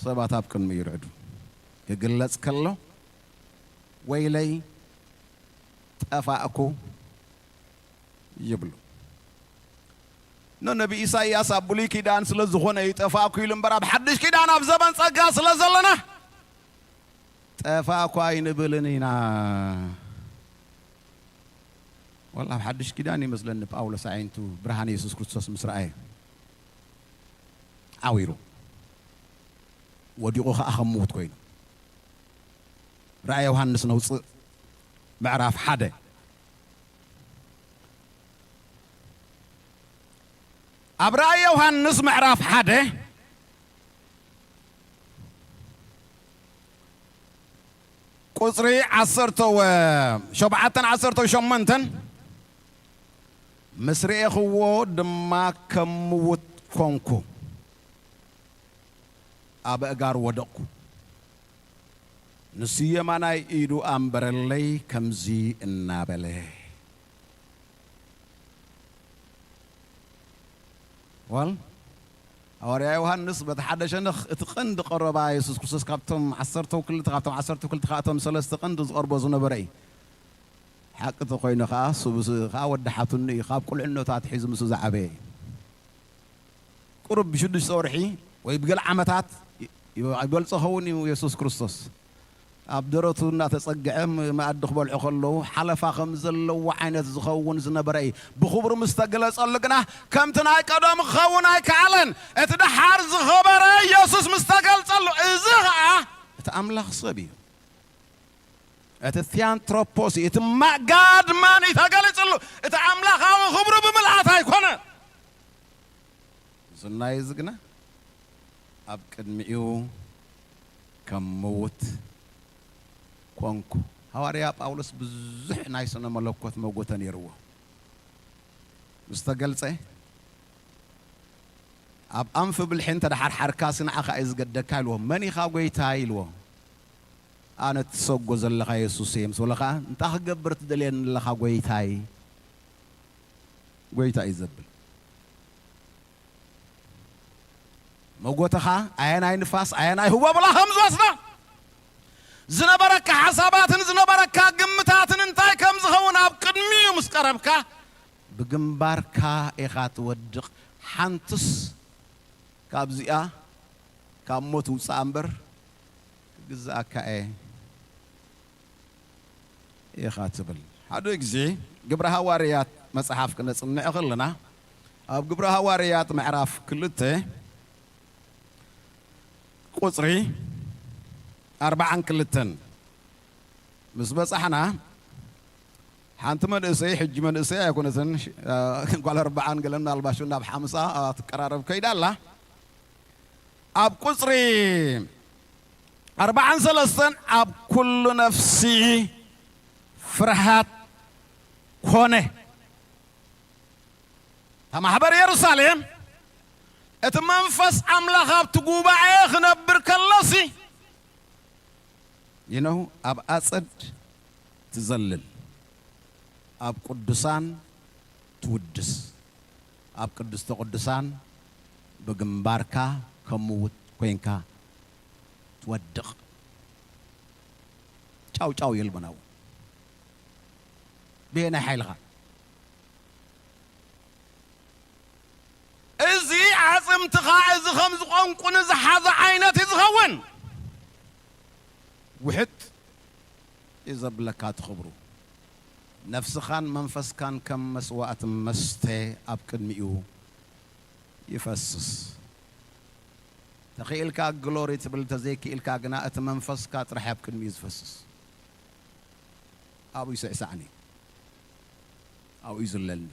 ሰባት ኣብ ቅድሚኡ ይርዕዱ። ክግለጽ ከሎ፣ "ወይለይ ጠፋእኩ" ይብሉ። ኖ ነቢ ኢሳይያስ ኣብ ብሉይ ኪዳን ስለ ዝኾነ እዩ ጠፋእኩ ኢሉ እምበር፣ ኣብ ሓድሽ ኪዳን ኣብ ዘበን ጸጋ ስለ ዘለና፣ ጠፋእኩ ኣይንብልን ኢና። ወላ ኣብ ሓድሽ ኪዳን ይመስለኒ ጳውሎስ ኣዒንቱ ብርሃን የሱስ ክርስቶስ ምስ ረኣየ ዓዊሩ፣ ወዲቑ ኸኣ ከም ምዉት ኮይኑ። ራእየ ዮሃንስ ነውጽእ ምዕራፍ ሓደ። ኣብ ራእየ ዮሃንስ ምዕራፍ ሓደ ቁጽሪ ዓሰርተ ሸውዓተን ዓሰርተ ሸሞንተን፣ "ምስ ርኤኽዎ ድማ ከም ምዉት ኮንኩ፣ ኣብ ኣእጋሩ ወደቕኩ። ንሱ የማናይ ኢዱ ኣንበረለይ፣ ከምዚ እናበለ" ዋል፣ ሃዋርያ ዮሃንስ በቲ ሓደ ሸነኽ እቲ ቀንዲ ቀረባ የሱስ ክርስቶስ ካብቶም ዓሰርተው ክልተ፣ ካብቶም ዓሰርተው ክልተ፣ ካብቶም ሰለስተ ቀንዲ ዝቐርቦ ዝነበረ እዩ። ሓቂ ተኾይኑ ኸዓ፣ እሱ ብስ-፣ ኸዓ ወዲ ሓትኑ እዩ። ካብ ቁልዕነቱ ኣትሒዙ ምስኡ ዝዓበየ እዩ። ቁሩብ ብሽዱሽተ ወርሒ ወይ ብገለ ዓመታት ይ-፣ ይበልጾ ኸውን እዩ የሱስ ክርስቶስ። ኣብ ደረቱ እናተጸግዐ ም-፣ መኣዲ ክበልዑ ከለዉ ሓለፋ ከም ዘለዎ ዓይነት ዝኸውን ዝነበረ እዩ። ብኽብሩ ምስ ተገለጸሉ ግና ከምቲ ናይ ቀደሙ ክኸውን ኣይከኣለን። እቲ ደሓር ዝኸበረ የሱስ ምስ ተገልጸሉ፣ እዚ ኸኣ እቲ ኣምላኽ ሰብ እዩ። እቲ ቲያንትሮፖስ እዩ። እቲ ማ-፣ ጋድ ማን እዩ ተገሊጽሉ። እቲ ኣምላኻዊ ክብሩ ብምልኣት ኣይኮነን። ዝናይ እዚ ግና ኣብ ቅድሚኡ ከም ምዉት ኮንኩ። ሃዋርያ ጳውሎስ ብዙሕ ናይ ስነ መለኮት መጎተ ነይርዎ። ምስ ተገልጸ፣ ኣብ ኣንፊ ብልሒ እንተ ደሓር ሓርካሲ ንዓኻ እዩ ዝገደካ ኢልዎ። መን ኢኻ ጐይታይ ኢልዎ። ኣነ ትሰጎ ዘለኻ የሱስ እየ ምስ በሎ ኸዓ፣ "እንታይ ክገብር ትደልየኒ ኣለኻ ጎይታይ?" ጎይታ እዩ ዘብል። መጎተኻ ኣየናይ ንፋስ፣ ኣየናይ ህቦብላ ከም ዝወስዳ፣ ዝነበረካ ሓሳባትን ዝነበረካ ግምታትን እንታይ ከም ዝኸውን ኣብ ቅድሚኡ ምስ ቀረብካ፣ ብግንባርካ ኢኻ ትወድቕ። ሓንትስ ካብዚኣ፣ ካብ ሞት ውጻእ እምበር፣ ክግዝኣካ እየ ኢኻ ትብል። ሓደ ግዜ ግብረ ሃዋርያት መጽሓፍ ክነጽንዕ ከለና፣ ኣብ ግብረ ሃዋርያት ምዕራፍ ክልተ ቁጽሪ ኣርባዓን ክልተን ምስ በጻሕና፣ ሓንቲ መንእሰይ፣ ሕጂ መንእሰይ ኣይኮነትን፣ ሽ-፣ እ፣ ጓል ኣርባዓን ገለ ምናልባሽ ናብ ሓምሳ ትቀራረብ ከይዳ ኣላ። ኣብ ቁጽሪ ኣርባዓን ሰለስተን፣ ኣብ ኩሉ ነፍሲ ፍርሃት ኮነ። እታ ማሕበር የሩሳሌም፣ እቲ መንፈስ ኣምላኽ ኣብቲ ጉባኤ ክነብር ከሎሲ፣ you know፣ ኣብ ኣጸድ ትዘልል፣ ኣብ ቅዱሳን ትውድስ፣ ኣብ ቅድስተ ቅዱሳን ብግንባርካ ከም ምውት ኮይንካ ትወድቕ። ጫው ጫው የልቦን ኣብኡ። ብየናይ ሓይልኻ? እዚ ዓጽምትኻ እዚ ከም ዝቆንቁኒ ዝሓዘ ዓይነት እዩ ዝኸውን። ውሕጥ እዩ ዘብለካ እቲ ክብሩ። ነፍስኻን መንፈስካን ከም መስዋእቲ መስተ ኣብ ቅድሚኡ ይፈስስ። ተኽኢልካ ግሎሪ ትብል፣ እንተዘይክኢልካ ግና እቲ መንፈስካ ጥራሕ ኣብ ቅድሚኡ ዝፈስስ። ኣብኡ ይስዕሳዕኒ፣ ኣብኡ ይዝለልኒ።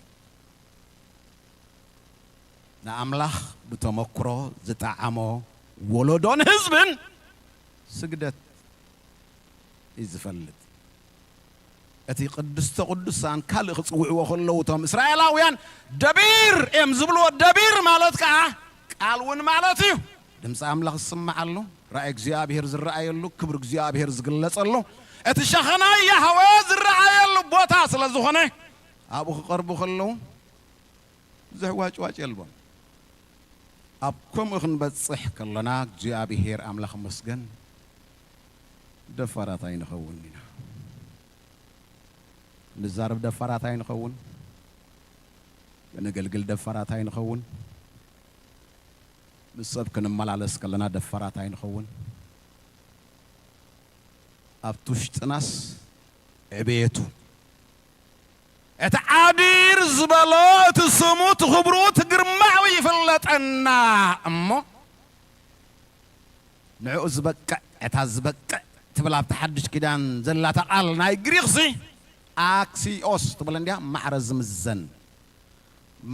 ንኣምላኽ ብተመክሮ ዝጠዓሞ ወለዶን ህዝብን ስግደት እዩ ዝፈልጥ። እቲ ቅድስተ ቅዱሳን ካልእ ክጽውዕዎ ከለዉ፣ እቶም እስራኤላውያን ደቢር እዮም ዝብልዎ። ደቢር ማለት ከኣ ቃል እውን ማለት እዩ። ድምፂ ኣምላኽ ዝስምዓሉ፣ ራእይ እግዚኣብሔር ዝረኣየሉ፣ ክብሪ እግዚኣብሔር ዝግለጸሉ፣ እቲ ሸኸናይ ያህዌ ዝረኣየሉ ቦታ ስለ ዝኾነ፣ ኣብኡ ክቐርቡ ከለዉ ብዙሕ ዋጭዋጭ የልቦን። ኣብ ከምኡ ክንበጽሕ ከለና እግዚኣብሔር ኣምላኽ መስገን ደፋራት ኣይንኸውን ኢና። ንዛረብ ደፋራት ኣይንኸውን። ከነገልግል ደፋራት ኣይንኸውን። ምስ ሰብ ክንመላለስ ከለና ደፋራት ኣይንኸውን። ኣብቲ ውሽጥናስ ዕቤቱ፣ እቲ ዓዲር ዝበሎ፣ እቲ ስሙ፣ እቲ ክብሩ፣ እቲ ግርማዊ ይፍለጠና እሞ፣ ንዕኡ ዝበቅዕ፣ እታ ዝበቅዕ ትብል ኣብቲ ሓድሽ ኪዳን ዘላታ ቃል ናይ ግሪኽሲ ኣክሲኦስ ትብል እንድያ፣ ማዕረ ዝምዘን፣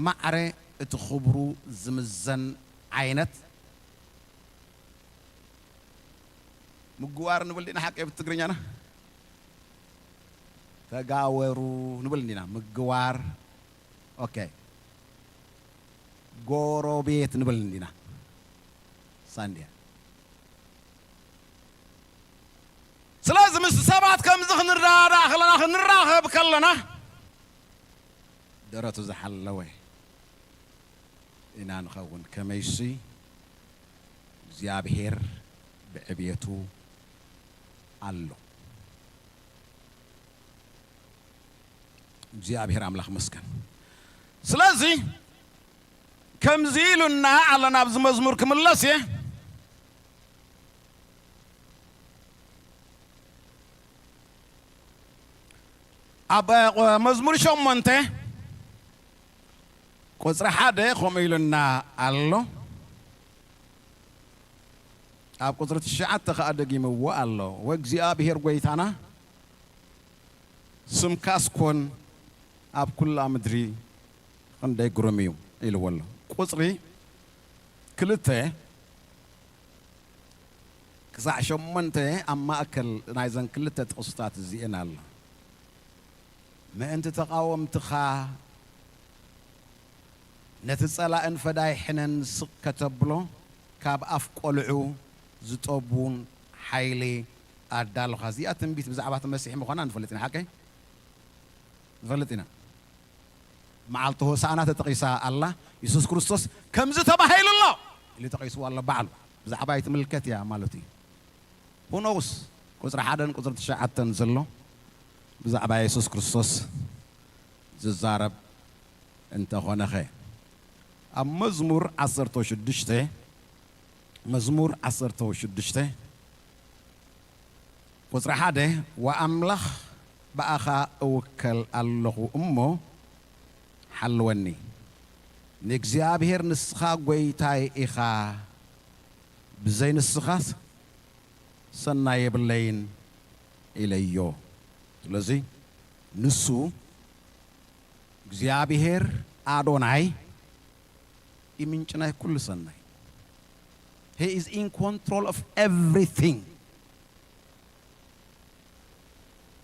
ማዕረ እቲ ክብሩ ዝምዘን ዓይነት ምጉዋር ንብል ዲና ሓቂ ብትግርኛና? ተጋወሩ ንብል እንዲና። ምግዋር። ኦኬ። ጎረቤት ንብል እንዲና። ሳንድያ። ስለዚ ምስ ሰባት ከምዚ ክንረዳዳእ ከለና፣ ክንራኸብ ከለና፣ ደረቱ ዝሓለወ ኢና ንኸውን። ከመይሲ እግዚኣብሔር ብዕብየቱ ኣሎ። እግዚኣብሔር ኣምላኽ መስገን። ስለዚ ከምዚ ኢሉና ኣሎ ናብዚ መዝሙር ክምለስ እየ። ኣብ፣ እ፣ መዝሙር ሸሞንተ ቁጽሪ ሓደ ከምኡ ኢሉና ኣሎ። ኣብ ቁጽሪ ትሽዓተ ከኣ ደጊምዎ ኣሎ። "ወእግዚኣብሔር ጐይታና ስምካስ ኮን ኣብ ኩላ ምድሪ ክንደይ ግሩም እዩ" ኢልዎ ኣሎ። ቁጽሪ ክልተ ክሳዕ ሸሞንተ ኣብ ማእከል ናይዘን ክልተ ጥቕስታት እዚኤን ኣሎ። ምእንቲ ተቓወምትኻ ነቲ ጸላእን ፈዳይሕንን ስቕ ከተብሎ፣ ካብ ኣፍ ቈልዑ ዝጠቡን ሓይሊ ኣዳለኻ። እዚኣ ትንቢት ብዛዕባ እቲ መሲሕ ምዃና ንፈልጥ ኢና። ሓቀይ? ንፈልጥ ኢና። መዓልቲ ሆሳዕና ተጠቒሳ ኣላ። የሱስ ክርስቶስ ከምዚ ተባሂሉ ኣሎ ኢሉ ጠቒስዋ ኣሎ ባዕሉ። ብዛዕባ ኣይትምልከት እያ ማለት እዩ። ሁኖውስ ቁፅሪ ሓደን ቁፅሪ ትሽዓተን ዘሎ ብዛዕባ የሱስ ክርስቶስ ዝዛረብ እንተኾነኸ፣ ኣብ መዝሙር ዓሰርተ ሽዱሽተ፣ መዝሙር ዓሰርተ ሽዱሽተ ቁፅሪ ሓደ፣ "ወኣምላኽ ብኣኻ እውከል ኣለኹ እሞ ሓልወኒ፣ ንእግዚኣብሔር ንስኻ ጐይታይ ኢኻ፣ ብዘይ ንስኻስ ሰናይ የብለይን" ኢለዮ። ስለዚ ንሱ እግዚኣብሔር ኣዶናይ እዩ ምንጪ ናይ ኩሉ ሰናይ። He is in control of everything።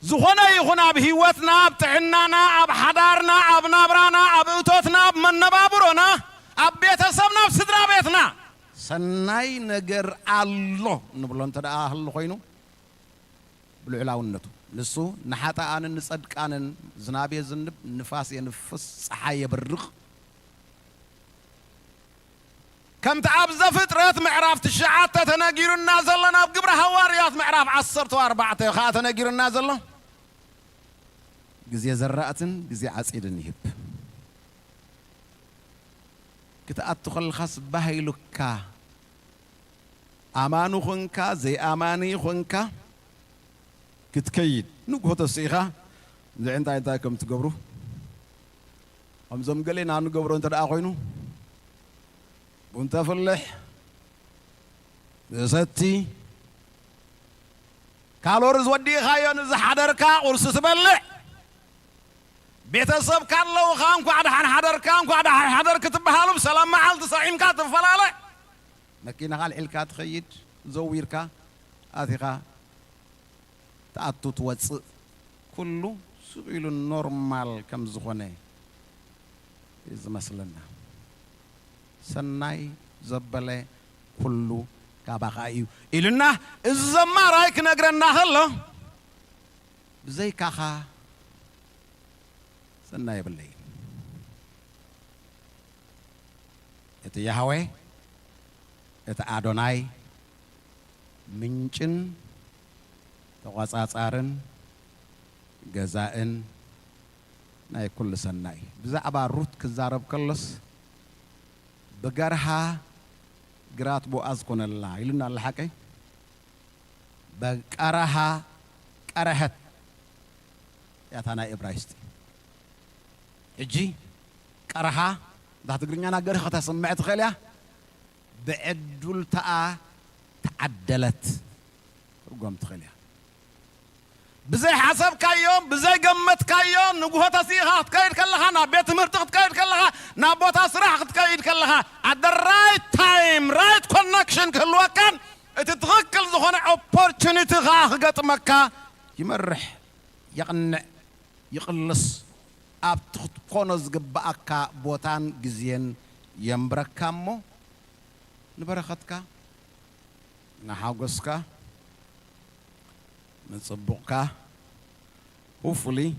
ዝኾነ ይኹን ኣብ ህይወትና፣ ኣብ ጥዕናና፣ ኣብ ሓዳርና፣ ኣብ ናብራና፣ ኣብ እቶትና፣ ኣብ መነባብሮና፣ ኣብ ቤተሰብና፣ ኣብ ስድራ ቤትና ሰናይ ነገር ኣሎ ንብሎ እንተ ደኣ ህሉ ኮይኑ፣ ብልዑላውነቱ ንሱ ንሓጥኣንን ንጸድቃንን ዝናብ የዝንብ፣ ንፋስ የንፍስ፣ ጸሓይ የብርቕ። ከምቲ ኣብ ዘፍጥረት ምዕራፍ ትሽዓተ ተነጊሩና ዘሎ፣ ናብ ግብረ ሃዋርያት ምዕራፍ ዓሰርተ ኣርባዕተ ከኣ ተነጊሩና ዘሎ፣ ግዜ ዘራእትን ግዜ ዓጺድን ይህብ። ክትኣቱ ከለኻስ ባህ ኢሉካ፣ ኣማኒ ኾንካ ዘይኣማኒ ኾንካ ክትከይድ፣ ንግሆ ተሲእኻ እዚ እንታይ እንታይ ከም ትገብሩ፣ ከምዞም ገሌና ንገብሮ እንተ ደኣ ኮይኑ፣ ቡን ተፍልሕ፣ ትሰቲ፣ ካሎሪ ዝወዲእኻዮ ንዝሓደርካ ቁርሲ ትበልዕ፣ ቤተሰብካ ኣለውኻ፣ እንኳዕ ደሓን ሓደርካ፣ እንኳዕ ደሓን ሓደርክ ትበሃሉ፣ ብሰላም መዓልቲ ሰዒምካ ትፈላለ፣ መኪናኻ ኣልዒልካ ትኸይድ፣ ዘዊርካ ኣቲኻ ትኣቱ ትወጽእ፣ ኩሉ ስቕ ኢሉ ኖርማል ከም ዝኾነ እዩ ዝመስለና። ሰናይ ዘበለ ኩሉ ካባኻ እዩ ኢሉና፣ እዚ ዘማራይ ክነግረና ከሎ፣ ብዘይካኻ ሰናይ የብለይን። እቲ ያህዌ፣ እቲ ኣዶናይ፣ ምንጭን ተቖጻጻርን ገዛእን ናይ ኩሉ ሰናይ። ብዛዕባ ሩት ክዛረብ ከሎስ፣ "ብገርሃ ግራት ቦኣዝ ኮነላ" ኢሉና ኣሎ። ሓቀይ? በቀረሃ ቀረሀት ያታ ናይ እብራይስጢ። ሕጂ ቀረሃ፣ እታ ትግርኛና ገርህ ከተስምዕ ትኽእል እያ። ብዕዱልተኣ ተዓደለት ትርጎም ትኽእል እያ። ብዘይ ሓሰብካዮ፣ ብዘይ ገመትካዮ፣ ንግሆ ተሲእኻ ክትከይድ ከለኻ፣ ናብ ቤት ትምህርቲ ክትከይድ ከለኻ፣ ናብ ቦታ ስራሕ ክትከይድ ከለኻ፣ at the right time, right connection ክህልወካን እቲ ትኽክል ዝኾነ ኦፖርቹኒቲ ኸኣ ክገጥመካ ይመርሕ፣ የቕንዕ፣ ይቕልስ። ኣብቲ ክትኮኖ ዝግብኣካ ቦታን ግዜን የንብረካ እሞ፣ ንበረኸትካ፣ ንሓጎስካ፣ ንጽቡቕካ፣ hopefully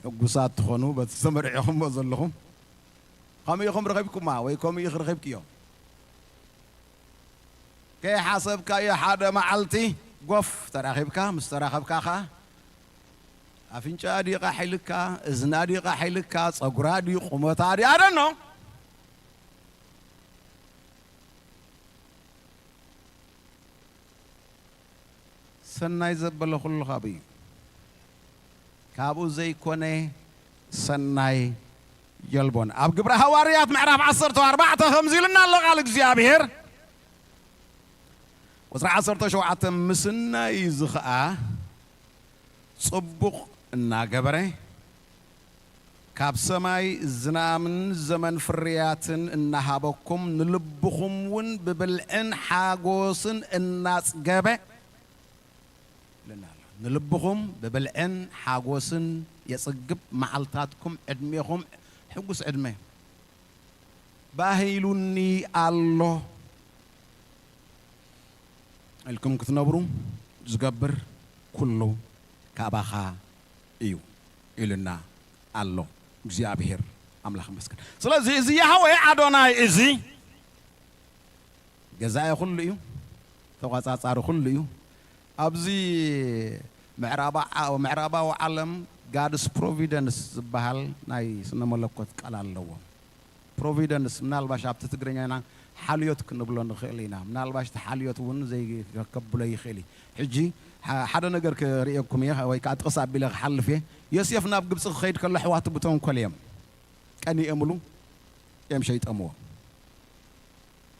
ሕጉሳት ትኾኑ በቲ ዝተመርዕኹሞ ዘለኹም። ከምኡ ኢኹም ረኺብኩማ ወይ ከምኡ ኢኺ ረኺብክዮ። ከይሓሰብካዮ ሓደ መዓልቲ ጎፍ ተራኺብካ፣ ምስ ተራኸብካ ኸኣ ኣፍንጫኣ ድዩ ቃሕ ኢልካ፣ እዝና ድዩ ቃሕ ኢልካ፣ ጸጉራ ድዩ፣ ቁመታ ድዩ፣ I don't know። ሰናይ ዘበለ ኩሉ ካብኡ እዩ። ካብኡ ዘይኮነ ሰናይ የልቦን። ኣብ ግብረ ሃዋርያት ምዕራፍ ዓሰርተ ኣርባዕተ ከምዚ ኢሉና ኣሎ ቃል እግዚኣብሔር። ቁጽሪ ዓሰርተ ሸውዓተ፣ ምስናይ እዚ ኸኣ ጽቡቕ እናገበረ፣ ካብ ሰማይ ዝናምን ዘመን ፍርያትን እናሃበኩም፣ ንልብኹም እውን ብብልዕን ሓጎስን እናጽገበ፣ ይብለና ኣሎ። ንልብኹም ብብልዕን ሓጎስን የጽግብ፣ መዓልታትኩም፣ ዕድሜኹም፣ ሕጉስ ዕድመ። ባህ ኢሉኒ ኣሎ ኢልኩም ክትነብሩ፣ ዝገብር ኩሉ ካባኻ እዩ ኢሉና ኣሎ እግዚኣብሔር ኣምላኽ ይመስገን። ስለዚ እዚ ያህዌ ኣዶናይ እዚ ገዛኢ ኩሉ እዩ፣ ተቋጻጻሪ ኩሉ እዩ። ኣብዚ ምዕራባ-፣ ምዕራባዊ ዓለም ጋድስ ፕሮቪደንስ ዝበሃል ናይ ስነ መለኮት ቃል ኣለዎም። ፕሮቪደንስ ምናልባሽ ኣብቲ ትግርኛና ሓልዮት ክንብሎ ንኽእል ኢና። ምናልባሽ እቲ ሓልዮት እውን ዘይከብሎ ይኽእል እዩ። ሕጂ ሓ-፣ ሓደ ነገር ክርእየኩም እየ ወይ ከዓ ጥቕስ ኣቢለ ክሓልፍ እየ። ዮሴፍ ናብ ግብፂ ክኸይድ ከሎ ኣሕዋቱ ብተንኮል እዮም ቀኒኦምሉ እዮም ሸይጠምዎ።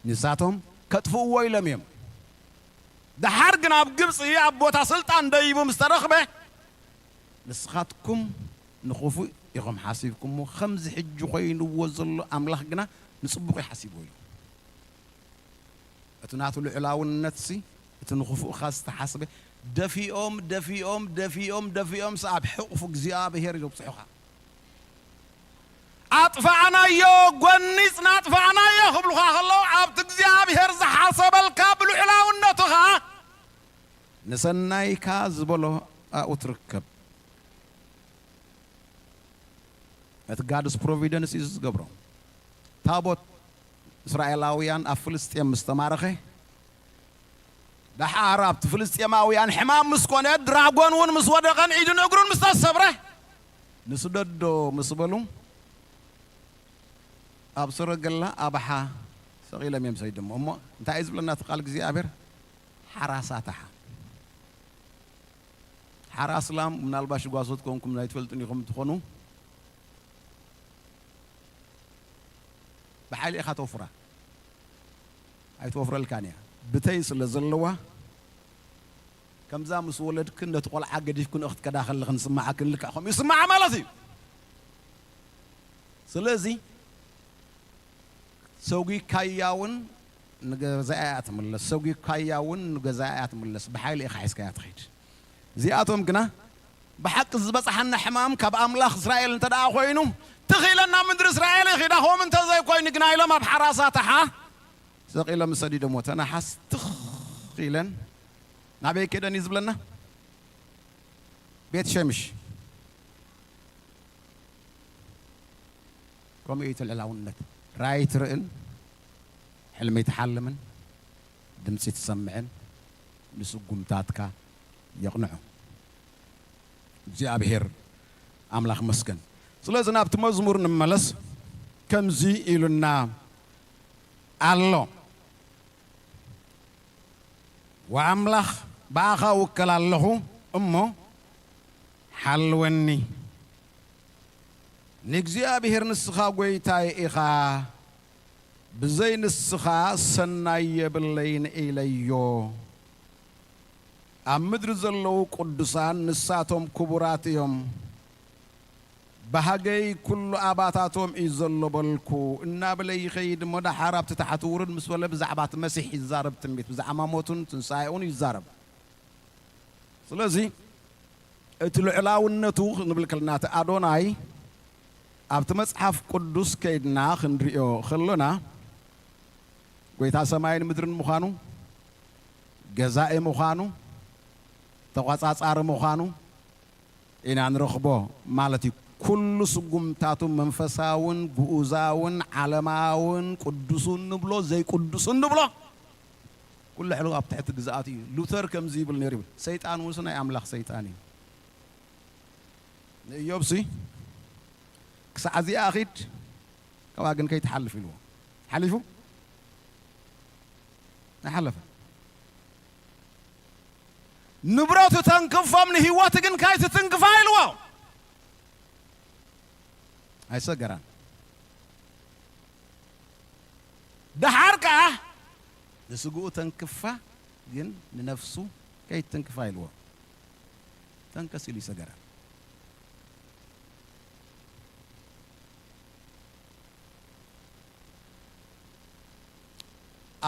ንሳቶም ከጥፍእዎ ኢሎም እዮም። ደሓር ግን ኣብ ግብፂ ኣብ ቦታ ስልጣን ደይቡ ምስ ተረኽበ ንስኻትኩም ንኽፉእ ኢኹም ሓሲብኩምዎ፣ ከምዚ ሕጂ ኮይንዎ ዘሎ ኣምላኽ ግና ንጽቡቕ እዩ ሓሲብዎ ኢሉ። እቲ ናቱ ልዑላውነትሲ እቲ ንኽፉእኻ ዝተሓስበ ደፊኦም ደፊኦም ደፊኦም ደፊኦም ኣብ ሕቕፉ እግዚኣብሔር ዘብጽሑኻ። ኣጥፋእናዮ፣ ጎኒጽና ኣጥፋእናዮ ክብሉኻ ከለዉ ኣብቲ እግዚኣብሔር ዝሓሰበልካ ብልዑላውነቱ ኸኣ ንሰናይካ ዝበሎ ኣብኡ ትርከብ። እቲ ጋድስ ፕሮቪደንስ እዩ ዝገብሮ። ታቦት እስራኤላውያን ኣብ ፍልስጤም ምስ ተማረኸ ደሓር ኣብቲ ፍልስጤማውያን ሕማም ምስ ኮነ ድራጎን እውን ምስ ወደቐን ኢዱን እግሩን ምስ ተሰብረ ንስደዶ ምስ በሉ ኣብ ሰረገላ ኣባሓ ሰቒሎም እዮም ሰይዶሞ። እሞ እንታይ እዩ ዝብለና እቲ ቃል እግዚኣብሔር? ሓራሳታሓ ሓራስ ላም ምናልባሽ ጓሶት ኮንኩም ናይ ትፈልጡን ኢኹም ትኾኑ። ብሓይሊ ኢኻ ተወፍራ። ኣይትወፍረልካን እያ። ብተይ ስለ ዘለዋ ከምዛ ምስ ወለድክን ነቲ ቆልዓ ገዲፍክን ክትከዳ ከለኽን ዝስምዓክን ልክዕ ከምኡ ይስምዓ ማለት እዩ። ስለዚ ሰጒካያ እውን ንገዛኣ እያ ትምለስ፣ ሰጒካያ እውን ንገዛኣ እያ ትምለስ። ብሓይሊ ኢኻ ሒዝካያ ትኸይድ። እዚኣቶም ግና ብሓቂ ዝበጽሓና ሕማም ካብ ኣምላኽ እስራኤል እንተ ደኣ ኮይኑ ትኽ ኢለን ናብ ምድሪ እስራኤል ይኺዳ። ከምኡ እንተ ዘይኮይኑ ግና ኢሎም ኣብ ሓራሳታሓ ሰቒሎም ሰዲዶምዎ። ተናሓስ ትኽ ኢለን ናበይ ከደን እዩ ዝብለና? ቤት ሸምሽ። ከምኡ እዩ እቲ ልዕላውነት። ራእይ ትርእን ሕልሚ ትሓልምን ድምፂ ትሰምዕን ንስጉምታትካ የቕንዑ። እግዚኣብሔር ኣምላኽ መስገን። ስለዚ ናብቲ መዝሙር ንመለስ። ከምዚ ኢሉና ኣሎ፣ ወኣምላኽ ብኣኻ እውከል ኣለኹ እሞ ሓልወኒ። ንእግዚኣብሔር ንስኻ ጐይታይ ኢኻ፣ ብዘይ ንስኻ ሰናይ የብለይን ኢለዮ። ኣብ ምድሪ ዘለዉ ቅዱሳን ንሳቶም ክቡራት እዮም። ባህገይ ኩሉ ኣባታቶም እዩ ዘሎ በልኩ እናበለ ይኸይድ እሞ፣ ደሓር ኣብቲ ታሕቲ ውርድ ምስ በለ ብዛዕባ እቲ መሲሕ ይዛረብ፣ ትንቢት ብዛዕባ ሞቱን ትንሳኤኡን ይዛረብ። ስለዚ እቲ ልዑላውነቱ ክንብል ከለና፣ እቲ ኣዶናይ ኣብቲ መጽሓፍ ቅዱስ ከይድና ክንሪኦ ከሎና፣ ጐይታ ሰማይን ምድርን ምዃኑ፣ ገዛኢ ምዃኑ፣ ተቖጻጻሪ ምዃኑ ኢና ንረኽቦ ማለት እዩ። ኩሉ ስጉምታቱ መንፈሳውን ግኡዛውን ዓለማውን ቅዱሱን ንብሎ ዘይቅዱሱን ንብሎ ኩሉ ሕሉ ኣብ ትሕቲ ግዝኣቱ እዩ። ሉተር ከምዚ ይብል ነይሩ ይብል፣ ሰይጣን እውን ናይ ኣምላኽ ሰይጣን እዩ። ንእዮብሲ ክሳዕ እዚኣ ኺድ፣ ካብኣ ግን ከይትሓልፍ ኢልዎ። ሓሊፉ ኣይሓለፈ። ንብረቱ ተንክፎም ንህይወቱ ግን ከይትትንክፋ ኢልዎ። ኣይሰገራን። ደሓር ከኣ ንስግኡ ተንክፋ ግን ንነፍሱ ከይትንክፋ ኢልዎ። ተንከስ ኢሉ ይሰገራን።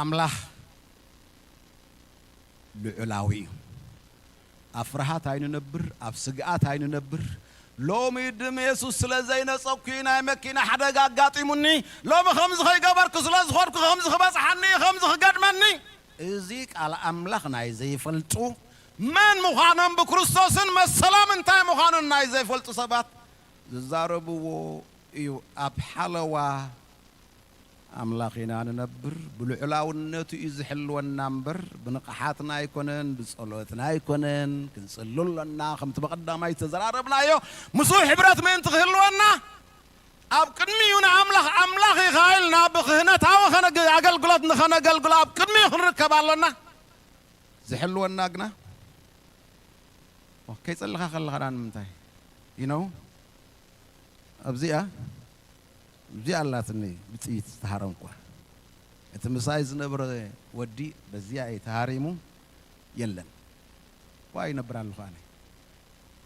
ኣምላኽ ልዑላዊ እዩ። ኣብ ፍርሃት ኣይንነብር፣ ኣብ ስግኣት ኣይንነብር። ሎሚ ድም የሱስ ስለ ዘይነጸኩ ናይ መኪና ሓደጋ ኣጋጢሙኒ፣ ሎሚ ከምዚ ከይገበርኩ ስለ ዝኾንኩ ከምዚ ክበጽሓኒ፣ ከምዚ ክገድመኒ። እዚ ቃል ኣምላኽ ናይ ዘይፈልጡ መን ምዃኖም ብክርስቶስን መሰሎም እንታይ ምዃኑን ናይ ዘይፈልጡ ሰባት ዝዛረብዎ እዩ። ኣብ ሓለዋ ኣምላኽ ኢና ንነብር። ብልዑላውነቱ እዩ ዝሕልወና እምበር ብንቕሓትና ኣይኮነን፣ ብጸሎትና ኣይኮነን። ክንጽሉ ኣሎና፣ ከምቲ ብቐዳማይ ዝተዘራረብናዮ፣ ምስኡ ሕብረት ምእንቲ ክህልወና ኣብ ቅድሚኡ ንኣምላኽ ኣምላኽ ኢኻ ኢልና ብክህነታዊ ከነግ-፣ ኣገልግሎት ንኸነገልግሎ ኣብ ቅድሚኡ ክንርከብ ኣሎና። ዝሕልወና ግና ከይጸለኻ ከለኻ ዳ ንምንታይ? You know? ኣብዚኣ፣ ኣብዚኣ ኣላትኒ ብጥይት ዝተሃረምኳ። እቲ ምሳይ ዝነበረ ወዲ በዚኣ እዩ ተሃሪሙ። የለን። ዋይ ይነብር ኣለኹ ኣነ።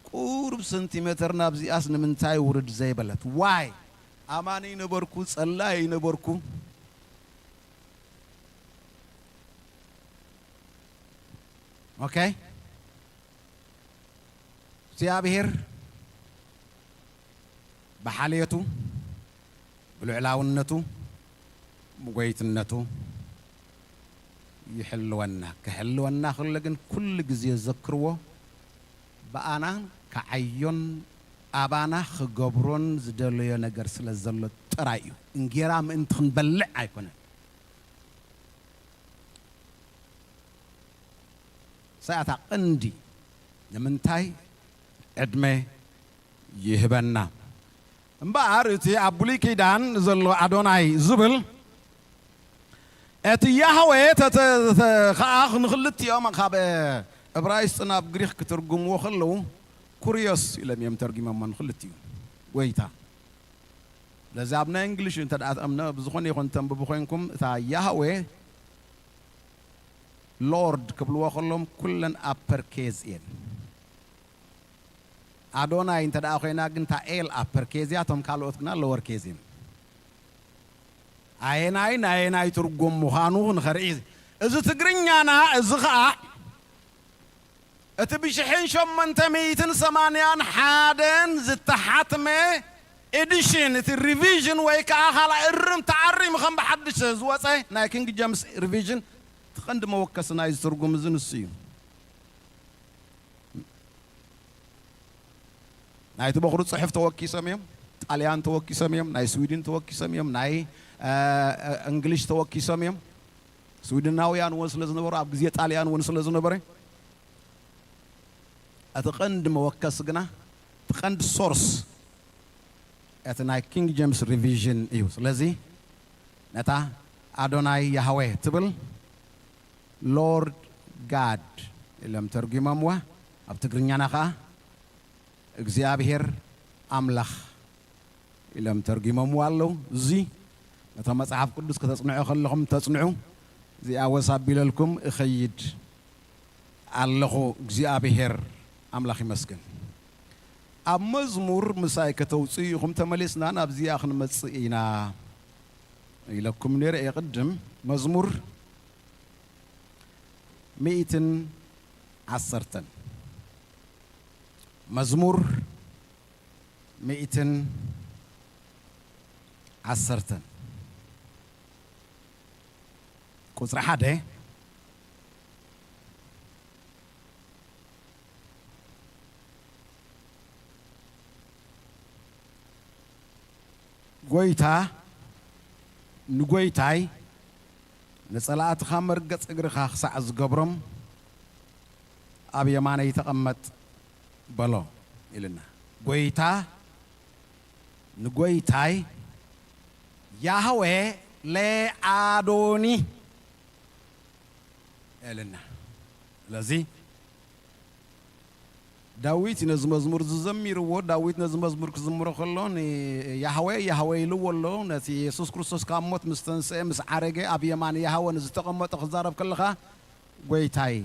ቁሩብ ሰንቲሜተር ናብዚኣስ ንምንታይ ውርድ ዘይበለት? ዋይ? ኣማኒ ይነበርኩ፣ ጸላይ ይነበርኩ። ኦኬ? እግዚኣብሔር ብሓልየቱ፣ ብልዑላውነቱ፣ ብጎይትነቱ ይሕልወና። ክሕልወና ከሎ ግን ኩሉ ግዜ ዘክርዎ፣ ብኣና ክዓዮን ኣባና ክገብሮን ዝደለዮ ነገር ስለ ዘሎ ጥራይ እዩ። እንጌራ ምእንቲ ክንበልዕ ኣይኮነን። ሳያታ ቀንዲ ንምንታይ ዕድመ ይህበና? እምበኣር እቲ ኣብ ብሉይ ኪዳን ዘሎ ኣዶናይ ዝብል፣ እቲ ያህዌ ተተ-፣ ተ-፣ ኸኣ ንኽልቲኦም ካብ እብራይስጥ ናብ ግሪኽ ክትርጉምዎ ከለዉ ኩሪዮስ ኢሎም እዮም ተርጉሞሞ ንኽልቲኡ። ጎይታ። ስለዚ ኣብ ናይ እንግሊሽ እንተ ደኣ ትኣምነ፣ ብዝኾነ ይኹን ተንብቡ ኮይንኩም፣ እታ ያህዌ ሎርድ ክብልዎ ከለዎም ኩለን ኣፐር ኬዝ እየን። ኣዶናይ እንተ ደኣ ኮይና ግን እታ ኤል ኣፐር ኬዝ እያ፣ እቶም ካልኦት ግና ሎወር ኬዝ እዮም። ኣየናይ ናየናይ ትርጉም ምዃኑ ንኸርኢ። እዚ ትግርኛና እዚ ኸኣ እቲ ብሽሕን ሸሞንተ ሚእትን ሰማንያን ሓደን ዝተሓትመ ኤዲሽን፣ እቲ ሪቪዥን ወይ ከዓ ካልኣይ እርም ተኣሪሙ ከም ብሓድሽ ዝወፀ ናይ ኪንግ ጀምስ ሪቪዥን፣ እቲ ቀንዲ መወከሲ ናይዚ ትርጉም እዚ ንሱ እዩ። ናይቲ በኹሪ ጽሑፍ ተወኪሶም እዮም። ጣልያን ተወኪሶም እዮም። ናይ ስዊድን ተወኪሶም እዮም። ናይ፣ እ፣ እ፣ እንግሊሽ ተወኪሶም እዮም። ስዊድናውያን እውን ስለ ዝነበሩ፣ ኣብ ግዜ ጣልያን እውን ስለ ዝነበረ፣ እቲ ቀንዲ መወከሲ ግና፣ እቲ ቀንዲ ሶርስ፣ እቲ ናይ ኪንግ ጀምስ ሪቪዥን እዩ። ስለዚ፣ ነታ ኣዶናይ ያህዌ ትብል ሎርድ ጋድ ኢሎም ተርጒሞምዋ። ኣብ ትግርኛና ኸኣ እግዚኣብሔር ኣምላኽ ኢሎም ተርጒሞምዋ ኣለዉ። እዚ ነቶም መጽሓፍ ቅዱስ ከተጽንዑ ከለኹም ተጽንዑ። እዚኣ ወስ ኣቢለልኩም እኸይድ ኣለኹ። እግዚኣብሔር ኣምላኽ ይመስገን። ኣብ መዝሙር ምሳይ ከተውፅኡ ኢኹም፣ ተመሊስና ናብዚኣ ክንመጽእ ኢና ኢለኩም ነይረ እየ ቅድም። መዝሙር ሚእትን ዓሰርተን። መዝሙር ሚእትን ዓሰርተን ቁጽሪ ሓደ። ጎይታ ንጎይታይ፣ "ንጸላእትኻ መርገጽ እግርኻ ክሳዕ ዝገብሮም፣ ኣብ የማነይ ተቐመጥ" በሎ ኢልና። ጎይታ ንጎይታይ፣ ያህዌ ለአዶኒ ኢልና። ስለዚ ዳዊት ነዚ መዝሙር ዝዘሚርዎ፣ ዳዊት ነዚ መዝሙር ክዝምሮ ከሎ፣ ንያህዌ፣ ያህዌ ኢልዎ ኣሎ። ነቲ የሱስ ክርስቶስ ካብ ሞት ምስ ተንስአ፣ ምስ ዓረገ፣ ኣብ የማን ያህወ ንዝተቐመጠ ክዛረብ ከለኻ፣ "ጎይታይ"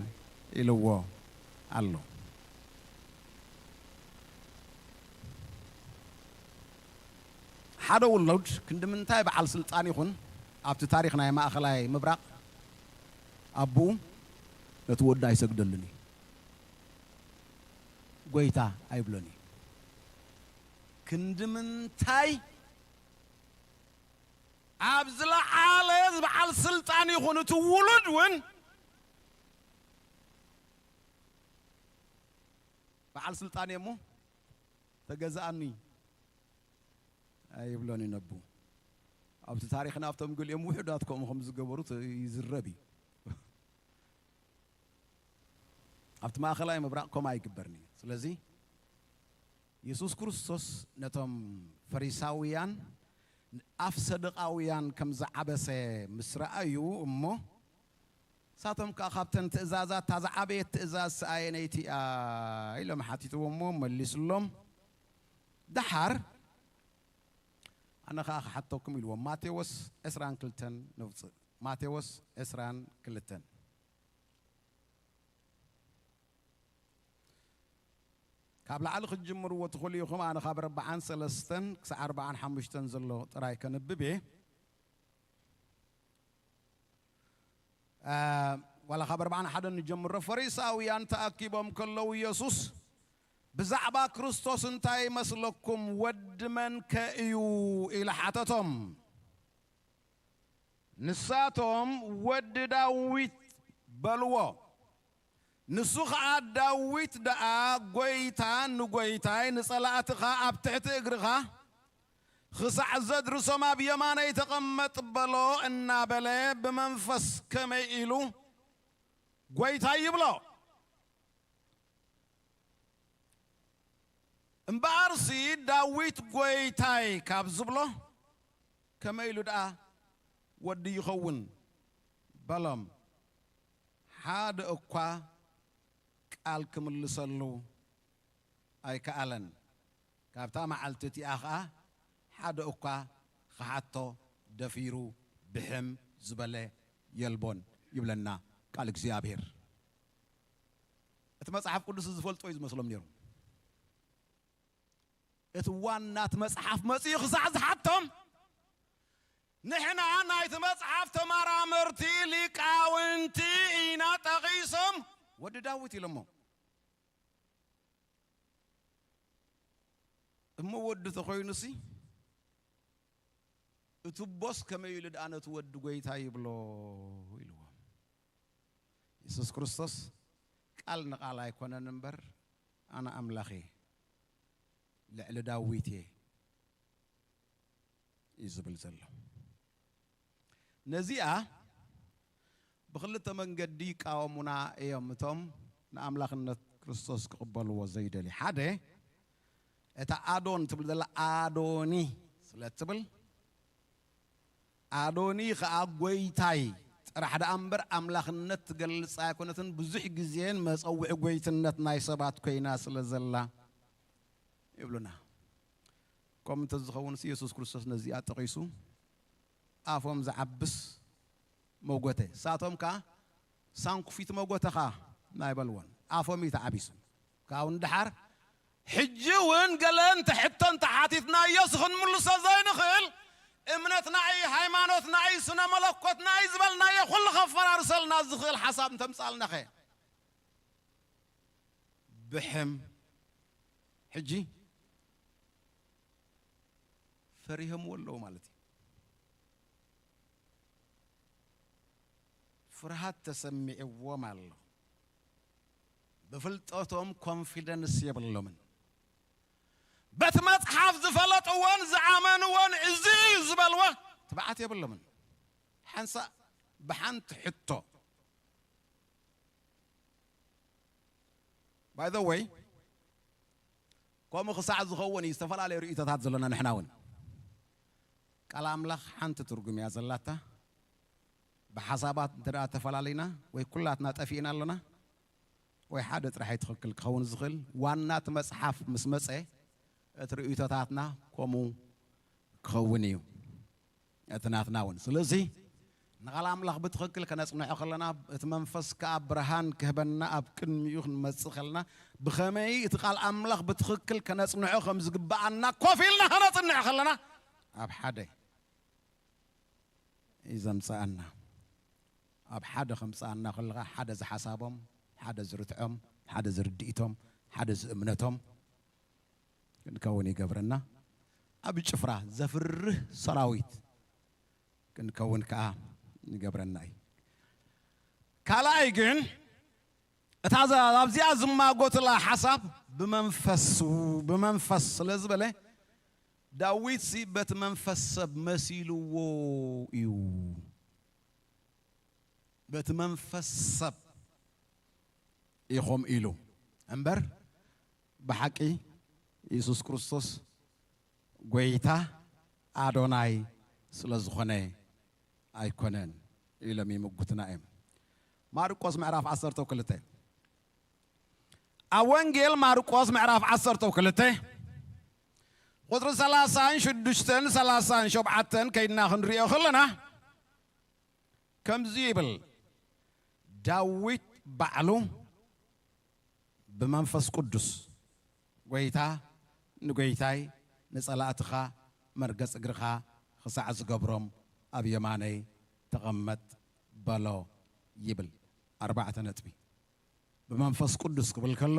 ኢልዎ ኣሎ። ሓደ ውሉድ ክንዲ ምንታይ በዓል ስልጣን ይኹን፣ ኣብቲ ታሪኽ ናይ ማእኸላይ ምብራቕ፣ ኣቦኡ ነቲ ወዱ ኣይሰግደሉን እዩ። ጎይታ ኣይብሎን እዩ። ክንዲ ምንታይ ኣብ ዝለዓለ በዓል ስልጣን ይኹን፣ እቲ ውሉድ እውን በዓል ስልጣን እየ እሞ ተገዛኣኒ ኣይብሎን እዩ ነቡ። ኣብቲ ታሪኽና ኣብቶም ገሊኦም ውሑዳት ከምኡ ከም ዝገበሩ ተ-፣ ይዝረብ እዩ። ኣብቲ ማእኸላይ ምብራቕ ከምኡ ኣይግበርን እዩ። ስለዚ የሱስ ክርስቶስ ነቶም ፈሪሳውያን ኣፍ ሰደቃውያን ከም ዝዓበሰ ምስ ረኣዩ እሞ ንሳቶም ከኣ ካብተን ትእዛዛት እታ ዝዓበየት ትእዛዝ ኣየነይቲ እያ ኢሎም ሓቲትዎ እሞ መሊስሎም። ደሓር ኣነ ኸኣ ክሓተኩም ኢልዎም። ማቴዎስ ዕስራን ክልተን ነውጽእ። ማቴዎስ ዕስራን ክልተን። ካብ ላዕሊ ክትጅምርዎ ትኽእሉ ኢኹም። ኣነ ካብ ኣርብዓን ሰለስተን ክሳዕ ኣርብዓን ሓሙሽተን ዘሎ ጥራይ ከንብብ እየ። እ፣ ዋላ ካብ ኣርብዓን ሓደን ንጀምሮ። ፈሪሳውያን ተኣኪቦም ከለዉ የሱስ ብዛዕባ ክርስቶስ እንታይ ይመስለኩም? ወዲ መን ከ እዩ? ኢሉ ሓተቶም። ንሳቶም ወዲ ዳዊት በልዎ። ንሱ ኸኣ ዳዊት ደኣ ጎይታ ንጎይታይ ንጸላእትኻ ኣብ ትሕቲ እግርኻ ኽሳዕ ዘድርሶም ኣብ የማነይ ተቐመጥ በሎ እናበለ ብመንፈስ ከመይ ኢሉ ጎይታይ ይብሎ። እምበኣርሲ ዳዊት ጎይታይ ካብ ዝብሎ ከመይ ኢሉ ደኣ ወዲ ይኸውን በሎም። ሓደ እኳ ቃል ክምልሰሉ ኣይከኣለን። ካብታ መዓልቲ እቲኣ ኸኣ ሓደ እኳ ክሓቶ ደፊሩ ብሕም ዝበለ የልቦን ይብለና ቃል እግዚኣብሔር። እቲ መጽሓፍ ቅዱስ ዝፈልጦ እዩ ዝመስሎም ነይሩ። እቲ ዋና እቲ መጽሓፍ መጺኡ ክሳዕ ዝሓቶም፣ ንሕና ናይቲ መጽሓፍ ተመራመርቲ ሊቃውንቲ ኢና፣ ጠቒሶም ወዲ ዳዊት ኢሎሞ። እሞ ወዲ ተኾይኑሲ፣ እቲ ቦስ ከመይ ኢሉ ደኣ ነቲ ወዲ ጎይታ ይብሎ ኢልዎ። የሱስ ክርስቶስ ቃል ንቓል ኣይኮነን እምበር፣ ኣነ ኣምላኽ እየ፣ ልዕሊ ዳዊት እየ እዩ ዝብል ዘሎ። ነዚኣ ብኽልተ መንገዲ ይቃወሙና እዮም፣ እቶም ንኣምላኽነት ክርስቶስ ክቕበልዎ ዘይደልዩ። ሓደ፣ እታ ኣዶን ትብል ዘላ ኣዶኒ ስለ እትብል፣ ኣዶኒ ኸኣ ጐይታይ ጥራሕ ደኣ እምበር ኣምላኽነት ትገልጽ ኣይኮነትን። ብዙሕ ግዜን መጸውዒ ጐይትነት ናይ ሰባት ኰይና ስለ ዘላ ይብሉና። ከምኡ እንተዝኸውንስ የሱስ ክርስቶስ ነዚኣ ጠቒሱ ኣፎም ዝዓብስ መጎተ። ንሳቶም ከኣ ሳንኩፊት መጎተኻ ናይ በልዎን ኣፎም እዩ ተዓቢሱ። ካብኡ ንደሓር ሕጂ እውን ገለ እንተ ሕቶ እንተ ሓቲትናዮስ ክንምልሶ ዘይንኽእል እምነትና እዩ፣ ሃይማኖትና እዩ፣ ስነ መለኮትና እዩ ዝበልናዮ ኩሉ ከፈራርሰልና ዝኽእል ሓሳብ እንተምጻልናኸ? ብሕም ሕጂ ፈሪሆምዎ ኣለዉ ማለት እዩ። ፍርሃት ተሰሚዕዎም ኣሎ። ብፍልጠቶም ኮንፊደንስ የብሎምን። በቲ መጽሓፍ ዝፈለጥዎን ዝኣመንዎን እዚ እዩ ዝበልዎ ትብዓት የብሎምን። ሓንሳእ ብሓንቲ ሕቶ፣ by the way፣ ከምኡ ክሳዕ ዝኸውን እዩ ዝተፈላለየ ርእይቶታት ዘለና ንሕና እውን። ቃል ኣምላኽ ሓንቲ ትርጉም እያ ዘላታ። ብሓሳባት እንተ ደኣ ተፈላለይና ወይ ኩላትና ጠፊእና ኣሎና ወይ ሓደ ጥራሕ እዩ ትኽክል ክኸውን ዝኽእል። ዋና እቲ መጽሓፍ ምስ መጸ እቲ ርእይቶታትና ከምኡ ክኸውን እዩ። እቲ ናትና እውን። ስለዚ ንቓል ኣምላኽ ብትኽክል ከነጽንዖ ከለና፣ እቲ መንፈስ ከኣ ብርሃን ክህበና ኣብ ቅድሚኡ ክንመጽእ ከለና፣ ብኸመይ እቲ ቃል ኣምላኽ ብትኽክል ከነጽንዖ ከም ዝግብኣና ኮፍ ኢልና ከነጽንዕ ከለና፣ ኣብ ሓደ እዩ ዘምጽኣና። ኣብ ሓደ ከምጽኣና ከለኻ፣ ሓደ ዝሓሳቦም፣ ሓደ ዝርትዖም፣ ሓደ ዝርድኢቶም፣ ሓደ ዝእምነቶም ክንከውን ይገብረና። ኣብ ጭፍራ ዘፍርህ ሰራዊት ክንከውን ከኣ ይገብረና እዩ። ካልኣይ ግን፣ እታ ዛ-፣ ኣብዚኣ ዝማጎትላ ሓሳብ ብመንፈሱ፣ ብመንፈስ ስለ ዝበለ፣ ዳዊትሲ በቲ መንፈስ ሰብ መሲልዎ እዩ። በቲ መንፈስ ሰብ ኢኹም ኢሉ እምበር፣ ብሓቂ የሱስ ክርስቶስ ጐይታ ኣዶናይ ስለ ዝኾነ ኣይኮነን ኢሎም ይምጉትና እዮም። ማርቆስ ምዕራፍ ዓሰርተ ክልተ፣ ኣብ ወንጌል ማርቆስ ምዕራፍ ዓሰርተ ክልተ ቁጽሪ ሰላሳን ሽዱሽተን ሰላሳን ሸውዓተን ከይድና ክንሪኦ ከለና፣ ከምዚ ይብል፣ ዳዊት ባዕሉ ብመንፈስ ቅዱስ፣ "ጐይታ ንጐይታይ፣ ንጸላእትኻ መርገጽ እግርኻ ክሳዕ ዝገብሮም ኣብ የማነይ ተቐመጥ" በሎ ይብል። ኣርባዕተ ነጥቢ። ብመንፈስ ቅዱስ ክብል ከሎ፣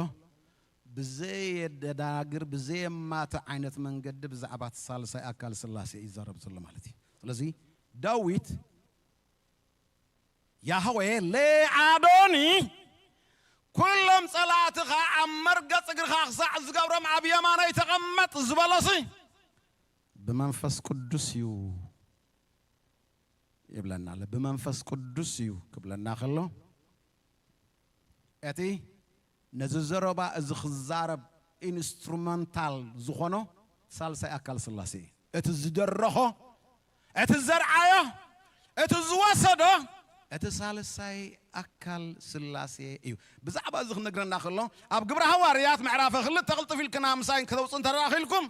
ብዘየደናግር፣ ብዘየማትእ ዓይነት መንገዲ ብዛዕባ እቲ ሳልሳይ ኣካል ስላሴ እዩ ይዛረብ ዘሎ ማለት እዩ። ስለዚ ዳዊት፣ "ያህዌ ለአዶኒ፣ ኩሎም ጸላእትኻ ኣብ መርገጽ እግርኻ ክሳዕ ዝገብሮም ኣብ የማነይ ተቐመጥ" ዝበሎሲ ብመንፈስ ቅዱስ እዩ ይብለና ኣሎ። ብመንፈስ ቅዱስ እዩ ክብለና ከሎ፣ እቲ ነዚ ዘረባ እዚ ክዛረብ ኢንስትሩመንታል ዝኾኖ ሳልሳይ ኣካል ስላሴ እዩ። እቲ ዝደረኾ፣ እቲ ዘርዓዮ፣ እቲ ዝወሰዶ፣ እቲ ሳልሳይ ኣካል ስላሴ እዩ። ብዛዕባ እዚ ክነግረና ከሎ፣ ኣብ ግብረ ሃዋርያት ምዕራፍ ክልተ፣ ቅልጥፍ ኢልክና ምሳይ ከተውፅኡ እንተደኣ ኽኢልኩም፣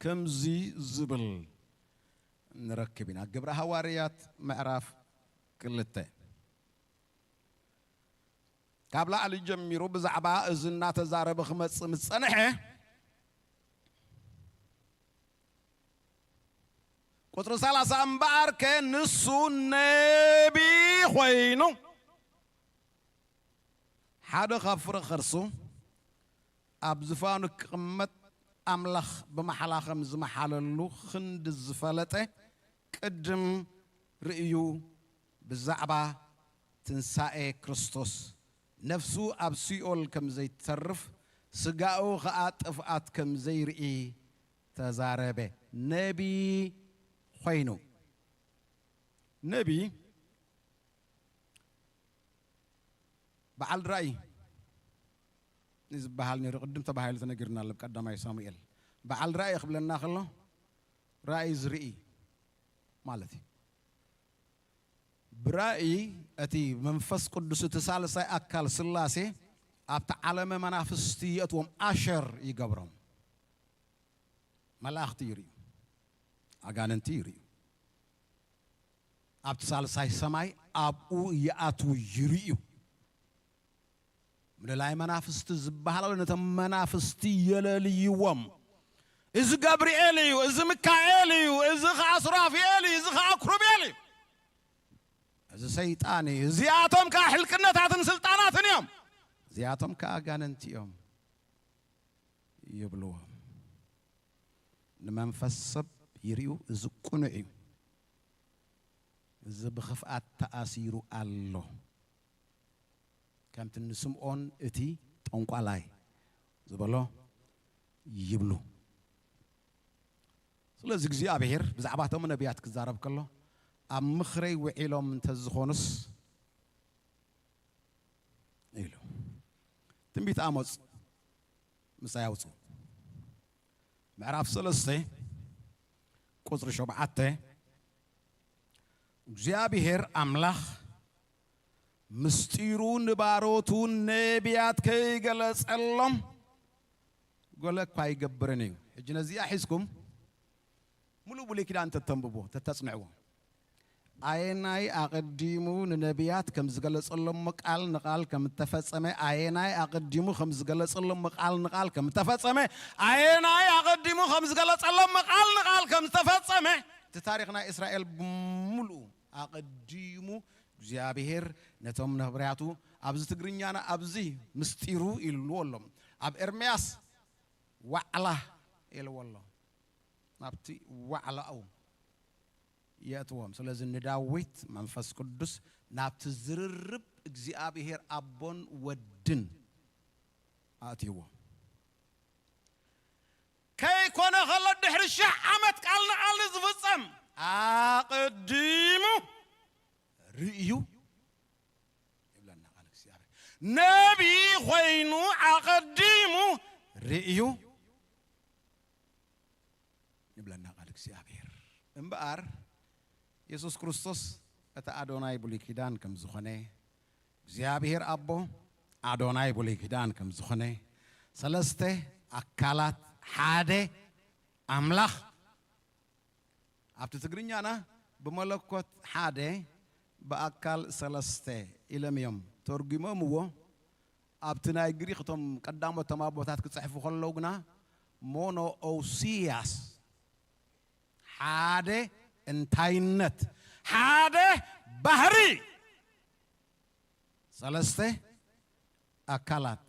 ከምዚ ዝብል ንረክብ ኢና። ግብረ ሃዋርያት ምዕራፍ ክልተ። ካብ ላዕሊ ጀሚሩ ብዛዕባ እዚ እናተዛረበ ክመጽእ ምስ ጸንሐ፣ ቁጽሪ ሰላሳ፣ "እምበኣርከ ንሱ ነቢ ኾይኑ፣ ሓደ ካብ ፍረ ኸርሱ ኣብ ዝፋኑ ክቕመጥ ኣምላኽ ብመሓላ ከም ዝመሓለሉ ክንዲ ዝፈለጠ፣ ቅድም ርእዩ ብዛዕባ ትንሳኤ ክርስቶስ፣ ነፍሱ ኣብ ሲኦል ከም ዘይትተርፍ፣ ስጋኡ ኸኣ ጥፍኣት ከም ዘይርኢ ተዛረበ።" ነቢ ኾይኑ። ነቢ በዓል ራእይ ዝበሃል ነይሩ። ቅድም ተባሂሉ ተነጊርና ኣሎ፣ ቀዳማይ ሳሙኤል። በዓል ራእይ ክብለና ከሎ፣ ራእይ ዝርኢ ማለት እዩ። ብራእይ እቲ መንፈስ ቅዱስ፣ እቲ ሳልሳይ ኣካል ስላሴ፣ ኣብቲ ዓለመ መናፍስቲ የእትዎም፣ ኣሸር ይገብሮም። መላእኽቲ ይርእዩ፣ ኣጋንንቲ ይርእዩ። ኣብቲ ሳልሳይ ሰማይ ኣብኡ ይኣትዉ፣ ይርእዩ። ምልላይ መናፍስቲ ዝበሃል ኣሎ። ነቶም መናፍስቲ የለልይዎም። "እዚ ገብርኤል እዩ፣ እዚ ሚካኤል እዩ፣ እዚ ኸዓ ሱራፊኤል እዩ፣ እዚ ኸዓ ክሩቤል እዩ፣ እዚ ሰይጣን እዩ፣ እዚኣቶም ከኣ ሕልቅነታትን ስልጣናትን እዮም፣ እዚኣቶም ከኣ ኣጋንንቲ እዮም" ይብልዎም። ንመንፈስ ሰብ ይርእዩ፣ እዚ ቅኑዕ እዩ። እዚ ብኽፍኣት ተኣሲሩ ኣሎ። ከምቲ ንስምዖን እቲ ጠንቋላይ ዝበሎ ይብሉ። ስለዚ እግዚኣብሔር ብዛዕባ እቶም ነቢያት ክዛረብ ከሎ፣ "ኣብ ምኽረይ ውዒሎም እንተዝኾኑስ" ኢሉ። ትንቢት ኣሞጽ ምሳይ ኣውጽኡ። ምዕራፍ ሰለስተ ቁጽሪ ሸውዓተ፣ እግዚኣብሔር ኣምላኽ ምስጢሩ ንባሮቱ ነቢያት ከይገለጸሎም፣ ገለ እኳ ኣይገብርን እዩ። ሕጂ ነዚኣ ሒዝኩም ሙሉእ ብሉይ ኪዳን ተተንብቦ፣ ተተጽንዕዎ፣ ኣየናይ ኣቐዲሙ ንነቢያት ከም ዝገለጸሎም ቃል ንቓል ከም እተፈጸመ፣ ኣየናይ ኣቐዲሙ ከም ዝገለጸሎም ቃል ንቓል ከም እተፈጸመ፣ ኣየናይ ኣቐዲሙ ከም ዝገለጸሎም ቃል ንቓል ከም ዝተፈጸመ፣ እቲ ታሪኽ ናይ እስራኤል ብምሉኡ ኣቐዲሙ እግዚኣብሔር ነቶም ነብያቱ፣ ኣብዚ ትግርኛና ኣብዚ ምስጢሩ ኢልዎ ኣሎ። ኣብ ኤርምያስ ዋዕላ ኢልዎ ኣሎ። ናብቲ ዋዕላኡ የእትዎም። ስለዚ ንዳዊት መንፈስ ቅዱስ ናብቲ ዝርርብ እግዚኣብሔር ኣቦን ወድን ኣእትይዎ። ከይኮነ ከሎ ድሕሪ ሽሕ ዓመት ቃል ንቓል ዝፍጸም ኣቐዲሙ ርእዩ ይብለና ቃል እግዚኣብሔር። ነቢይ ኮይኑ ኣቐዲሙ ርእዩ ይብለና ቃል እግዚኣብሔር። እምበኣር የሱስ ክርስቶስ እቲ ኣዶናይ ብሉይ ኪዳን ከም ዝኾነ፣ እግዚኣብሔር ኣቦ ኣዶናይ ብሉይ ኪዳን ከም ዝኾነ፣ ሰለስተ ኣካላት ሓደ ኣምላኽ ኣብቲ ትግርኛና ብመለኮት ሓደ ብኣካል ሰለስተ ኢሎም እዮም ተርጉሞምዎ። ኣብቲ ናይ ግሪክ እቶም ቀዳሞት እቶም ኣቦታት ክጽሕፉ ከለዉ ግና ሞኖ ኦውሲያስ ሓደ እንታይነት ሓደ ባህሪ ሰለስተ ኣካላት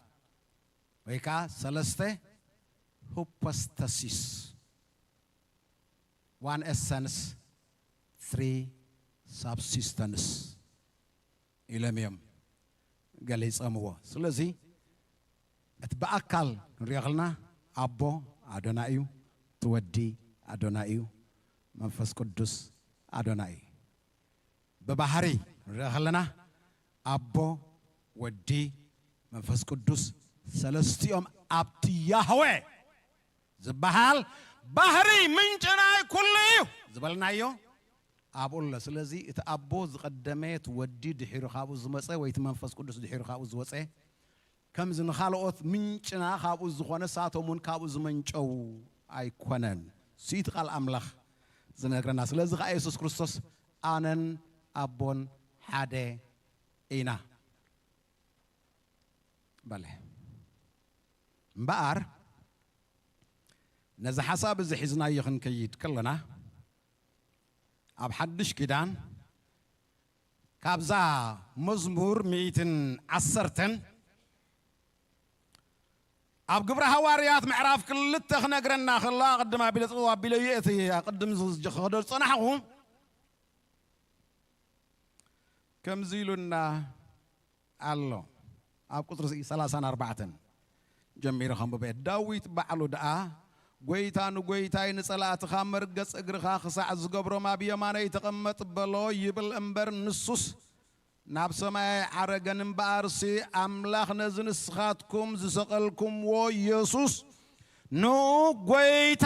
ወይ ከዓ ሰለስተ ሁፖስተሲስ one essence three subsistence ኢሎም እዮም ገሊፀምዎ። ስለዚ እቲ ብኣካል ክንሪኦ ከለና ኣቦ ኣዶና እዩ፣ እቲ ወዲ ኣዶና እዩ፣ መንፈስ ቅዱስ ኣዶና እዩ። ብባህሪ ክንሪኦ ከለና ኣቦ፣ ወዲ፣ መንፈስ ቅዱስ ሰለስቲኦም ኣብቲ ያህወ ዝበሃል ባህሪ ምንጭ ናይ ኩሉ እዩ ዝበልናዮ ኣብኡ ኣሎ። ስለዚ እቲ ኣቦ ዝቐደመ፣ እቲ ወዲ ድሒሩ ካብኡ ዝመፀ ወይ እቲ መንፈስ ቅዱስ ድሒሩ ካብኡ ዝወፀ ከምዚ ንኻልኦት ምንጭና ካብኡ ዝኾነ ሳቶም እውን ካብኡ ዝመንጨው ኣይኮነን። ስኢቲ ቃል ኣምላኽ ዝነግረና። ስለዚ ከዓ የሱስ ክርስቶስ ኣነን ኣቦን ሓደ ኢና በለ። እምበኣር ነዚ ሓሳብ እዚ ሒዝናዮ ክንከይድ ከለና ኣብ ሓድሽ ኪዳን ካብዛ መዝሙር ሚእትን ዓሰርተን ኣብ ግብረ ሃዋርያት ምዕራፍ ክልተ ክነግረና ከሎ ኣቐድም ኣቢለ ጽው ኣቢለዮ እቲ ኣቐድም ዝኸዶ ዝጸናሕኹ ከምዚ ኢሉና ኣሎ ኣብ ቁፅሪ ሰላሳን ኣርባዕተን ጀሚረ ከንብበ። ዳዊት ባዕሉ ደኣ ጎይታ ንጎይታይ ንጸላእትኻ መርገጽ እግርኻ ክሳዕ ዝገብሮም ኣብ የማነይ ተቐመጥ በሎ ይብል እምበር ንሱስ ናብ ሰማይ ዓረገን እምበኣርሲ ኣምላኽ ነዚ ንስኻትኩም ዝሰቐልኩምዎ የሱስ ንኡ ጎይታ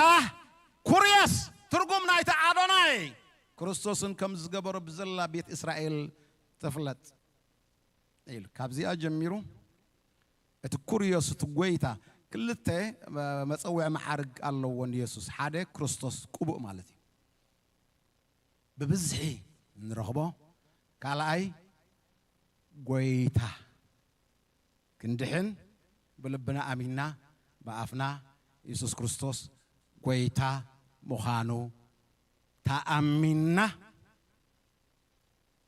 ኩርየስ ትርጉም ናይቲ ኣዶናይ ክርስቶስን ከም ዝገበሮ ብዘላ ቤት እስራኤል ትፍለጥ ኢሉ ካብዚኣ ጀሚሩ እቲ ኩርዮስ እቲ ጎይታ ክልተ መፀውዒ መዓርግ ኣለዎ ንየሱስ ሓደ ክርስቶስ ቅቡእ ማለት እዩ ብብዝሒ ንረኽቦ ካልኣይ ጎይታ ክንድሕን ብልብና ኣሚንና ብኣፍና የሱስ ክርስቶስ ጎይታ ምዃኑ ተኣሚንና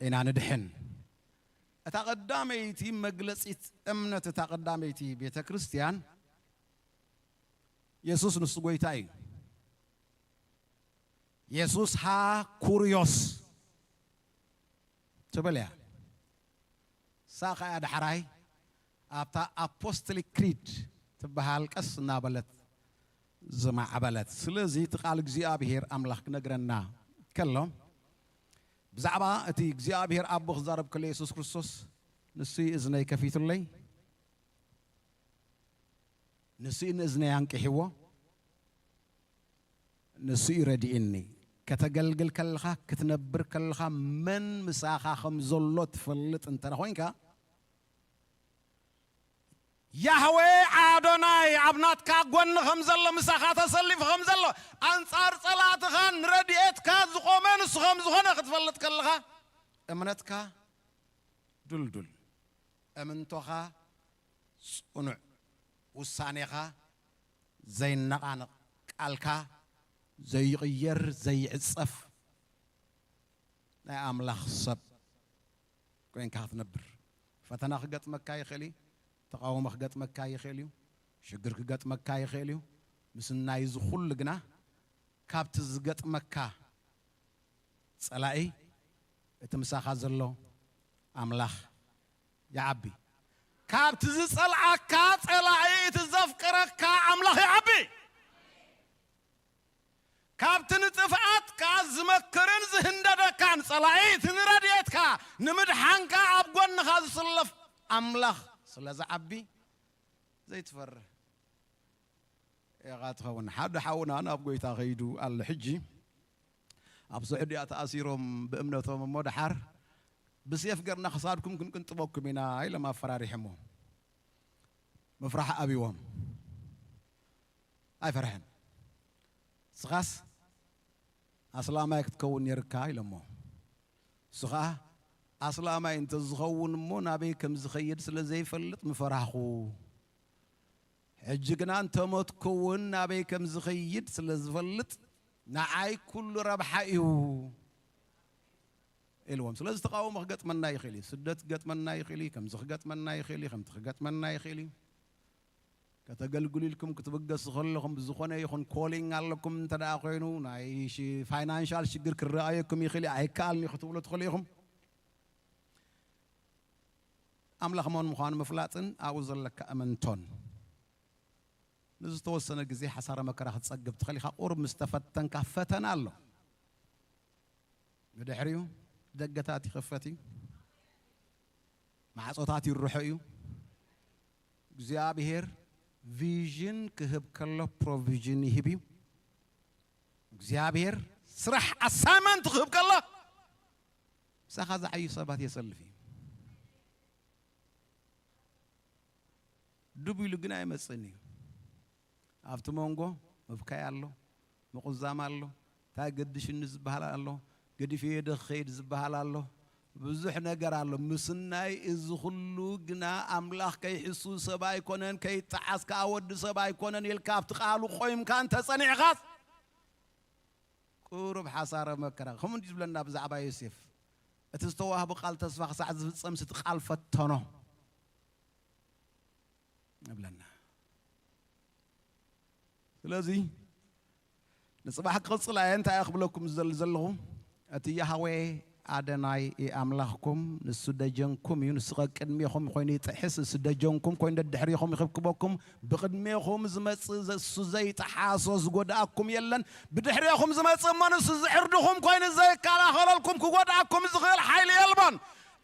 ኢና ንድሕን። እታ ቀዳመይቲ መግለጺት እምነት እታ ቀዳመይቲ ቤተ ክርስቲያን የሱስ ንሱ ጎይታ እዩ። የሱስ ሃ ኩርዮስ ትብል እያ። እሳ ኸኣ ዳሕራይ ኣብታ ኣፖስቶሊክ ክሪድ ትበሃል ቀስ እናበለት ዝማዕበለት። ስለዚ እቲ ቃል እግዚኣብሔር ኣምላኽ ክነግረና ከሎ ብዛዕባ እቲ እግዚኣብሔር ኣቦ ክዛረብ ከሎ የሱስ ክርስቶስ ንሱ እዩ እዝነይ ከፊቱለይ፣ ንሱ እዩ ንእዝነይ ኣንቂሕዎ፣ ንሱ እዩ ረዲእኒ። ከተገልግል ከለኻ ክትነብር ከለኻ መን ምሳኻ ከም ዘሎ ትፈልጥ እንተ ኮይንካ ያህዌ ኣዶናይ ኣብ ናትካ ጎኒ ከም ዘሎ ምሳኻ ተሰሊፉ ከም ዘሎ ኣንጻር ጸላእትኻ ንረድኤትካ ዝቆመ ንሱ ከም ዝኾነ ክትፈልጥ ከለኻ እምነትካ ድልዱል እምንቶኻ ጽኑዕ ውሳኔኻ ዘይነቓነቕ ቃልካ ዘይቕየር ዘይዕጸፍ ናይ ኣምላኽ ሰብ ኮይንካ ክትነብር ፈተና ክገጥመካ ይኽእል እዩ ተቃውሞ ክገጥመካ ይኽእል እዩ ሽግር ክገጥመካ ይኽእል እዩ ምስናይ ዝኹሉ ግና ካብቲ ዝገጥመካ ጸላኢ እቲ ምሳኻ ዘሎ ኣምላኽ ይዓቢ ካብቲ ዝጸልኣካ ጸላኢ እቲ ንምድሓንካ ኣብ ጎንኻ ዝስለፍ ኣምላኽ ስለ ዝዓቢ ዘይትፈርህ ኢኻ ትኸውን። ሓደ ሓውና ናብ ጎይታ ከይዱ ኣሎ። ሕጂ ኣብ ስዑድያ ተኣሲሮም ብእምነቶም እሞ ደሓር ብሴፍ ገርና ክሳድኩም ክንቅንጥበኩም ኢና ኢሎም ኣፈራሪሖሞ። ምፍራሕ ኣብዎም ኣይፈርሐን። ስኻስ ኣስላማይ ክትከውን ነርካ ኢሎሞ። ንሱ ኸኣ ኣስላማይ እንተ ዝኸውን እሞ ናበይ ከም ዝኸይድ ስለ ዘይፈልጥ ምፈራህኹ። ሕጂ ግና እንተ ሞትኩ እውን ናበይ ከም ዝኸይድ ስለ ዝፈልጥ ንዓይ ኩሉ ረብሓ እዩ ኢልዎም። ስለዚ ተቓውሞ ክገጥመና ይኽእል እዩ። ስደት ክገጥመና ይኽእል እዩ። ከምዚ ክገጥመና ይኽእል እዩ። ከምቲ ክገጥመና ይኽእል እዩ። ከተገልግሉ ኢልኩም ክትብገሱ ከለኹም ብዝኾነ ይኹን ኮሊንግ ኣለኩም እንተ ደኣ ኮይኑ ናይ ፋይናንሻል ሽግር ክረኣየኩም ይኽእል እዩ። ኣይከኣልን እዩ ክትብሉ ትኽእሉ ኢኹም። ኣምላኽ መን ምዃኑ ምፍላጥን ኣብኡ ዘለካ እምንቶን ንዝተወሰነ ግዜ ሓሳረ መከራ ክትጸግብ ትኽእል ኢኻ። ቁሩብ ምስ ተፈተንካ ፈተና ኣሎ። ብድሕሪኡ ደገታት ይኸፈት እዩ። ማዕጾታት ይርሖ እዩ። እግዚኣብሔር ቪዥን ክህብ ከሎ ፕሮቪዥን ይህብ እዩ። እግዚኣብሔር ስራሕ ኣሳይመንት ክህብ ከሎ ምሳኻ ዝዓዩ ሰባት የሰልፍ እዩ። ድብ ኢሉ ግን ኣይመጽእን እዩ። ኣብቲ መንጎ ምብካይ ኣሎ፣ ምቑዛም ኣሎ፣ እንታይ ገድሽኒ ዝበሃል ኣሎ፣ ገዲፈዮ ዶ ክኸይድ ዝበሃል ኣሎ፣ ብዙሕ ነገር ኣሎ። ምስናይ እዚ ኩሉ ግና ኣምላኽ ከይሕሱ ሰብ ኣይኮነን፣ ከይጠዓስ ከኣ ወዲ ሰብ ኣይኮነን ኢልካ ኣብቲ ቃሉ ቆይምካ እንተጸኒዕኻስ ቁሩብ ሓሳረ መከራ። ከምኡ እንዲ ዝብለና ብዛዕባ ዮሴፍ፣ እቲ ዝተዋህቦ ቃል ተስፋ ክሳዕ ዝፍጸምስ እቲ ቃል ፈተኖ። እብለና። ስለዚ ንጽባሕ ክቕጽል ኣየ እንታይ እየ ክብለኩም ዝደሊ ዘለኹ፣ እቲ ያህዌ ኣደናይ ኣምላኽኩም ንሱ ደጀንኩም እዩ። ንሱ ቀቅድሜኹም ኮይኑ ይጥሕስ፣ ንሱ ደጀንኩም ኮይኑ ደድሕሪኹም ይኽብክበኩም። ብቕድሜኹም ዝመጽእ ዘ- እሱ ዘይጠሓሶ ዝጎድኣኩም የለን። ብድሕሬኹም ዝመጽእ እሞ ንሱ ዝዕርድኹም ኮይኑ ዘይከላኸለልኩም ክጎድኣኩም ዝኽእል ሓይሊ የልቦን።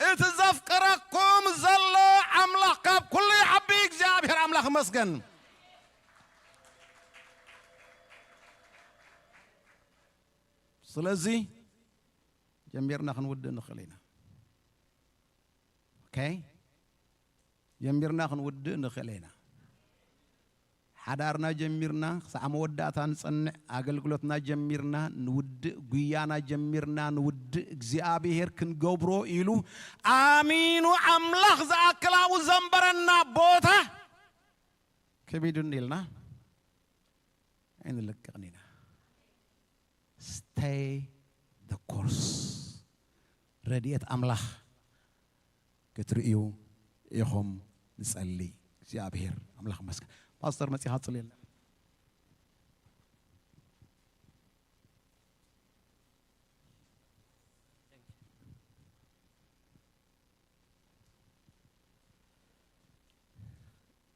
እቲ ዘፍቅረኩም ዘሎ ኣምላኽ ካብ ኩሉ ይዓቢ። እግዚኣብሔር ኣምላኽ ይመስገን። ስለዚ ጀሚርና ክንውድእ ንኽእል ኢና። ኦኬ፣ ጀሚርና ክንውድእ ንኽእል ኢና። ሓዳርና ጀሚርና ክሳዕ መወዳእታ ንጸንዕ፣ ኣገልግሎትና ጀሚርና ንውድእ፣ ጉያና ጀሚርና ንውድእ፣ እግዚኣብሔር ክንገብሮ ኢሉ ኣሚኑ ኣምላኽ ዝኣክል ኣብኡ ዘንበረና ቦታ ከቢዱኒ ኢልና ኣይንለቅቕን ኢና። Stay the course። ረድኤት ኣምላኽ ክትርእዩ ኢኹም ንጸሊ። እግዚኣብሔር ኣምላኽ ይመስገን። ፓስተር መጺኻ ትጽልየልና።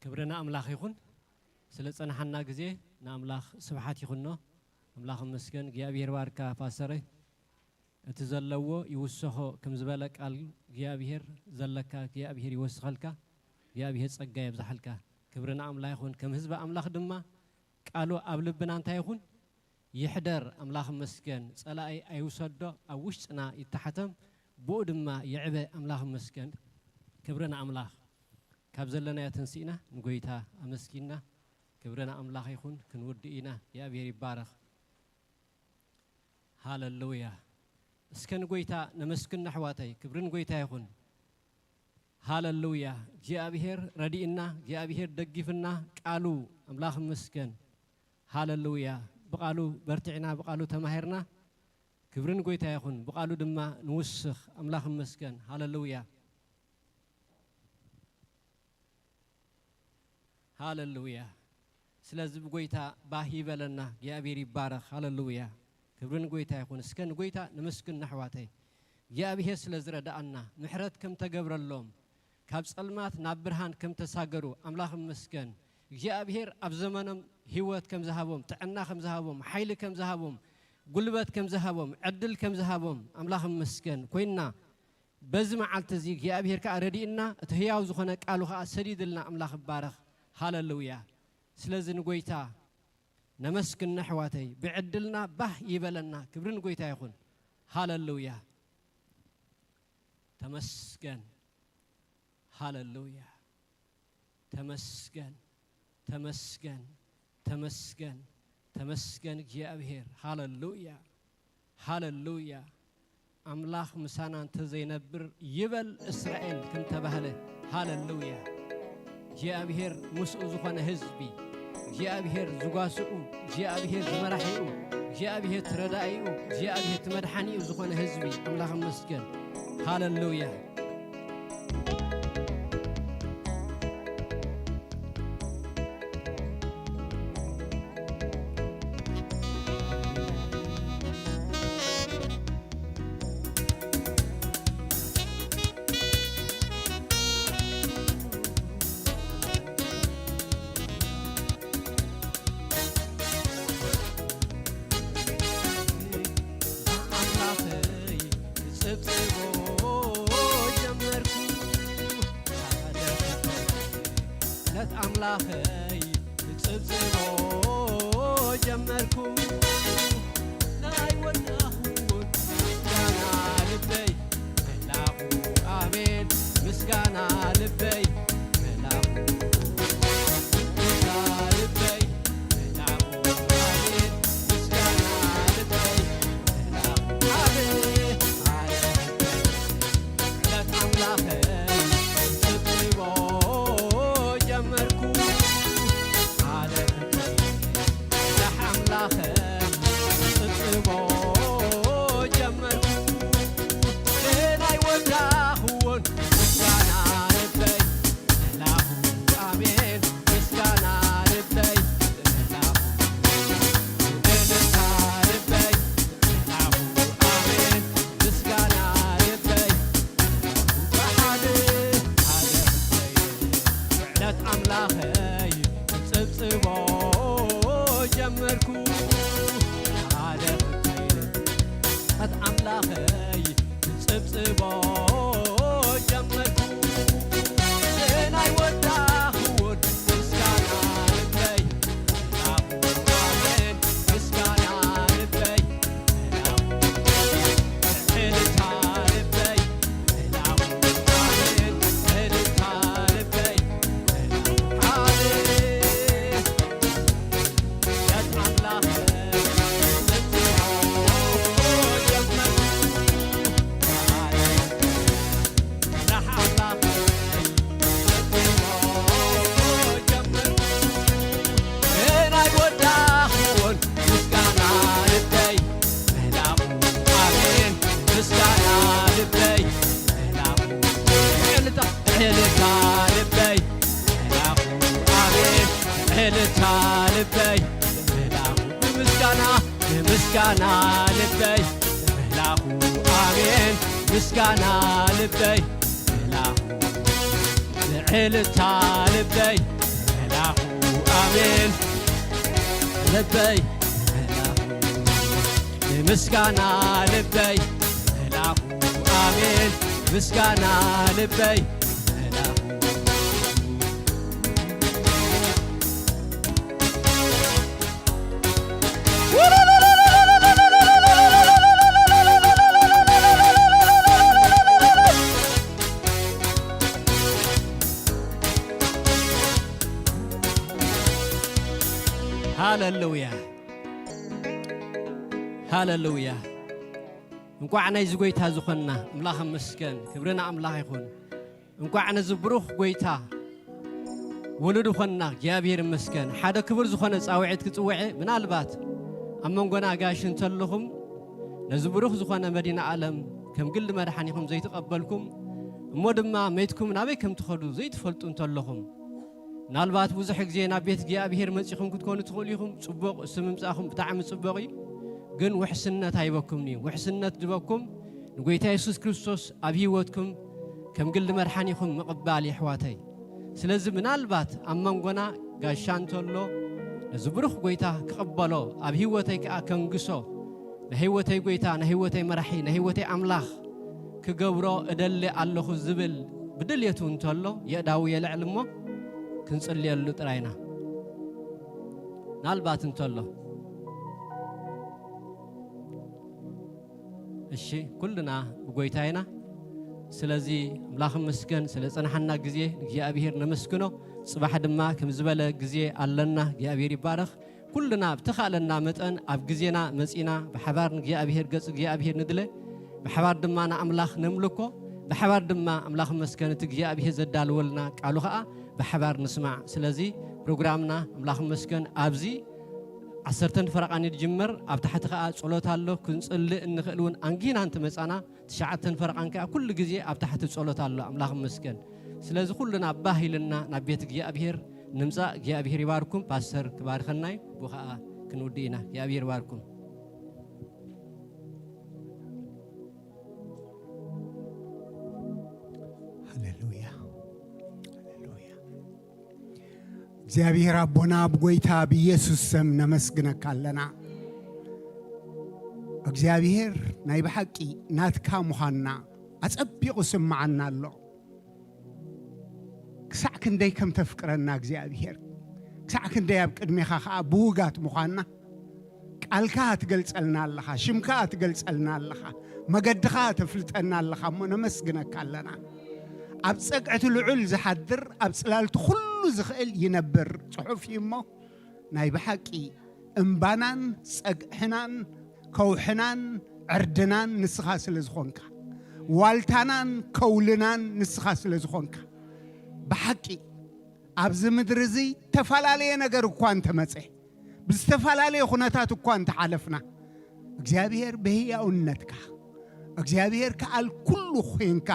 ክብሪ ንኣምላኽ ይኹን። ስለ ጸናሓና ግዜ ንኣምላኽ ስብሓት ይኹኖ። ኣምላኽ ይመስገን። እግዚኣብሔር ባርካ ፓስተረይ። እቲ ዘለዎ ይውሰኾ ከም ዝበለ ቃል እግዚኣብሔር ዘለካ እግዚኣብሔር ይወስኸልካ። እግዚኣብሔር ጸጋ የብዝሓልካ። ክብሪ ንኣምላኽ ይኹን። ከም ህዝቢ ኣምላኽ ድማ ቃሉ ኣብ ልብና እንታይ ይኹን? ይሕደር። ኣምላኽ ይመስገን። ጸላኢ ኣይውሰዶ፣ ኣብ ውሽጥና ይተሓተም፣ ብኡ ድማ ይዕበ። ኣምላኽ ይመስገን። ክብሪ ንኣምላኽ። ካብ ዘለናዮ ተንሲእና ንጎይታ ኣመስጊንና፣ ክብሪ ንኣምላኽ ይኹን። ክንውድእ ኢና። እግዚኣብሔር ይባረኽ። ሃለሉያ። እስከ ንጎይታ ነመስግን ኣሕዋተይ። ክብሪ ንጎይታ ይኹን። ሃለሉያ። እግዚኣብሔር ረዲእና፣ እግዚኣብሔር ደጊፍና፣ ቃሉ ኣምላኽ ይመስገን። ሃለሉያ። ብቃሉ በርቲዕና፣ ብቃሉ ተማሂርና። ክብሪ ንጎይታ ይኹን። ብቃሉ ድማ ንውስኽ። ኣምላኽ ይመስገን። ሃለሉያ። ሃለሉያ። ስለዚ ብጎይታ ባህ ይበለና። እግዚኣብሔር ይባረኽ። ሃለሉያ። ክብሪ ንጎይታ ይኹን። እስከ ንጎይታ ነመስግን ኣሕዋተይ። እግዚኣብሔር ስለ ዝረድኣና፣ ምሕረት ከም ተገብረሎም፣ ካብ ጸልማት ናብ ብርሃን ከም ተሳገሩ ኣምላኽ ይመስገን። እግዚኣብሔር ኣብ ዘመኖም ህይወት ከም ዝሃቦም፣ ጥዕና ከም ዝሃቦም፣ ሓይሊ ከም ዝሃቦም፣ ጉልበት ከም ዝሃቦም፣ ዕድል ከም ዝሃቦም ኣምላኽ ይመስገን። ኮይንና በዚ መዓልቲ እዚ እግዚኣብሔር ከኣ ረዲእና፣ እቲ ህያው ዝኾነ ቃሉ ከኣ ሰዲድልና። ኣምላኽ ይባረኽ። ሃለሉያ። ስለዚ ንጎይታ ነመስግን ኣሕዋተይ፣ ብዕድልና ባህ ይበለና። ክብሪ ንጎይታ ይኹን። ሃለሉያ። ተመስገን። ሃለሉያ። ተመስገን፣ ተመስገን፣ ተመስገን፣ ተመስገን እግዚኣብሔር። ሃለሉያ፣ ሃለሉያ። ኣምላኽ ምሳና እንተዘይነብር ይበል እስራኤል ከም ተባህለ። ሃለሉያ። እግዚኣብሔር ምስኡ ዝኾነ ህዝቢ፣ እግዚኣብሔር ዝጓስኡ፣ እግዚኣብሔር ዝመራሒኡ፣ እግዚኣብሔር ትረዳኢኡ፣ እግዚኣብሔር ትመድሓኒኡ ዝኾነ ህዝቢ ኣምላኽ ይመስገን። ሃለሉያ። ኣምላኸይ ክጽብጽቦ ጀመርኩ። ለት ኣምላኸይ ክጽብጽቦ ጀመርኩ። ናይ ወዳኹ ምስጋና ልበይ መላኹ። ኣሜን። ምስጋና ልበይ መላኹ። ምስጋና ልበይ መላኹ። ኣሜን። ምስጋና ልበይ መላኹ። ኣሜን። ዕለት ኣምላኸይ ክጽብጽቦ ጀመርኩ። ሓደ ዕለት ኣምላኸይ ክጽብጽቦ ጀመርኩ። ናይ ወዳኽዎን ምስጋና ልበይ መላኹ። ኣሜን። ምስጋና ልበይ መላኹ። እልልታ ልበይ መላኹ። ኣሜን። ምስጋና ልበይ መላኹ። ብሓደ ሓደ ዕለት ኣምላኸይ ክጽብጽቦ ጀመርኩ። ሓደ ዕለት ኣምላኸይ ክጽብጽቦ ጀመርኩ። ናይ ወዳኽዎን ምስጋና ልበይ መላኹ። ኣሜን። ምስጋና ልበይ መላኹ። እልልታ ልበይ መላኹ። ኣሜን። እልልታ ልበይ መላኹ። ኣሜን። ምስጋና ልበይ መላኹ። ኣሜን። ምስጋና ልበይ መላኹ። እልልታ ልበይ መላኹ። ኣሜን። ልበይ መላኹ። ምስጋና ልበይ መላኹ። ኣሜን። ምስጋና ልበይ መላኹ። ሃለሉያ፣ ሃለሉያ። እንቋዕ ናይዚ ጐይታ ዝኾንና ኣምላኽ ይመስገን። ክብሪ ንኣምላኽ ይኹን። እንቋዕ ነዚ ብሩኽ ጐይታ ወለዱ ኾንና። እግዚኣብሔር ይመስገን። ሓደ ክቡር ዝኾነ ጻውዒት ክጽውዐ፣ ምናልባት ኣብ መንጎና ጋሽ እንተለኹም፣ ነዚ ብሩኽ ዝኾነ መድኃኔ ዓለም ከም ግሊ መድሓኒኹም ዘይተቐበልኩም፣ እሞ ድማ መይትኩም ናበይ ከም ትኸዱ ዘይትፈልጡ እንተለኹም፣ ምናልባት ብዙሕ ግዜ ናብ ቤት እግዚኣብሔር መጺኹም ክትኮኑ ትኽእሉ ኢኹም። ጽቡቕ፣ እሱ ምምጻእኹም ብጣዕሚ ጽቡቕ እዩ። ግን ውሕስነት ኣይበኩምን እዩ። ውሕስነት ዝበኩም ንጎይታ የሱስ ክርስቶስ ኣብ ህይወትኩም ከም ግሊ መድሓኒኹም ምቕባል፣ የሕዋተይ። ስለዚ ምናልባት ኣብ መንጎና ጋሻ እንተሎ፣ ነዚ ብሩኽ ጎይታ ክቕበሎ፣ ኣብ ህይወተይ ከኣ ከንግሶ፣ ናይ ህይወተይ ጎይታ፣ ናይ ህይወተይ መራሒ፣ ናይ ህይወተይ ኣምላኽ፣ ክገብሮ እደሊ ኣለኹ ዝብል ብድልየቱ እንተሎ፣ የእዳው የልዕል እሞ ክንጽልየሉ ጥራይና። ምናልባት እንተሎ፣ እሺ፣ ኩልና ብጎይታ ኢና። ስለዚ ኣምላኽ ይመስገን ስለ ጸናሓና ግዜ፣ ንእግዚኣብሔር ነመስግኖ። ጽባሕ ድማ ከም ዝበለ ግዜ ኣለና። እግዚኣብሔር ይባረኽ። ኩልና ብተኻእለና መጠን ኣብ ግዜና መጺና ብሓባር ንእግዚኣብሔር፣ ገጽ እግዚኣብሔር ንድለ፣ ብሓባር ድማ ንኣምላኽ ነምልኮ፣ ብሓባር ድማ ኣምላኽ ይመስገን እቲ እግዚኣብሔር ዘዳልወልና ቃሉ ኸኣ ብሓባር ንስማዕ። ስለዚ ፕሮግራምና ኣምላኽ ይመስገን ኣብዚ ዓሰርተን ፈረቓን እዩ ዝጅምር። ኣብ ታሕቲ ኸኣ ጸሎት ኣሎ። ክንጽልእ እንኽእል እውን ኣንጊህና እንትመጻና ትሽዓተን ፈረቓን ከኣ ኩሉ ግዜ ኣብ ታሕቲ ጸሎት ኣሎ። ኣምላኽ ይመስገን። ስለዚ ኩልና ባህ ኢልና ናብ ቤት እግዚኣብሔር ንምጻእ። እግዚኣብሔር ይባርኩም። ፓስተር ክባርኸና እዩ። ብኡ ኸኣ ክንውድእ ኢና። እግዚኣብሔር ይባርኩም። ሃሌሉያ፣ ሃሌሉያ። እግዚኣብሔር ኣቦና፣ ብጎይታ ብኢየሱስ ስም ነመስግነካ ኣለና። እግዚኣብሔር ናይ ብሓቂ ናትካ ምዃንና ኣጸቢቑ ስምዓና ኣሎ። ክሳዕ ክንደይ ከም ተፍቅረና እግዚኣብሔር፣ ክሳዕ ክንደይ ኣብ ቅድሜኻ ኸኣ ብውጋት ምዃንና፣ ቃልካ ትገልጸልና ኣለኻ፣ ሽምካ ትገልጸልና ኣለኻ፣ መገድኻ ተፍልጠና ኣለኻ እሞ ነመስግነካ ኣለና። ኣብ ጸግዕቲ ልዑል ዝሓድር፣ ኣብ ጽላልቲ ኩሉ ዝኽእል ይነብር ጽሑፍ እዩ እሞ፣ ናይ ብሓቂ እምባናን ጸግዕናን ከውሕናን ዕርድናን ንስኻ ስለ ዝኾንካ፣ ዋልታናን ከውልናን ንስኻ ስለ ዝኾንካ፣ ብሓቂ ኣብዚ ምድሪ እዚ ዝተፈላለየ ነገር እኳ እንተመጸ፣ ብዝተፈላለየ ኩነታት እኳ እንተሓለፍና፣ እግዚኣብሔር ብህያውነትካ፣ እግዚኣብሔር ከኣል ኩሉ ኮይንካ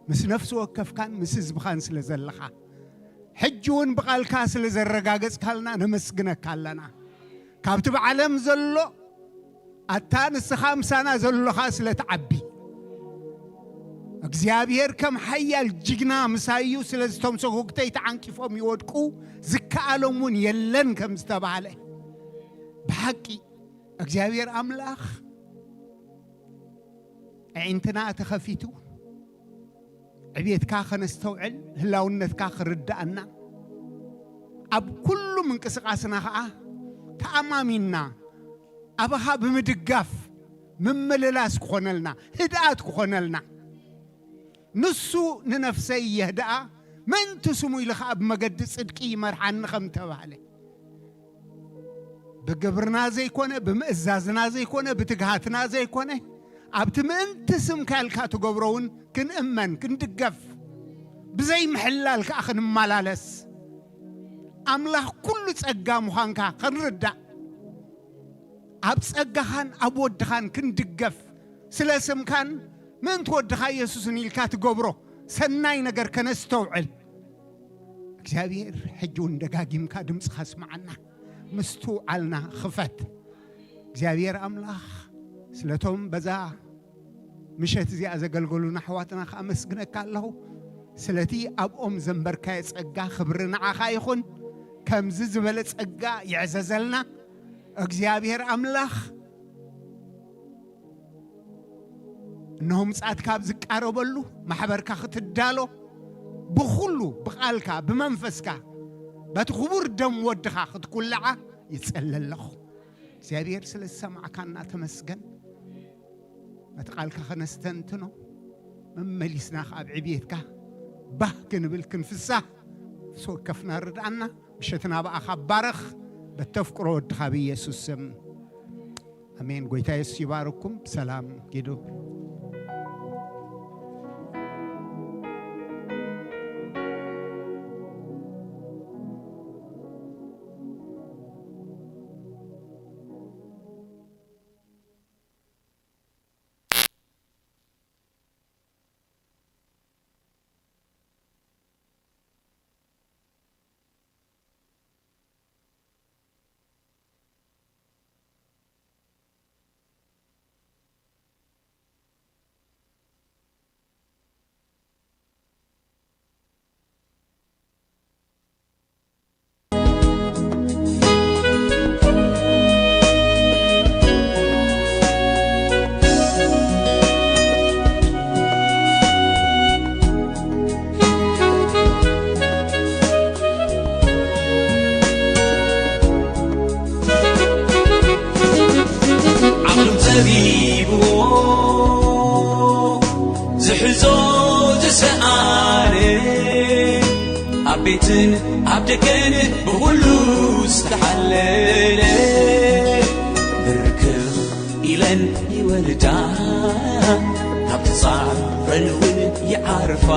ምስ ነፍሲ ወከፍካን ምስ ህዝብኻን ስለ ዘለኻ፣ ሕጂ እውን ብቓልካ ስለ ዘረጋገጽካልና ነመስግነካ ኣለና። ካብቲ ብዓለም ዘሎ ኣታ ንስኻ ምሳና ዘሎኻ ስለ ትዓቢ፣ እግዚኣብሔር ከም ሓያል ጅግና ምሳይ እዩ። ስለዚ እቶም ሰጎግተይ ተዓንቂፎም ይወድቁ፣ ዝከኣሎም እውን የለን ከም ዝተባህለ፣ ብሓቂ እግዚኣብሔር ኣምላኽ ኣዒንትና ተኸፊቱ ዕቤትካ ከነስተውዕል፣ ህላውነትካ ክርድኣና፣ ኣብ ኩሉ ምንቅስቓስና ኸዓ ተኣማሚንና ኣባኻ ብምድጋፍ ምምልላስ ክኾነልና፣ ህድኣት ክኾነልና። ንሱ ንነፍሰይ የህድኣ፣ ምእንቲ ስሙ ኢሉ ኸዓ ብመገዲ ጽድቂ ይመርሓኒ ከም ተባህለ፣ ብግብርና ዘይኮነ፣ ብምእዛዝና ዘይኮነ፣ ብትግሃትና ዘይኮነ፣ ኣብቲ ምእንቲ ስምካ ኢልካ ትገብሮ እውን ክንእመን፣ ክንድገፍ፣ ብዘይ ምሕላል ከኣ ክንመላለስ፣ ኣምላኽ ኩሉ ጸጋ ምዃንካ ክንርዳእ፣ ኣብ ጸጋኻን ኣብ ወድኻን ክንድገፍ፣ ስለ ስምካን ምእንቲ ወድኻ የሱስን ኢልካ ትገብሮ ሰናይ ነገር ከነስተውዕል፣ እግዚኣብሔር ሕጂ እውን ደጋጊምካ ድምፅኻ ስምዓና፣ ምስትውዓልና ኽፈት። እግዚኣብሔር ኣምላኽ ስለቶም በዛ ምሸት እዚኣ ዘገልገሉና ኣሕዋትና ከኣመስግነካ ኣለኹ። ስለቲ ኣብኦም ዘንበርካዮ ጸጋ ክብሪ ንዓኻ ይኹን። ከምዚ ዝበለ ጸጋ ይዕዘዘልና። እግዚኣብሔር ኣምላኽ እነሆ ምጽኣትካ ኣብ ዝቃረበሉ ማሕበርካ ክትዳሎ ብኹሉ ብቓልካ ብመንፈስካ በቲ ክቡር ደም ወድኻ ክትኩልዓ ይጸሊ ኣለኹ። እግዚኣብሔር ስለ ዝሰማዕካና ተመስገን። ነቲ ቃልካ ከነስተንትኖ መመሊስና ከኣ ኣብ ዕብየትካ ባህ ክንብል ክንፍሳህ ነፍሲ ወከፍና ርድኣና። ምሸትና ብኣኻ ባረኽ በተፍቅሮ ወድኻ ብኢየሱስ ስም። ኣሜን። ጎይታ የሱስ ይባርኩም። ሰላም ጊዱ። ሪብዎ ዝሕዞ ዝሰኣነ ኣብ ቤትን ኣብ ደገን ብኹሉ ዝተሓለለ ብርክኽ ኢለን ይወልዳ፣ ናብ ጻዕረን እውን ይዓርፋ።